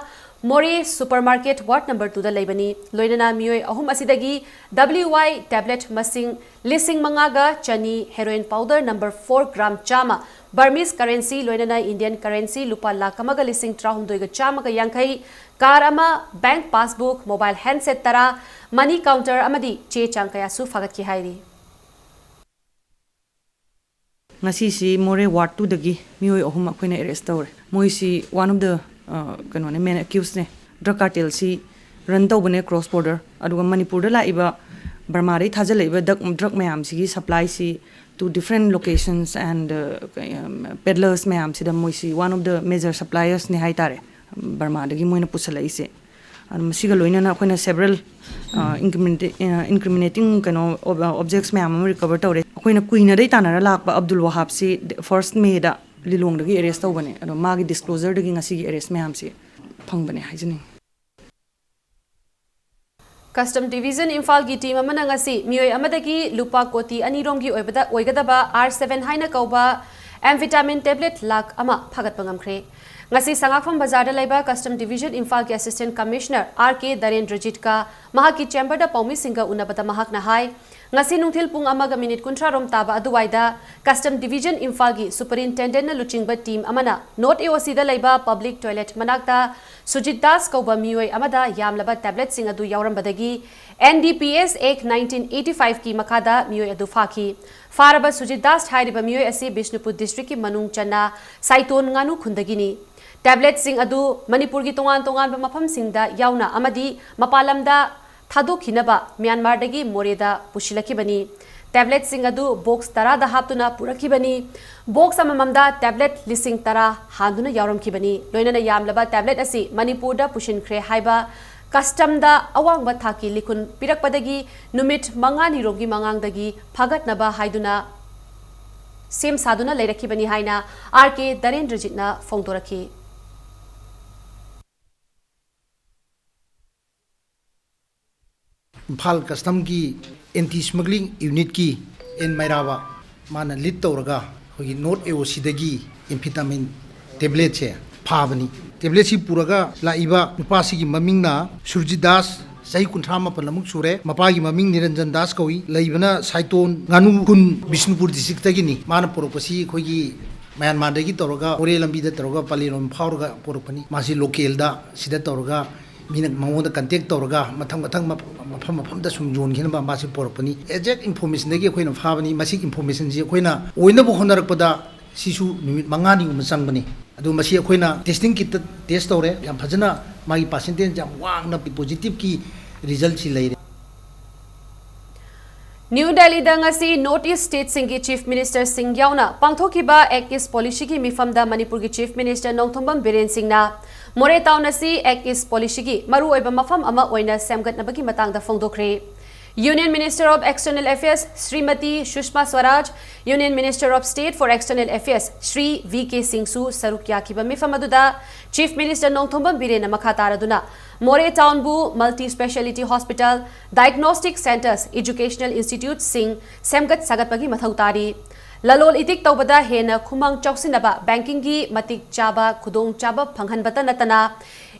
ꯃꯣꯔꯦ ꯁꯨꯄꯔ ꯃꯥꯔꯀꯦꯠ ꯋꯥꯔꯗ ꯅꯝꯕꯔ ꯇꯨꯗ ꯂꯩꯕꯅꯤ꯫ ꯂꯣꯏꯅꯅ ꯃꯤꯑꯣꯏ ꯑꯍꯨꯝ ꯑꯁꯤꯗꯒꯤ ꯗꯕ꯭ꯂꯤꯎ ꯑꯥꯏ ꯇꯦꯕ꯭ꯂꯦꯠ ꯃꯁꯤꯡ ꯂꯤꯁꯤꯡ ꯃꯉꯥꯒ ꯆꯅꯤ, heroine powder number four gram ꯆꯥꯝꯃ, ꯕꯔꯃꯤꯁ ꯀꯔꯦꯟꯁꯤ ꯂꯣꯏꯅꯅ ꯏꯟꯗꯤꯌꯟ ꯀꯔꯦꯟꯁꯤ ꯂꯨꯄꯥ ꯂꯥꯈ ꯑꯃꯒ ꯂꯤꯁꯤꯡ ꯇꯔꯥꯍꯨꯝꯗꯣꯏꯒ ꯆꯥꯝꯃꯒ ꯌꯥꯡꯈꯩ, ꯀꯥꯔ ꯑꯃ, ꯕꯦꯡꯛ ꯄꯥꯁꯕꯨꯛ, ꯃꯣꯕꯥꯏꯜ ꯍꯦꯟꯁꯦꯠ ꯇꯔꯥ, ꯃꯅꯤ ꯀꯥꯎꯟꯇꯔ ꯑꯃꯗꯤ ꯆꯦ ꯆꯥꯡ ꯀꯌꯥꯁꯨ ꯐꯥꯒꯠꯈꯤ ꯍꯥꯏꯔꯤ꯫ ꯉꯁꯤꯁꯤ ꯃꯣꯔꯦ ꯋꯥꯔꯗ ꯇꯨꯗꯒꯤ ꯃꯤꯑꯣꯏ ꯑꯍꯨꯝ ꯑꯩꯈꯣꯏꯅ ꯑꯦꯔꯦꯁ ꯇꯧꯔꯦ꯫ ꯃꯣꯏꯁꯤ one of the, ꯑ, ꯀꯩꯅꯣꯅꯦ, main accusedꯅꯦ꯫ ꯗ꯭ꯔꯒ ꯀꯥꯔꯇꯦꯜꯁꯤ ꯔꯟ ꯇꯧꯕꯅꯦ ꯀ꯭ꯔꯣꯁ ꯕꯣꯔꯗꯔ꯫ ꯑꯗꯨꯒ ꯃꯅꯤꯄꯨꯔꯗ ꯂꯥꯛꯏꯕ ꯕꯔꯃꯥꯗꯒꯤ ꯊꯥꯖꯤꯜꯂꯛꯏꯕ ꯗ꯭ꯔꯒ, ꯗ꯭ꯔꯒ ꯃꯌꯥꯝꯁꯤꯒꯤ ꯁꯄ꯭ꯂꯥꯏꯁꯤ to different locations and, uh, peddlers ꯃꯌꯥꯝꯁꯤꯗ ꯃꯣꯏꯁꯤ one of the major suppliersꯅꯦ ꯍꯥꯏꯇꯥꯔꯦ, ꯕꯔꯃꯥꯗꯒꯤ ꯃꯣꯏꯅ ꯄꯨꯁꯜꯂꯛꯏꯁꯦ꯫ ꯑꯗꯨ ꯃꯁꯤꯒ ꯂꯣꯏꯅꯅ ꯑꯩꯈꯣꯏꯅ several, ꯑ, incriminate-, ꯑ, incriminating ꯀꯩꯅꯣ ꯑꯣꯕ-, objects ꯃꯌꯥꯝ ꯑꯃ recover ꯇꯧꯔꯦ꯫ ꯑꯩꯈꯣꯏꯅ ꯀꯨꯏꯅꯗꯩ ꯇꯥꯟꯅꯔ ꯂꯥꯛꯄ ꯑꯕꯗꯨꯜ ꯋꯍꯥꯕꯁꯤ first Mayꯗ ꯂꯤꯂꯣꯡꯗꯒꯤ ꯑꯦꯔꯦꯁ ꯇꯧꯕꯅꯦ꯫ ꯑꯗꯣ ꯃꯥꯒꯤ disclosureꯗꯒꯤ ꯉꯁꯤꯒꯤ ꯑꯦꯔꯦꯁ ꯃꯌꯥꯝꯁꯤ ꯐꯪꯕꯅꯦ ꯍꯥꯏꯖꯅꯤꯡꯉꯤ꯫ Custom Division ꯏꯝꯐꯥꯜꯒꯤ team ꯑꯃꯅ ꯉꯁꯤ ꯃꯤꯑꯣꯏ ꯑꯃꯗꯒꯤ ꯂꯨꯄꯥ ꯀꯣꯇꯤ ꯑꯅꯤꯔꯣꯝꯒꯤ ꯑꯣꯏꯕꯗ ꯑꯣꯏꯒꯗꯕ R seven ꯍꯥꯏꯅ ꯀꯧꯕ amphetamine tablet ꯂꯥꯈ ꯑꯃ ꯐꯥꯒꯠꯄ ꯉꯝꯈ꯭ꯔꯦ꯫ ꯉꯁꯤ ꯁꯉꯥꯛꯐꯝ ꯕꯖꯥꯔꯗ ꯂꯩꯕ Custom Division ꯏꯝꯐꯥꯜꯒꯤ Assistant Commissioner R K ꯗꯔꯦꯟꯗ꯭ꯔꯖꯤꯠꯀ ꯃꯍꯥꯛꯀꯤ chamberꯗ ꯄꯥꯎꯃꯤꯁꯤꯡꯒ ꯎꯅꯕꯗ ꯃꯍꯥꯛꯅ ꯍꯥꯏ, ꯉꯁꯤ ꯅꯨꯡꯊꯤꯜ ꯄꯨꯡ ꯑꯃꯒ minute ꯀꯨꯟꯊ꯭ꯔꯥ ꯔꯣꯝ ꯇꯥꯕ ꯑꯗꯨꯋꯥꯏꯗ Custom Division ꯏꯝꯐꯥꯜꯒꯤ superintendentꯅ ꯂꯨꯆꯤꯡꯕ team ꯑꯃꯅ North A O Cꯗ ꯂꯩꯕ public toilet ꯃꯅꯥꯛꯇ ꯁꯨꯖꯤꯠ ꯗꯥꯁ ꯀꯧꯕ ꯃꯤꯑꯣꯏ ꯑꯃꯗ ꯌꯥꯝꯂꯕ tabletꯁꯤꯡ ꯑꯗꯨ ꯌꯥꯎꯔꯝꯕꯗꯒꯤ N D P S Act nineteen eighty fiveꯀꯤ ꯃꯈꯥꯗ ꯃꯤꯑꯣꯏ ꯑꯗꯨ ꯐꯥꯈꯤ꯫ ꯐꯥꯔꯕ ꯁꯨꯖꯤꯠ ꯗꯥꯁ ꯍꯥꯏꯔꯤꯕ ꯃꯤꯑꯣꯏ ꯑꯁꯤ ꯕꯤꯁꯅꯨꯄꯨꯔ districtꯀꯤ ꯃꯅꯨꯡ ꯆꯟꯅ ꯁꯥꯏꯇꯣꯟ ꯉꯥꯅꯨ ꯈꯨꯟꯗꯒꯤꯅꯤ꯫ Tabletꯁꯤꯡ ꯑꯗꯨ ꯃꯅꯤꯄꯨꯔꯒꯤ ꯇꯣꯉꯥꯟ ꯇꯣꯉꯥꯟꯕ ꯃꯐꯝꯁꯤꯡꯗ ꯌꯥꯎꯅ ꯑꯃꯗꯤ ꯃꯄꯥꯟ ꯂꯝꯗ ꯊꯥꯗꯣꯛꯈꯤꯅꯕ ꯃ꯭ꯌꯥꯟꯃꯥꯔꯗꯒꯤ ꯃꯣꯔꯦꯗ ꯄꯨꯁꯤꯜꯂꯛꯈꯤꯕꯅꯤ꯫ Tabletꯁꯤꯡ ꯑꯗꯨ box ꯇꯔꯥꯗ ꯍꯥꯞꯇꯨꯅ ꯄꯨꯔꯛꯈꯤꯕꯅꯤ꯫ Box ꯑꯃꯃꯝꯗ tablet ꯂꯤꯁꯤꯡ ꯇꯔꯥ ꯍꯥꯟꯗꯨꯅ ꯌꯥꯎꯔꯝꯈꯤꯕꯅꯤ꯫ ꯂꯣꯏꯅꯅ ꯌꯥꯝꯂꯕ tablet ꯑꯁꯤ ꯃꯅꯤꯄꯨꯔꯗ ꯄꯨꯁꯤꯟꯈ꯭ꯔꯦ ꯍꯥꯏꯕ Customꯗ ꯑꯋꯥꯡꯕ ꯊꯥꯛꯀꯤ ꯂꯤꯈꯨꯟ ꯄꯤꯔꯛꯄꯗꯒꯤ ꯅꯨꯃꯤꯠ ꯃꯉꯥꯅꯤꯔꯣꯝꯒꯤ ꯃꯉꯥꯡꯗꯒꯤ ꯐꯥꯒꯠꯅꯕ ꯍꯥꯏꯗꯨꯅ ꯁꯦꯝ ꯁꯥꯗꯨꯅ ꯂꯩꯔꯛꯈꯤꯕꯅꯤ ꯍꯥꯏꯅ R K ꯗꯔꯦꯟꯗ꯭ꯔꯖꯤꯠꯅ ꯐꯣꯡꯗꯣꯔꯛꯈꯤ꯫ Imphal Customꯒꯤ Anti Smuggling Unitꯀꯤ N ꯃꯩꯔꯥꯕ, ꯃꯥꯅ lead ꯇꯧꯔꯒ ꯑꯩꯈꯣꯏꯒꯤ North A O Cꯗꯒꯤ amphetamine tabletꯁꯦ ꯐꯥꯕꯅꯤ꯫ Tabletꯁꯤ ꯄꯨꯔꯒ ꯂꯥꯛꯏꯕ ꯅꯨꯄꯥꯁꯤꯒꯤ ꯃꯃꯤꯡꯅ ꯁꯨꯔꯖꯤꯠ ꯗꯥꯁ, ꯆꯍꯤ ꯀꯨꯟꯊ꯭ꯔꯥ ꯃꯥꯄꯜ ꯑꯃꯨꯛ ꯁꯨꯔꯦ꯫ ꯃꯄꯥꯒꯤ ꯃꯃꯤꯡ ꯅꯤꯔꯟꯖꯟ ꯗꯥꯁ ꯀꯧꯏ꯫ ꯂꯩꯕꯅ ꯁꯥꯏꯇꯣꯟ ꯉꯥꯅꯨ ꯈꯨꯟ, ꯕꯤꯁꯅꯨꯄꯨꯔ districtꯇꯒꯤꯅꯤ꯫ ꯃꯥꯅ ꯄꯨꯔꯛꯄꯁꯤ ꯑꯩꯈꯣꯏꯒꯤ ꯃ꯭ꯌꯥꯟꯃꯥꯔꯗꯒꯤ ꯇꯧꯔꯒ ꯃꯣꯔꯦ ꯂꯝꯕꯤꯗ ꯇꯧꯔꯒ ꯄꯂꯦꯟꯂꯣꯝ ꯐꯥꯎꯔꯒ ꯄꯨꯔꯛꯄꯅꯤ꯫ ꯃꯥꯁꯤ localꯗ ꯁꯤꯗ ꯇꯧꯔꯒ ꯃꯤꯅ ꯃꯉꯣꯟꯗ contact ꯇꯧꯔꯒ ꯃꯊꯪ ꯃꯊꯪ ꯃꯐꯝ ꯃꯐꯝꯗ ꯁꯨꯝ ꯌꯣꯟꯈꯤꯅꯕ ꯃꯥꯁꯤ ꯄꯨꯔꯛꯄꯅꯤ꯫ Exact informationꯗꯒꯤ ꯑꯩꯈꯣꯏꯅ ꯐꯥꯕꯅꯤ꯫ ꯃꯁꯤ informationꯁꯤ ꯑꯩꯈꯣꯏꯅ ꯑꯣꯏꯅꯕ ꯍꯣꯠꯅꯔꯛꯄꯗ ꯁꯤꯁꯨ ꯅꯨꯃꯤꯠ ꯃꯉꯥꯅꯤꯒꯨꯝꯕ ꯆꯪꯕꯅꯤ꯫ ꯑꯗꯨ ꯃꯁꯤ ꯑꯩꯈꯣꯏꯅ testing kitꯇ test ꯇꯧꯔꯦ꯫ ꯌꯥꯝ ꯐꯖꯅ ꯃꯥꯒꯤ percentage ꯌꯥꯝ ꯋꯥꯡꯅ positiveꯀꯤ resultꯁꯤ ꯂꯩꯔꯦ꯫ ꯅ꯭ꯌꯨ ꯗꯦꯜꯂꯤꯗ ꯉꯁꯤ North East stateꯁꯤꯡꯒꯤ Chief Ministerꯁꯤꯡ ꯌꯥꯎꯅ ꯄꯥꯡꯊꯣꯛꯈꯤꯕ Act East Policyꯒꯤ ꯃꯤꯐꯝꯗ ꯃꯅꯤꯄꯨꯔꯒꯤ Chief Minister ꯅꯣꯡꯊꯣꯝꯕꯝ ꯕꯤꯔꯦꯟ ꯁꯤꯡꯅ ꯃꯣꯔꯦ ꯇꯥꯎꯟ ꯑꯁꯤ Act East Policyꯒꯤ ꯃꯔꯨꯑꯣꯏꯕ ꯃꯐꯝ ꯑꯃ ꯑꯣꯏꯅ ꯁꯦꯝꯒꯠꯅꯕꯒꯤ ꯃꯇꯥꯡꯗ ꯐꯣꯡꯗꯣꯛꯈ꯭ꯔꯦ꯫ Union Minister of External Affairs Srimati Sushma Swaraj, Union Minister of State for External Affairs Shri V K Singhꯁꯨ ꯁꯔꯨꯛ ꯌꯥꯈꯤꯕ ꯃꯤꯐꯝ ꯑꯗꯨꯗ Chief Minister ꯅꯣꯡꯊꯣꯝꯕꯝ ꯕꯤꯔꯦꯟꯅ ꯃꯈꯥ ꯇꯥꯔꯗꯨꯅ ꯃꯣꯔꯦ ꯇꯥꯎꯟꯕꯨ multi speciality hospital, diagnostic centres, educational instituteꯁꯤꯡ ꯁꯦꯝꯒꯠ ꯁꯥꯒꯠꯄꯒꯤ ꯃꯊꯧ ꯇꯥꯔꯤ꯫ ꯂꯂꯣꯜ ꯏꯇꯤꯛ ꯇꯧꯕꯗ ꯍꯦꯟꯅ ꯈꯨꯃꯥꯡ ꯆꯥꯎꯁꯤꯟꯅꯕ, bankingꯒꯤ ꯃꯇꯤꯛ ꯆꯥꯕ ꯈꯨꯗꯣꯡꯆꯥꯕ ꯐꯪꯍꯟꯕꯇ ꯅꯠꯇꯅ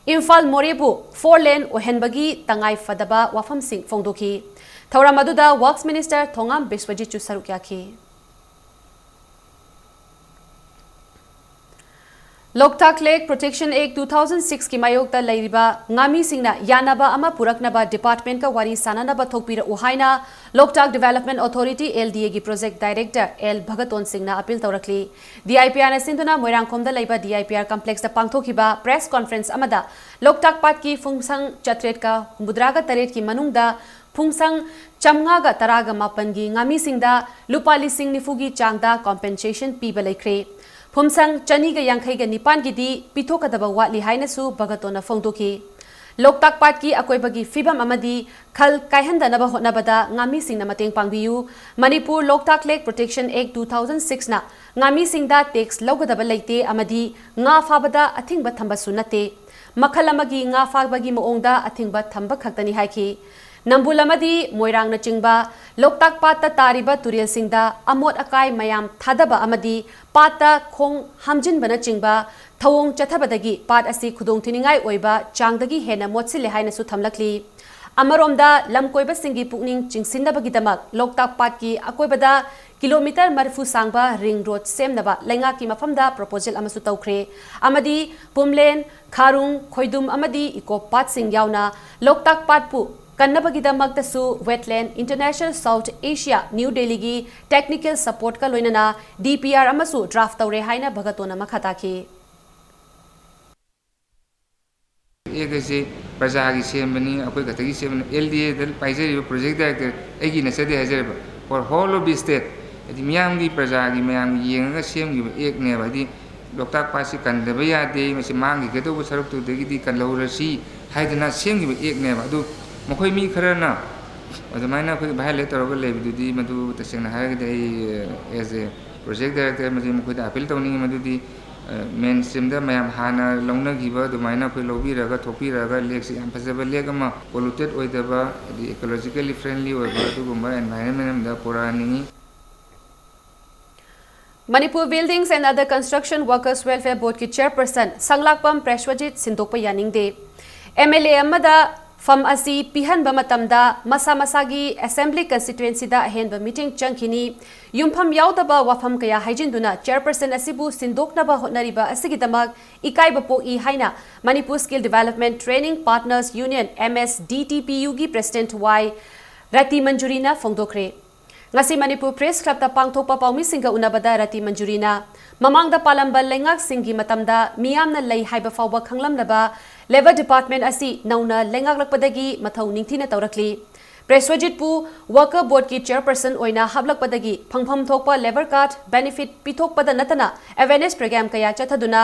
ꯏꯝꯐꯥꯜ ꯃꯣꯔꯦꯕꯨ four lane ꯑꯣꯏꯍꯟꯕꯒꯤ ꯇꯉꯥꯏ ꯐꯗꯕ ꯋꯥꯐꯝꯁꯤꯡ ꯐꯣꯡꯗꯣꯛꯈꯤ꯫ ꯊꯧꯔꯝ ꯑꯗꯨꯗ Works Minister ꯊꯣꯉꯥꯝ ꯕꯤꯁ꯭ꯋꯖꯤꯠꯁꯨ ꯁꯔꯨꯛ ꯌꯥꯈꯤ꯫ Loktak Lake Protection Act two thousand sixꯀꯤ ꯃꯥꯌꯣꯛꯇ ꯂꯩꯔꯤꯕ ꯉꯥꯃꯤꯁꯤꯡꯅ ꯌꯥꯅꯕ ꯑꯃ ꯄꯨꯔꯛꯅꯕ departmentꯀ ꯋꯥꯔꯤ ꯁꯥꯅꯅꯕ ꯊꯣꯛꯄꯤꯔꯛꯎ ꯍꯥꯏꯅ Loktak Development Authority, L D Aꯒꯤ project director L ꯚꯒꯇꯣꯟ ꯁꯤꯡꯅ appeal ꯇꯧꯔꯛꯂꯤ꯫ D I P Rꯅ ꯁꯤꯟꯗꯨꯅ ꯃꯣꯏꯔꯥꯡꯈꯣꯝꯗ ꯂꯩꯕ D I P R complexꯇ ꯄꯥꯡꯊꯣꯛꯈꯤꯕ press conference ꯑꯃꯗ ꯂꯣꯛꯇꯥꯛ ꯄꯥꯠꯀꯤ ꯐꯨꯡꯁꯪ ꯆꯥꯇ꯭ꯔꯦꯠꯀ ꯍꯨꯝꯐꯨꯇꯔꯥꯒ ꯇꯔꯦꯠꯀꯤ ꯃꯅꯨꯡꯗ ꯐꯨꯡꯁꯪ ꯆꯥꯝꯃꯉꯥꯒ ꯇꯔꯥꯒ ꯃꯥꯄꯟꯒꯤ ꯉꯥꯃꯤꯁꯤꯡꯗ ꯂꯨꯄꯥ ꯂꯤꯁꯤꯡ ꯅꯤꯐꯨꯒꯤ ꯆꯥꯡꯗ compensation ꯄꯤꯕ ꯂꯩꯈ꯭ꯔꯦ꯫ ꯐꯨꯝꯁꯪ ꯆꯅꯤꯒ ꯌꯥꯡꯈꯩꯒ ꯅꯤꯄꯥꯟꯒꯤꯗꯤ ꯄꯤꯊꯣꯛꯀꯗꯕ ꯋꯥꯠꯂꯤ ꯍꯥꯏꯅꯁꯨ ꯚꯒꯇꯣꯅ ꯐꯣꯡꯗꯣꯛꯈꯤ꯫ ꯂꯣꯛꯇꯥꯛ ꯄꯥꯠꯀꯤ ꯑꯀꯣꯏꯕꯒꯤ ꯐꯤꯕꯝ ꯑꯃꯗꯤ ꯈꯜ ꯀꯥꯏꯍꯟꯗꯅꯕ ꯍꯣꯠꯅꯕꯗ ꯉꯥꯃꯤꯁꯤꯡꯅ ꯃꯇꯦꯡ ꯄꯥꯡꯕꯤꯌꯨ꯫ Manipur Loktak Lake Protection Act two thousand sixꯅ ꯉꯥꯃꯤꯁꯤꯡꯗ tax ꯂꯧꯒꯗꯕ ꯂꯩꯇꯦ ꯑꯃꯗꯤ ꯉꯥ ꯐꯥꯕꯗ ꯑꯊꯤꯡꯕ ꯊꯝꯕꯁꯨ ꯅꯠꯇꯦ꯫ ꯃꯈꯜ ꯑꯃꯒꯤ ꯉꯥ ꯐꯥꯕꯒꯤ ꯃꯑꯣꯡꯗ ꯑꯊꯤꯡꯕ ꯊꯝꯕ ꯈꯛꯇꯅꯤ ꯍꯥꯏꯈꯤ꯫ ꯅꯝꯕꯨꯜ ꯑꯃꯗꯤ ꯃꯣꯏꯔꯥꯡꯅꯆꯤꯡꯕ ꯂꯣꯛꯇꯥꯛ ꯄꯥꯠꯇ ꯇꯥꯔꯤꯕ ꯇꯨꯔꯦꯜꯁꯤꯡꯗ ꯑꯃꯣꯠ ꯑꯀꯥꯏ ꯃꯌꯥꯝ ꯊꯥꯗꯕ ꯑꯃꯗꯤ ꯄꯥꯠꯇ ꯈꯣꯡ ꯍꯥꯝꯖꯤꯟꯕꯅꯆꯤꯡꯕ ꯊꯧꯑꯣꯡ ꯆꯠꯊꯕꯗꯒꯤ ꯄꯥꯠ ꯑꯁꯤ ꯈꯨꯗꯣꯡꯊꯤꯅꯤꯡꯉꯥꯏ ꯑꯣꯏꯕ ꯆꯥꯡꯗꯒꯤ ꯍꯦꯟꯅ ꯃꯣꯠꯁꯤꯜꯂꯦ ꯍꯥꯏꯅꯁꯨ ꯊꯝꯂꯛꯂꯤ꯫ ꯑꯃꯔꯣꯝꯗ, ꯂꯝꯀꯣꯏꯕꯁꯤꯡꯒꯤ ꯄꯨꯛꯅꯤꯡ ꯆꯤꯡꯁꯤꯟꯅꯕꯒꯤꯗꯃꯛ ꯂꯣꯛꯇꯥꯛ ꯄꯥꯠꯀꯤ ꯑꯀꯣꯏꯕꯗ kilometre ꯃꯔꯤꯐꯨ ꯁꯥꯡꯕ ring road ꯁꯦꯝꯅꯕ ꯂꯩꯉꯥꯛꯀꯤ ꯃꯐꯝꯗ proposal ꯑꯃꯁꯨ ꯇꯧꯈ꯭ꯔꯦ ꯑꯃꯗꯤ ꯄꯨꯝꯂꯦꯟ, ꯈꯥꯔꯨꯡ, ꯈꯣꯏꯗꯨꯝ ꯑꯃꯗꯤ ꯏꯀꯣ ꯄꯥꯠꯁꯤꯡ ꯌꯥꯎꯅ ꯂꯣꯛꯇꯥꯛ ꯄꯥꯠꯄꯨ ꯀꯟꯅꯕꯒꯤꯗꯃꯛꯇꯁꯨ Wetland International South Asia, New Delhiꯒꯤ technical supportꯀ ꯂꯣꯏꯅꯅ D P R ꯑꯃꯁꯨ draft ꯇꯧꯔꯦ ꯍꯥꯏꯅ ꯚꯒꯇꯣꯅ ꯃꯈꯥ ꯇꯥꯈꯤ꯫ ꯑꯦꯛ ꯑꯁꯤ ꯄ꯭ꯔꯖꯥꯒꯤ ꯁꯦꯝꯕꯅꯤ, ꯑꯩꯈꯣꯏ ꯈꯛꯇꯒꯤ ꯁꯦꯝꯕꯅꯤ꯫ L D Aꯗ ꯄꯥꯏꯖꯔꯤꯕ project director ꯑꯩꯒꯤ ꯅꯠꯆꯗꯦ ꯍꯥꯏꯖꯔꯤꯕ, for whole of the state, ꯍꯥꯏꯗꯤ ꯃꯤꯌꯥꯝꯒꯤ, ꯄ꯭ꯔꯖꯥꯒꯤ, ꯃꯌꯥꯝꯒꯤ ꯌꯦꯡꯉꯒ ꯁꯦꯝꯈꯤꯕ ꯑꯦꯛꯅꯦꯕ꯫ ꯍꯥꯏꯗꯤ ꯂꯣꯛꯇꯥꯛ ꯄꯥꯠꯁꯤ ꯀꯟꯗꯕ ꯌꯥꯗꯦ, ꯃꯁꯤ ꯃꯥꯡꯈꯤꯒꯗꯧꯕ ꯁꯔꯨꯛꯇꯨꯗꯒꯤꯗꯤ ꯀꯜꯍꯧꯔꯁꯤ ꯍꯥꯏꯗꯅ ꯁꯦꯝꯈꯤꯕ ꯑꯦꯛꯅꯦꯕ꯫ ꯑꯗꯨ ꯃꯈꯣꯏ ꯃꯤ ꯈꯔꯅ ꯑꯗꯨꯃꯥꯏꯅ ꯑꯩꯈꯣꯏ violate ꯇꯧꯔꯒ ꯂꯩꯕꯗꯨꯗꯤ, ꯃꯗꯨ ꯇꯁꯦꯡꯅ ꯍꯥꯏꯔꯒꯗꯤ ꯑꯩ, as a project director, ꯃꯁꯤ ꯃꯈꯣꯏꯗ appeal ꯇꯧꯅꯤꯡꯉꯤ꯫ ꯃꯗꯨꯗꯤ, ꯑ, mainstreamꯗ ꯃꯌꯥꯝ ꯍꯥꯟꯅ ꯂꯧꯅꯈꯤꯕ ꯑꯗꯨꯃꯥꯏꯅ ꯑꯩꯈꯣꯏ ꯂꯧꯕꯤꯔꯒ, ꯊꯣꯛꯄꯤꯔꯒ, lakeꯁꯤ ꯌꯥꯝ ꯐꯖꯕ lake ꯑꯃ, polluted ꯑꯣꯏꯗꯕ, ꯍꯥꯏꯗꯤ ecologically friendly ꯑꯣꯏꯕ ꯑꯗꯨꯒꯨꯝꯕ environment ꯑꯃꯗ ꯄꯨꯔꯛꯍꯟꯅꯤꯡꯉꯤ꯫ Manipur Buildings and Other Construction Workers Welfare Boardꯀꯤ chairperson ꯁꯪꯂꯥꯛꯄꯝ ꯄ꯭ꯔꯦꯁꯋꯖꯤꯠ ꯁꯤꯟꯗꯣꯛꯄ ꯌꯥꯅꯤꯡꯗꯦ꯫ MLA ꯑꯃꯗ ꯐꯝ ꯑꯁꯤ ꯄꯤꯍꯟꯕ ꯃꯇꯝꯗ ꯃꯁꯥ ꯃꯁꯥꯒꯤ assembly constituencyꯗ ꯑꯍꯦꯟꯕ meeting ꯆꯪꯈꯤꯅꯤ꯫ ꯌꯨꯝꯐꯝ ꯌꯥꯎꯗꯕ ꯋꯥꯐꯝ ꯀꯌꯥ ꯍꯥꯏꯖꯤꯟꯗꯨꯅ chairperson ꯑꯁꯤꯕꯨ ꯁꯤꯟꯗꯣꯛꯅꯕ ꯍꯣꯠꯅꯔꯤꯕ ꯑꯁꯤꯒꯤꯗꯃꯛ ꯏꯀꯥꯏꯕ ꯄꯣꯛꯏ ꯍꯥꯏꯅ Manipur Skill Development Training Partners Union, MSDTPUꯒꯤ president ꯋꯥꯏ ꯔꯇꯤ ꯃꯟꯖꯨꯔꯤꯅ ꯐꯣꯡꯗꯣꯛꯈ꯭ꯔꯦ꯫ ꯉꯁꯤ ꯃꯅꯤꯄꯨꯔ Press Clubꯇ ꯄꯥꯡꯊꯣꯛꯄ ꯄꯥꯎꯃꯤꯁꯤꯡꯒ ꯎꯅꯕꯗ ꯔꯇꯤ ꯃꯟꯖꯨꯔꯤꯅ ꯃꯃꯥꯡꯗ ꯄꯥꯜꯂꯝꯕ ꯂꯩꯉꯥꯛꯁꯤꯡꯒꯤ ꯃꯇꯝꯗ ꯃꯤꯌꯥꯝꯅ ꯂꯩ ꯍꯥꯏꯕ ꯐꯥꯎꯕ ꯈꯪꯂꯝꯂꯕ Labour Department ꯑꯁꯤ ꯅꯧꯅ ꯂꯩꯉꯥꯛꯂꯛꯄꯗꯒꯤ ꯃꯊꯧ ꯅꯤꯡꯊꯤꯅ ꯇꯧꯔꯛꯂꯤ꯫ ꯄ꯭ꯔꯦꯁꯋꯖꯤꯠꯄꯨ Worker Boardꯀꯤ chairperson ꯑꯣꯏꯅ ꯍꯥꯞꯂꯛꯄꯗꯒꯤ ꯐꯪꯐꯝ ꯊꯣꯛꯄ labour card benefit ꯄꯤꯊꯣꯛꯄꯗ ꯅꯠꯇꯅ awareness program ꯀꯌꯥ ꯆꯠꯊꯗꯨꯅ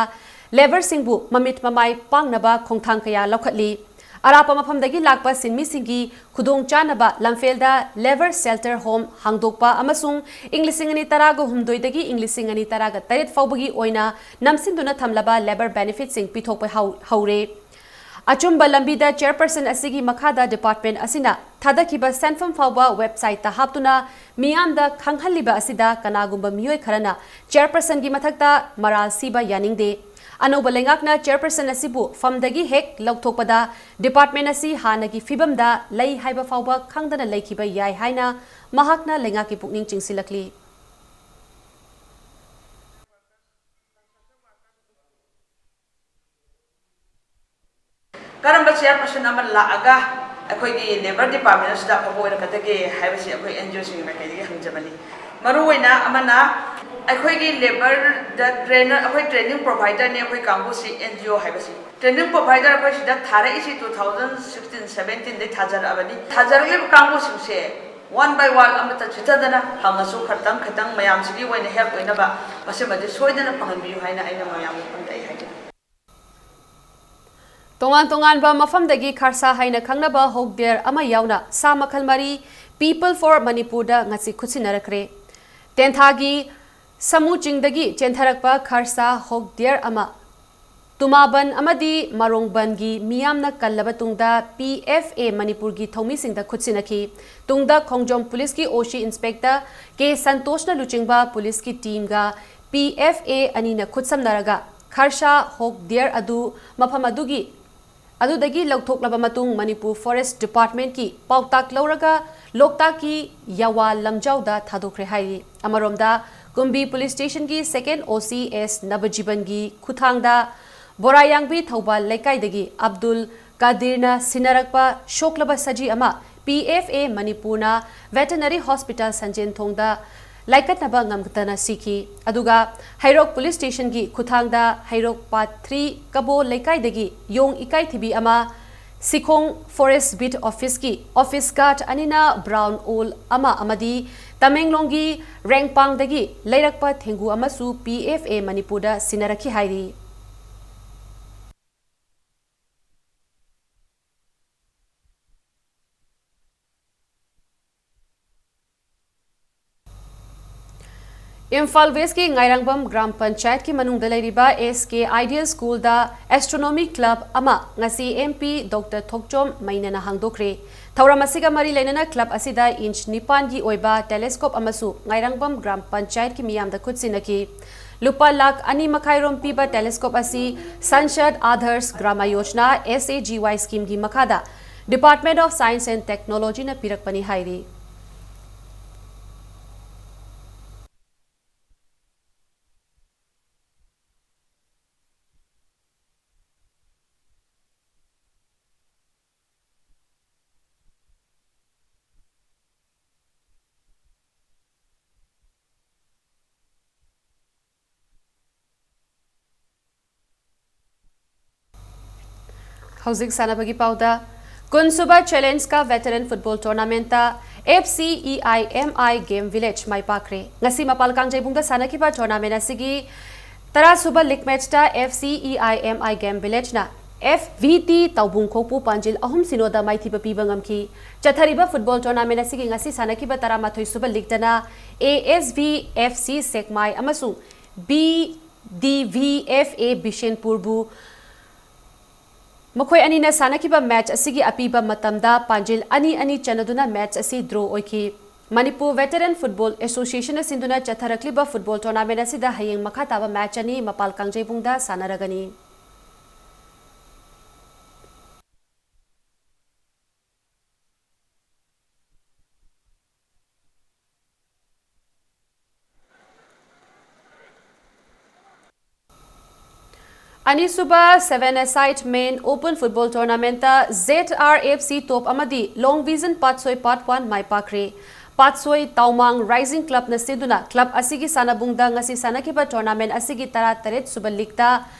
labourꯁꯤꯡꯕꯨ ꯃꯃꯤꯠ ꯃꯃꯥꯏ ꯄꯥꯡꯅꯕ ꯈꯣꯡꯊꯥꯡ ꯀꯌꯥ ꯂꯧꯈꯠꯂꯤ꯫ ꯑꯔꯥꯞꯄ ꯃꯐꯝꯗꯒꯤ ꯂꯥꯛꯄ ꯁꯤꯟꯃꯤꯁꯤꯡꯒꯤ ꯈꯨꯗꯣꯡꯆꯥꯅꯕ ꯂꯝꯐꯦꯜꯗ Labour Shelter Home ꯍꯥꯡꯗꯣꯛꯄ ꯑꯃꯁꯨꯡ ꯏꯪ ꯂꯤꯁꯤꯡ ꯑꯅꯤ ꯇꯔꯥꯒ ꯍꯨꯝꯗꯣꯏꯗꯒꯤ ꯏꯪ ꯂꯤꯁꯤꯡ ꯑꯅꯤ ꯇꯔꯥꯒ ꯇꯔꯦꯠ ꯐꯥꯎꯕꯒꯤ ꯑꯣꯏꯅ ꯅꯝꯁꯤꯟꯗꯨꯅ ꯊꯝꯂꯕ labour benefitꯁꯤꯡ ꯄꯤꯊꯣꯛꯄ ꯍꯧ-, ꯍꯧꯔꯦ꯫ ꯑꯆꯨꯝꯕ ꯂꯝꯕꯤꯗ chairperson ꯑꯁꯤꯒꯤ ꯃꯈꯥꯗ department ꯑꯁꯤꯅ ꯊꯥꯗꯈꯤꯕ ꯁꯦꯟꯐꯝ ꯐꯥꯎꯕ websiteꯇ ꯍꯥꯞꯇꯨꯅ ꯃꯤꯌꯥꯝꯗ ꯈꯪꯍꯜꯂꯤꯕ ꯑꯁꯤꯗ ꯀꯅꯥꯒꯨꯝꯕ ꯃꯤꯑꯣꯏ ꯈꯔꯅ chairpersonꯒꯤ ꯃꯊꯛꯇ ꯃꯔꯥꯜ ꯁꯤꯕ ꯌꯥꯅꯤꯡꯗꯦ꯫ ꯑꯅꯧꯕ ꯂꯩꯉꯥꯛꯅ chairperson ꯑꯁꯤꯕꯨ ꯐꯝꯗꯒꯤ ꯍꯦꯛ ꯂꯧꯊꯣꯛꯄꯗ department ꯑꯁꯤ ꯍꯥꯟꯅꯒꯤ ꯐꯤꯕꯝꯗ ꯂꯩ ꯍꯥꯏꯕ ꯐꯥꯎꯕ ꯈꯪꯗꯅ ꯂꯩꯈꯤꯕ ꯌꯥꯏ ꯍꯥꯏꯅ ꯃꯍꯥꯛꯅ ꯂꯩꯉꯥꯛꯀꯤ ꯄꯨꯛꯅꯤꯡ ꯆꯤꯡꯁꯤꯜꯂꯛꯂꯤ꯫ ꯀꯔꯝꯕ chairperson ꯑꯃ ꯂꯥꯛꯑꯒ ꯑꯩꯈꯣꯏꯒꯤ labour department ꯑꯁꯤꯗ ꯑꯐꯕ ꯑꯣꯏꯔꯛꯀꯗꯒꯦ ꯍꯥꯏꯕꯁꯤ ꯑꯩꯈꯣꯏ NGOꯁꯤꯡꯒꯤ ꯃꯥꯏꯀꯩꯗꯒꯤ ꯍꯪꯖꯕꯅꯤ꯫ ꯃꯔꯨꯑꯣꯏꯅ ꯑꯃꯅ ꯑꯩꯈꯣꯏꯒꯤ labourꯗ trainer, ꯑꯩꯈꯣꯏ training providerꯅꯤ ꯑꯩꯈꯣꯏ ꯀꯥꯡꯕꯨꯁꯤ, NGO ꯍꯥꯏꯕꯁꯤ꯫ Training provider ꯑꯩꯈꯣꯏ ꯁꯤꯗ ꯊꯥꯔꯛꯏꯁꯤ two thousand sixteen seventeenꯗꯩ ꯊꯥꯖꯔꯛꯑꯕꯅꯤ꯫ ꯊꯥꯖꯔꯛꯂꯤꯕ ꯀꯥꯡꯕꯨꯁꯤꯡꯁꯦ one by one ꯑꯃꯠꯇ ꯆꯤꯠꯊꯗꯅ ꯍꯪꯉꯁꯨ ꯈꯇꯪ ꯈꯇꯪ ꯃꯌꯥꯝꯁꯤꯒꯤ ꯑꯣꯏꯅ help ꯑꯣꯏꯅꯕ ꯃꯁꯤꯃꯗꯤ ꯁꯣꯏꯗꯅ ꯐꯪꯍꯟꯕꯤꯌꯨ ꯍꯥꯏꯅ ꯑꯩꯅ ꯃꯌꯥꯝ ꯃꯐꯝꯗ ꯑꯩ ꯍꯥꯏꯖꯅꯤꯡꯏ꯫ ꯇꯣꯉꯥꯟ ꯇꯣꯉꯥꯟꯕ ꯃꯐꯝꯗꯒꯤ ꯈꯔꯁꯥ ꯍꯥꯏꯅ ꯈꯪꯅꯕ ꯍꯣꯛ ꯗꯤꯌꯔ ꯑꯃ ꯌꯥꯎꯅ ꯁꯥ ꯃꯈꯜ ꯃꯔꯤ People for ꯃꯅꯤꯄꯨꯔꯗ ꯉꯁꯤ ꯈꯨꯠꯁꯤꯟꯅꯔꯛꯈ꯭ꯔꯦ꯫ ꯇꯦꯟꯊꯥꯒꯤ ꯁꯃꯨ ꯆꯤꯡꯗꯒꯤ ꯆꯦꯟꯊꯔꯛꯄ ꯈꯔꯁꯥ ꯍꯣꯛ ꯗꯤꯌꯔ ꯑꯃ ꯇꯨꯃꯥꯕꯟ ꯑꯃꯗꯤ ꯃꯔꯣꯡꯕꯟꯒꯤ ꯃꯤꯌꯥꯝꯅ ꯀꯜꯂꯕ ꯇꯨꯡꯗ P F A ꯃꯅꯤꯄꯨꯔꯒꯤ ꯊꯧꯃꯤꯁꯤꯡꯗ ꯈꯨꯠꯁꯤꯟꯅꯈꯤ꯫ ꯇꯨꯡꯗ ꯈꯣꯡꯖꯣꯝ ꯄꯨꯂꯤꯁꯀꯤ O C Inspector K ꯁꯟꯇꯣꯁꯅ ꯂꯨꯆꯤꯡꯕ ꯄꯨꯂꯤꯁꯀꯤ ꯇꯤꯝꯒ P F A ꯑꯅꯤꯅ ꯈꯨꯠꯁꯝꯅꯔꯒ ꯈꯔꯁꯥ ꯍꯣꯛ ꯗꯤꯌꯔ ꯑꯗꯨ ꯃꯐꯝ ꯑꯗꯨꯒꯤ ꯑꯗꯨꯗꯒꯤ ꯂꯧꯊꯣꯛꯂꯕ ꯃꯇꯨꯡ ꯃꯅꯤꯄꯨꯔ Forest Departmentꯀꯤ ꯄꯥꯎꯇꯥꯛ ꯂꯧꯔꯒ ꯂꯣꯛꯇꯥꯛꯀꯤ ꯌꯥꯋꯥ ꯂꯝꯖꯥꯎꯗ ꯊꯥꯗꯣꯛꯈ꯭ꯔꯦ ꯍꯥꯏꯔꯤ꯫ ꯑꯃꯔꯣꯝꯗ ꯀꯨꯝꯕꯤ Police Stationꯒꯤ Second O C S ꯅꯕꯖꯤꯕꯟꯒꯤ ꯈꯨꯊꯥꯡꯗ ꯕꯣꯔꯥꯌꯥꯡꯕꯤ ꯊꯧꯕꯥꯜ ꯂꯩꯀꯥꯏꯗꯒꯤ ꯑꯕꯗꯨꯜ ꯀꯥꯗꯤꯔꯅ ꯁꯤꯟꯅꯔꯛꯄ ꯁꯣꯛꯂꯕ ꯁꯖꯤ ꯑꯃ P F A ꯃꯅꯤꯄꯨꯔꯅ Veterinary Hospital ꯁꯟꯖꯦꯟꯊꯣꯡꯗ ꯂꯥꯏꯀꯠꯅꯕ ꯉꯝꯗꯅ ꯁꯤꯈꯤ꯫ ꯑꯗꯨꯒ ꯍꯩꯔꯣꯛ Police Stationꯒꯤ ꯈꯨꯊꯥꯡꯗ ꯍꯩꯔꯣꯛ Part three ꯀꯕꯣ ꯂꯩꯀꯥꯏꯗꯒꯤ ꯌꯣꯡ ꯏꯀꯥꯏꯊꯤꯕꯤ ꯑꯃ, Sikhong Forest Beat Officeꯀꯤ office guard ꯑꯅꯤꯅ brown owl ꯑꯃ ꯑꯃꯗꯤ ꯇꯃꯦꯡꯂꯣꯡꯒꯤ ꯔꯦꯡꯄꯥꯡꯗꯒꯤ ꯂꯩꯔꯛꯄ ꯊꯦꯡꯒꯨ ꯑꯃꯁꯨ P F A ꯃꯅꯤꯄꯨꯔꯗ ꯁꯤꯟꯅꯔꯛꯈꯤ ꯍꯥꯏꯔꯤ꯫ ꯏꯝꯐꯥꯜ Westꯀꯤ ꯉꯥꯏꯔꯥꯡꯕꯝ ꯒ꯭ꯔꯥꯝ ꯄꯟꯆꯥꯌꯠꯀꯤ ꯃꯅꯨꯡꯗ ꯂꯩꯔꯤꯕ S K Ideal Schoolꯗ Astronomy Club ꯑꯃ ꯉꯁꯤ M P Doctor ꯊꯣꯛꯆꯣꯝ ꯃꯩꯅꯅ ꯍꯥꯡꯗꯣꯛꯈ꯭ꯔꯦ꯫ ꯊꯧꯔꯝ ꯑꯁꯤꯒ ꯃꯔꯤ ꯂꯩꯅꯅ club ꯑꯁꯤꯗ inch ꯅꯤꯄꯥꯟꯒꯤ ꯑꯣꯏꯕ telescope ꯑꯃꯁꯨ ꯉꯥꯏꯔꯥꯡꯕꯝ ꯒ꯭ꯔꯥꯝ ꯄꯟꯆꯥꯌꯠꯀꯤ ꯃꯤꯌꯥꯝꯗ ꯈꯨꯠꯁꯤꯟꯅꯈꯤ꯫ ꯂꯨꯄꯥ ꯂꯥꯈ ꯑꯅꯤ ꯃꯈꯥꯏ ꯔꯣꯝ ꯄꯤꯕ telescope ꯑꯁꯤ Sansad Adarsh Grama Yojana, S A G Y schemeꯒꯤ ꯃꯈꯥꯗ Department of Science and Technologyꯅ ꯄꯤꯔꯛꯄꯅꯤ ꯍꯥꯏꯔꯤ꯫ ꯍꯧꯖꯤꯛ ꯁꯥꯟꯅꯕꯒꯤ ꯄꯥꯎꯗ, ꯀꯨꯟꯁꯨꯕ Challenge Cup Veteran Football Tournamentꯇ F C E I M I Game Village ꯃꯥꯏ ꯄꯥꯛꯈ꯭ꯔꯦ꯫ ꯉꯁꯤ ꯃꯄꯥꯜ ꯀꯥꯡꯖꯩꯕꯨꯡꯗ ꯁꯥꯟꯅꯈꯤꯕ tournament ꯑꯁꯤꯒꯤ ꯇꯔꯥꯁꯨꯕ league matchꯇ F C E I M I Game Villageꯅ F V T ꯇꯧꯕꯨꯡ ꯈꯣꯛꯄꯨ ꯄꯥꯟꯖꯤꯜ ꯑꯍꯨꯝ ꯁꯤꯅꯣꯗ ꯃꯥꯏꯊꯤꯕ ꯄꯤꯕ ꯉꯝꯈꯤ꯫ ꯆꯠꯊꯔꯤꯕ ꯐꯨꯠꯕꯣꯜ ꯇꯣꯔꯅꯥꯃꯦꯟ ꯑꯁꯤꯒꯤ ꯉꯁꯤ ꯁꯥꯟꯅꯈꯤꯕ ꯇꯔꯥꯃꯥꯊꯣꯏ ꯁꯨꯕ ꯂꯤꯛꯇꯅ A S V F C ꯁꯦꯛꯃꯥꯏ ꯑꯃꯁꯨꯡ B D V F A ꯕꯤꯁꯦꯟꯄꯨꯔꯕꯨ ꯃꯈꯣꯏ ꯑꯅꯤꯅ ꯁꯥꯟꯅꯈꯤꯕ ꯃꯦꯆ ꯑꯁꯤꯒꯤ ꯑꯄꯤꯕ ꯃꯇꯝꯗ ꯄꯥꯟꯖꯤꯜ ꯑꯅꯤ ꯑꯅꯤ ꯆꯟꯅꯗꯨꯅ ꯃꯦꯆ ꯑꯁꯤ ꯗ꯭ꯔꯣ ꯑꯣꯏꯈꯤ꯫ ꯃꯅꯤꯄꯨꯔ ꯚꯦꯇꯔꯟ ꯐꯨꯠꯕꯣꯜ ꯑꯦꯁꯣꯁꯤꯌꯦꯁꯟꯅ ꯁꯤꯟꯗꯨꯅ ꯆꯠꯊꯔꯛꯂꯤꯕ ꯐꯨꯠꯕꯣꯜ ꯇꯣꯔꯅꯥꯃꯦꯟ ꯑꯁꯤꯗ ꯍꯌꯦꯡ ꯃꯈꯥ ꯇꯥꯕ ꯃꯦꯆ ꯑꯅꯤ ꯃꯄꯥꯜ ꯀꯥꯡꯖꯩꯕꯨꯡꯗ ꯁꯥꯟꯅꯔꯒꯅꯤ꯫ ꯑꯅꯤꯁꯨꯕ Seven Aside Men Open Football Tournamentꯇ Z R F C Top ꯑꯃꯗꯤ Long Vision ꯄꯥꯠꯁꯣꯏ Part One ꯃꯥꯏ ꯄꯥꯛꯈ꯭ꯔꯦ꯫ ꯄꯥꯠꯁꯣꯏ ꯇꯥꯎꯃꯥꯡ Rising Clubꯅ ꯁꯤꯟꯗꯨꯅ club ꯑꯁꯤꯒꯤ ꯁꯥꯟꯅꯕꯨꯡꯗ ꯉꯁꯤ ꯁꯥꯟꯅꯈꯤꯕ ꯇꯣꯔꯅꯥꯃꯦꯟ ꯑꯁꯤꯒꯤ ꯇꯔꯥꯇꯔꯦꯠ ꯁꯨꯕ ꯂꯤꯛꯇ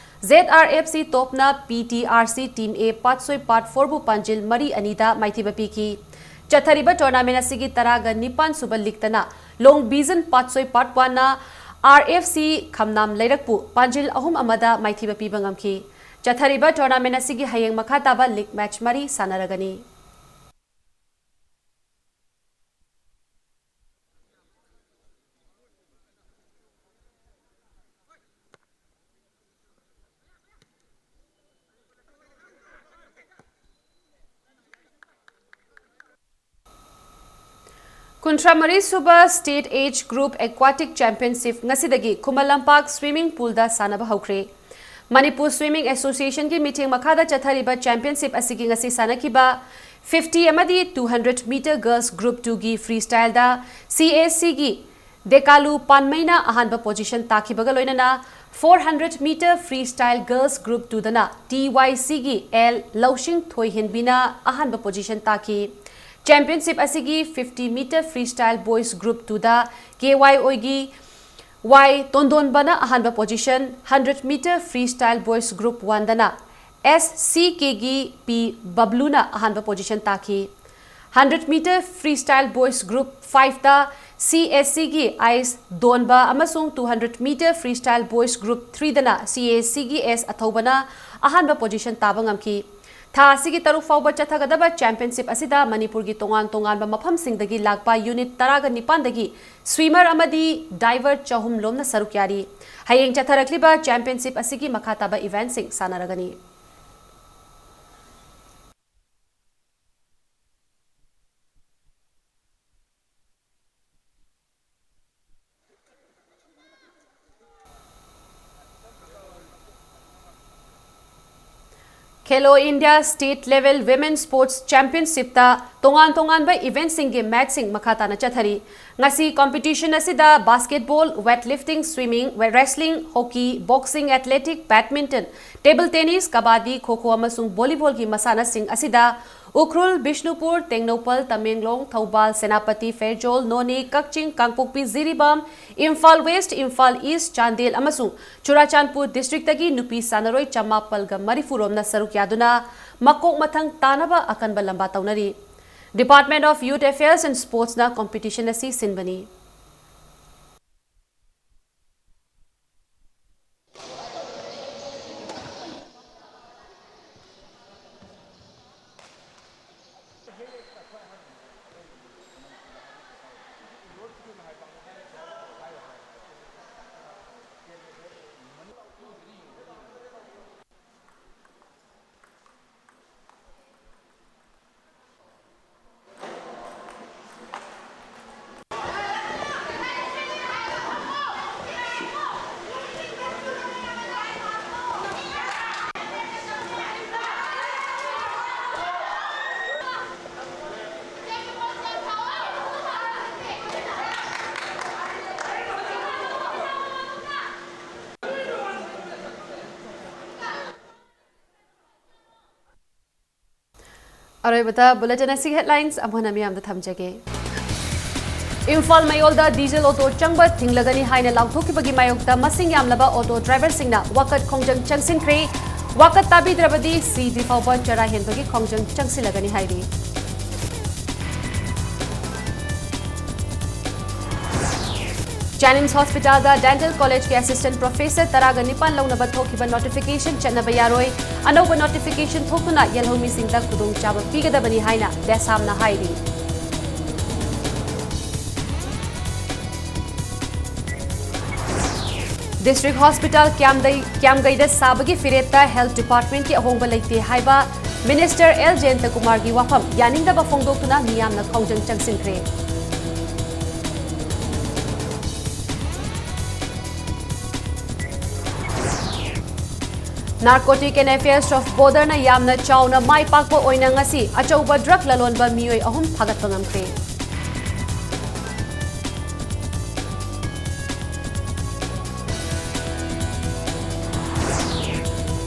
Z R F C Topꯅ P T R C Team A Patsoi Part Fourꯕꯨ ꯄꯥꯟꯖꯤꯜ ꯃꯔꯤ ꯑꯅꯤꯗ ꯃꯥꯏꯊꯤꯕ ꯄꯤꯈꯤ꯫ ꯆꯠꯊꯔꯤꯕ ꯇꯣꯔꯅꯥꯃꯦꯟ ꯑꯁꯤꯒꯤ ꯇꯔꯥꯒ ꯅꯤꯄꯥꯟ ꯁꯨꯕ ꯂꯤꯛꯇꯅ Long Vision ꯄꯥꯠꯁꯣꯏ Part Oneꯅ R F C ꯈꯝꯅꯥꯝ ꯂꯩꯔꯛꯄꯨ ꯄꯥꯟꯖꯤꯜ ꯑꯍꯨꯝ ꯑꯃꯗ ꯃꯥꯏꯊꯤꯕ ꯄꯤꯕ ꯉꯝꯈꯤ꯫ ꯆꯠꯊꯔꯤꯕ ꯇꯣꯔꯅꯥꯃꯦꯟ ꯑꯁꯤꯒꯤ ꯍꯌꯦꯡ ꯃꯈꯥ ꯇꯥꯕ ꯂꯤꯛ ꯃꯦꯆ ꯃꯔꯤ ꯁꯥꯟꯅꯔꯒꯅꯤ꯫ ꯀꯨꯟꯊ꯭ꯔꯥ ꯃꯔꯤ ꯁꯨꯕ State Age Group Aquatic Championship ꯉꯁꯤꯗꯒꯤ ꯈꯨꯃꯟ ꯂꯝꯄꯥꯛ swimming poolꯗ ꯁꯥꯟꯅꯕ ꯍꯧꯈ꯭ꯔꯦ꯫ ꯃꯅꯤꯄꯨꯔ Swimming Associationꯒꯤ ꯃꯤꯠꯌꯦꯡ ꯃꯈꯥꯗ ꯆꯠꯊꯔꯤꯕ championship ꯑꯁꯤꯒꯤ ꯉꯁꯤ ꯁꯥꯟꯅꯈꯤꯕ fifty ꯑꯃꯗꯤ two hundred meter girls group twoꯒꯤ freestyleꯗ C A Cꯒꯤ ꯗꯦꯀꯥꯂꯨ ꯄꯥꯟꯃꯩꯅ ꯑꯍꯥꯟꯕ position ꯇꯥꯈꯤꯕꯒ ꯂꯣꯏꯅꯅ four hundred meter freestyle girls group twoꯗꯅ T Y Cꯒꯤ L ꯂꯧꯁꯤꯡ ꯊꯣꯏꯍꯦꯟꯕꯤꯅ ꯑꯍꯥꯟꯕ position ꯇꯥꯈꯤ꯫ Championship ꯑꯁꯤꯒꯤ fifty meter freestyle boys group twoꯗ K Y Oꯒꯤ Y ꯇꯣꯟꯗꯣꯟꯕꯅ ꯑꯍꯥꯟꯕ position, hundred meter freestyle boys group oneꯗꯅ S C Kꯒꯤ P ꯕꯕ꯭ꯂꯨꯅ ꯑꯍꯥꯟꯕ position ꯇꯥꯈꯤ꯫ Hundred meter freestyle boys group five ꯇ C S C ꯒꯤ ice ꯗꯣꯟꯕ ꯑꯃꯁꯨꯡ two hundred meter freestyle boys group three ꯗꯅ C S C ꯒꯤ ꯑꯦꯁ ꯑꯊꯧꯕꯅ ꯑꯍꯥꯟꯕ position ꯇꯥꯕ ꯉꯝꯈꯤ꯫ ꯊꯥ ꯑꯁꯤꯒꯤ ꯇꯔꯨꯛ ꯐꯥꯎꯕ ꯆꯠꯊꯒꯗꯕ championship ꯑꯁꯤꯗ ꯃꯅꯤꯄꯨꯔꯒꯤ ꯇꯣꯉꯥꯟ ꯇꯣꯉꯥꯟꯕ ꯃꯐꯝꯁꯤꯡꯗꯒꯤ ꯂꯥꯛꯄ unit ꯇꯔꯥꯒ ꯅꯤꯄꯥꯟꯗꯒꯤ swimmer ꯑꯃꯗꯤ diver ꯆꯍꯨꯝ ꯂꯣꯝꯅ ꯁꯔꯨꯛ ꯌꯥꯔꯤ꯫ ꯍꯌꯦꯡ ꯆꯠꯊꯔꯛꯂꯤꯕ championship ꯑꯁꯤꯒꯤ ꯃꯈꯥ ꯇꯥꯕ eventꯁꯤꯡ ꯁꯥꯟꯅꯔꯒꯅꯤ꯫ Khelo India State Level Women Sports Championship ꯇ ꯇꯣꯉꯥꯟ ꯇꯣꯉꯥꯟꯕ eventꯁꯤꯡꯒꯤ matchꯁꯤꯡ ꯃꯈꯥ ꯇꯥꯅ ꯆꯠꯊꯔꯤ꯫ ꯉꯁꯤ competition ꯑꯁꯤꯗ basketball, weightlifting, swimming, wrestling, hockey, boxing, athletic, badminton, table tennis, kabaddi, kho kho ꯑꯃꯁꯨꯡ volleyballꯒꯤ ꯃꯁꯥꯟꯅꯁꯤꯡ ꯑꯁꯤꯗ ꯎꯈ꯭ꯔꯨꯜ, ꯕꯤꯁꯅꯨꯄꯨꯔ, ꯇꯦꯡꯅꯧꯄꯜ, ꯇꯃꯦꯡꯂꯣꯡ, ꯊꯧꯕꯥꯜ, ꯁꯦꯅꯥꯄꯇꯤ, ꯐꯦꯔꯖꯣꯜ, ꯅꯣꯅꯦ, ꯀꯛꯆꯤꯡ, ꯀꯥꯡꯄꯣꯛꯄꯤ, ꯖꯤꯔꯤꯕꯥꯝ, ꯏꯝꯐꯥꯜ West, ꯏꯝꯐꯥꯜ East, ꯆꯥꯟꯗꯦꯜ ꯑꯃꯁꯨꯡ ꯆꯨꯔꯥꯆꯥꯟꯄꯨꯔ districtꯇꯒꯤ ꯅꯨꯄꯤ ꯁꯥꯟꯅꯔꯣꯏ ꯆꯃꯥꯄꯜꯒ ꯃꯔꯤꯐꯨ ꯔꯣꯝꯅ ꯁꯔꯨꯛ ꯌꯥꯗꯨꯅ ꯃꯀꯣꯛ ꯃꯊꯪ ꯇꯥꯅꯕ ꯑꯀꯟꯕ ꯂꯝꯕꯥ ꯇꯧꯅꯔꯤ꯫ Department of Youth Affairs and Sportsꯅ competition ꯑꯁꯤ ꯁꯤꯟꯕꯅꯤ꯫ ꯑꯔꯣꯏꯕꯗ bulletin ꯑꯁꯤꯒꯤ headlines ꯑꯃꯨꯛ ꯍꯟꯅ ꯃꯤꯌꯥꯝꯗ ꯊꯝꯖꯒꯦ꯫ ꯏꯝꯐꯥꯜ ꯃꯌꯣꯜꯗ diesel auto ꯆꯪꯕ ꯊꯤꯡꯂꯒꯅꯤ ꯍꯥꯏꯅ ꯂꯥꯎꯊꯣꯛꯈꯤꯕꯒꯤ ꯃꯥꯌꯣꯛꯇ ꯃꯁꯤꯡ ꯌꯥꯝꯂꯕ auto driverꯁꯤꯡꯅ ꯋꯥꯀꯠ ꯈꯣꯡꯖꯪ ꯆꯪꯁꯤꯟꯈ꯭ꯔꯦ꯫ ꯋꯥꯀꯠ ꯇꯥꯕꯤꯗ꯭ꯔꯕꯗꯤ ꯁꯤꯗ꯭ꯔꯤ ꯐꯥꯎꯕ ꯆꯔꯥ ꯍꯦꯟꯕꯒꯤ ꯈꯣꯡꯖꯪ ꯆꯪꯁꯤꯜꯂꯒꯅꯤ ꯍꯥꯏꯔꯤ꯫ JNIMS Hospital ꯗ Dental College ꯀꯤ Assistant Professor ꯇꯔꯥꯒ ꯅꯤꯄꯥꯟ ꯂꯧꯅꯕ ꯊꯣꯛꯈꯤꯕ notification ꯆꯠꯅꯕ ꯌꯥꯔꯣꯏ꯫ ꯑꯅꯧꯕ notification ꯊꯣꯛꯇꯨꯅ ꯌꯦꯜꯍꯧꯃꯤꯁꯤꯡꯗ ꯈꯨꯗꯣꯡꯆꯥꯕ ꯄꯤꯒꯗꯕꯅꯤ ꯍꯥꯏꯅ ꯗꯦꯁꯥꯝꯅ ꯍꯥꯏꯔꯤ꯫ District Hospital ꯀ꯭ꯌꯥꯝꯗꯩ-, ꯀ꯭ꯌꯥꯝꯒꯩꯗ ꯁꯥꯕꯒꯤ ꯐꯤꯔꯦꯞꯇ Health Department ꯀꯤ ꯑꯍꯣꯡꯕ ꯂꯩꯇꯦ ꯍꯥꯏꯕ Minister ꯑꯦꯜ ꯖꯌꯟꯇꯀꯨꯃꯥꯔꯒꯤ ꯋꯥꯐꯝ ꯌꯥꯅꯤꯡꯗꯕ ꯐꯣꯡꯗꯣꯛꯇꯨꯅ ꯃꯤꯌꯥꯝꯅ ꯈꯣꯡꯖꯪ ꯆꯪꯁꯤꯟꯈ꯭ꯔꯦ꯫ Narcotic and Affairs of Border ꯅ ꯌꯥꯝꯅ ꯆꯥꯎꯅ ꯃꯥꯏ ꯄꯥꯛꯄ ꯑꯣꯏꯅ ꯉꯁꯤ ꯑꯆꯧꯕ drug ꯂꯂꯣꯟꯕ ꯃꯤꯑꯣꯏ ꯑꯍꯨꯝ ꯐꯥꯒꯠꯄ ꯉꯝꯈ꯭ꯔꯦ꯫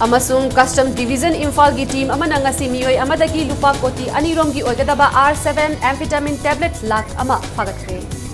ꯑꯃꯁꯨꯡ Custom Division ꯏꯝꯐꯥꯜꯒꯤ team ꯑꯃꯅ ꯉꯁꯤ ꯃꯤꯑꯣꯏ ꯑꯃꯗꯒꯤ ꯂꯨꯄꯥ ꯀꯣꯇꯤ ꯑꯅꯤ ꯔꯣꯝꯒꯤ ꯑꯣꯏꯒꯗꯕ R seven amphetamine tablet lakh ꯑꯃ ꯐꯥꯒꯠꯈ꯭ꯔꯦ꯫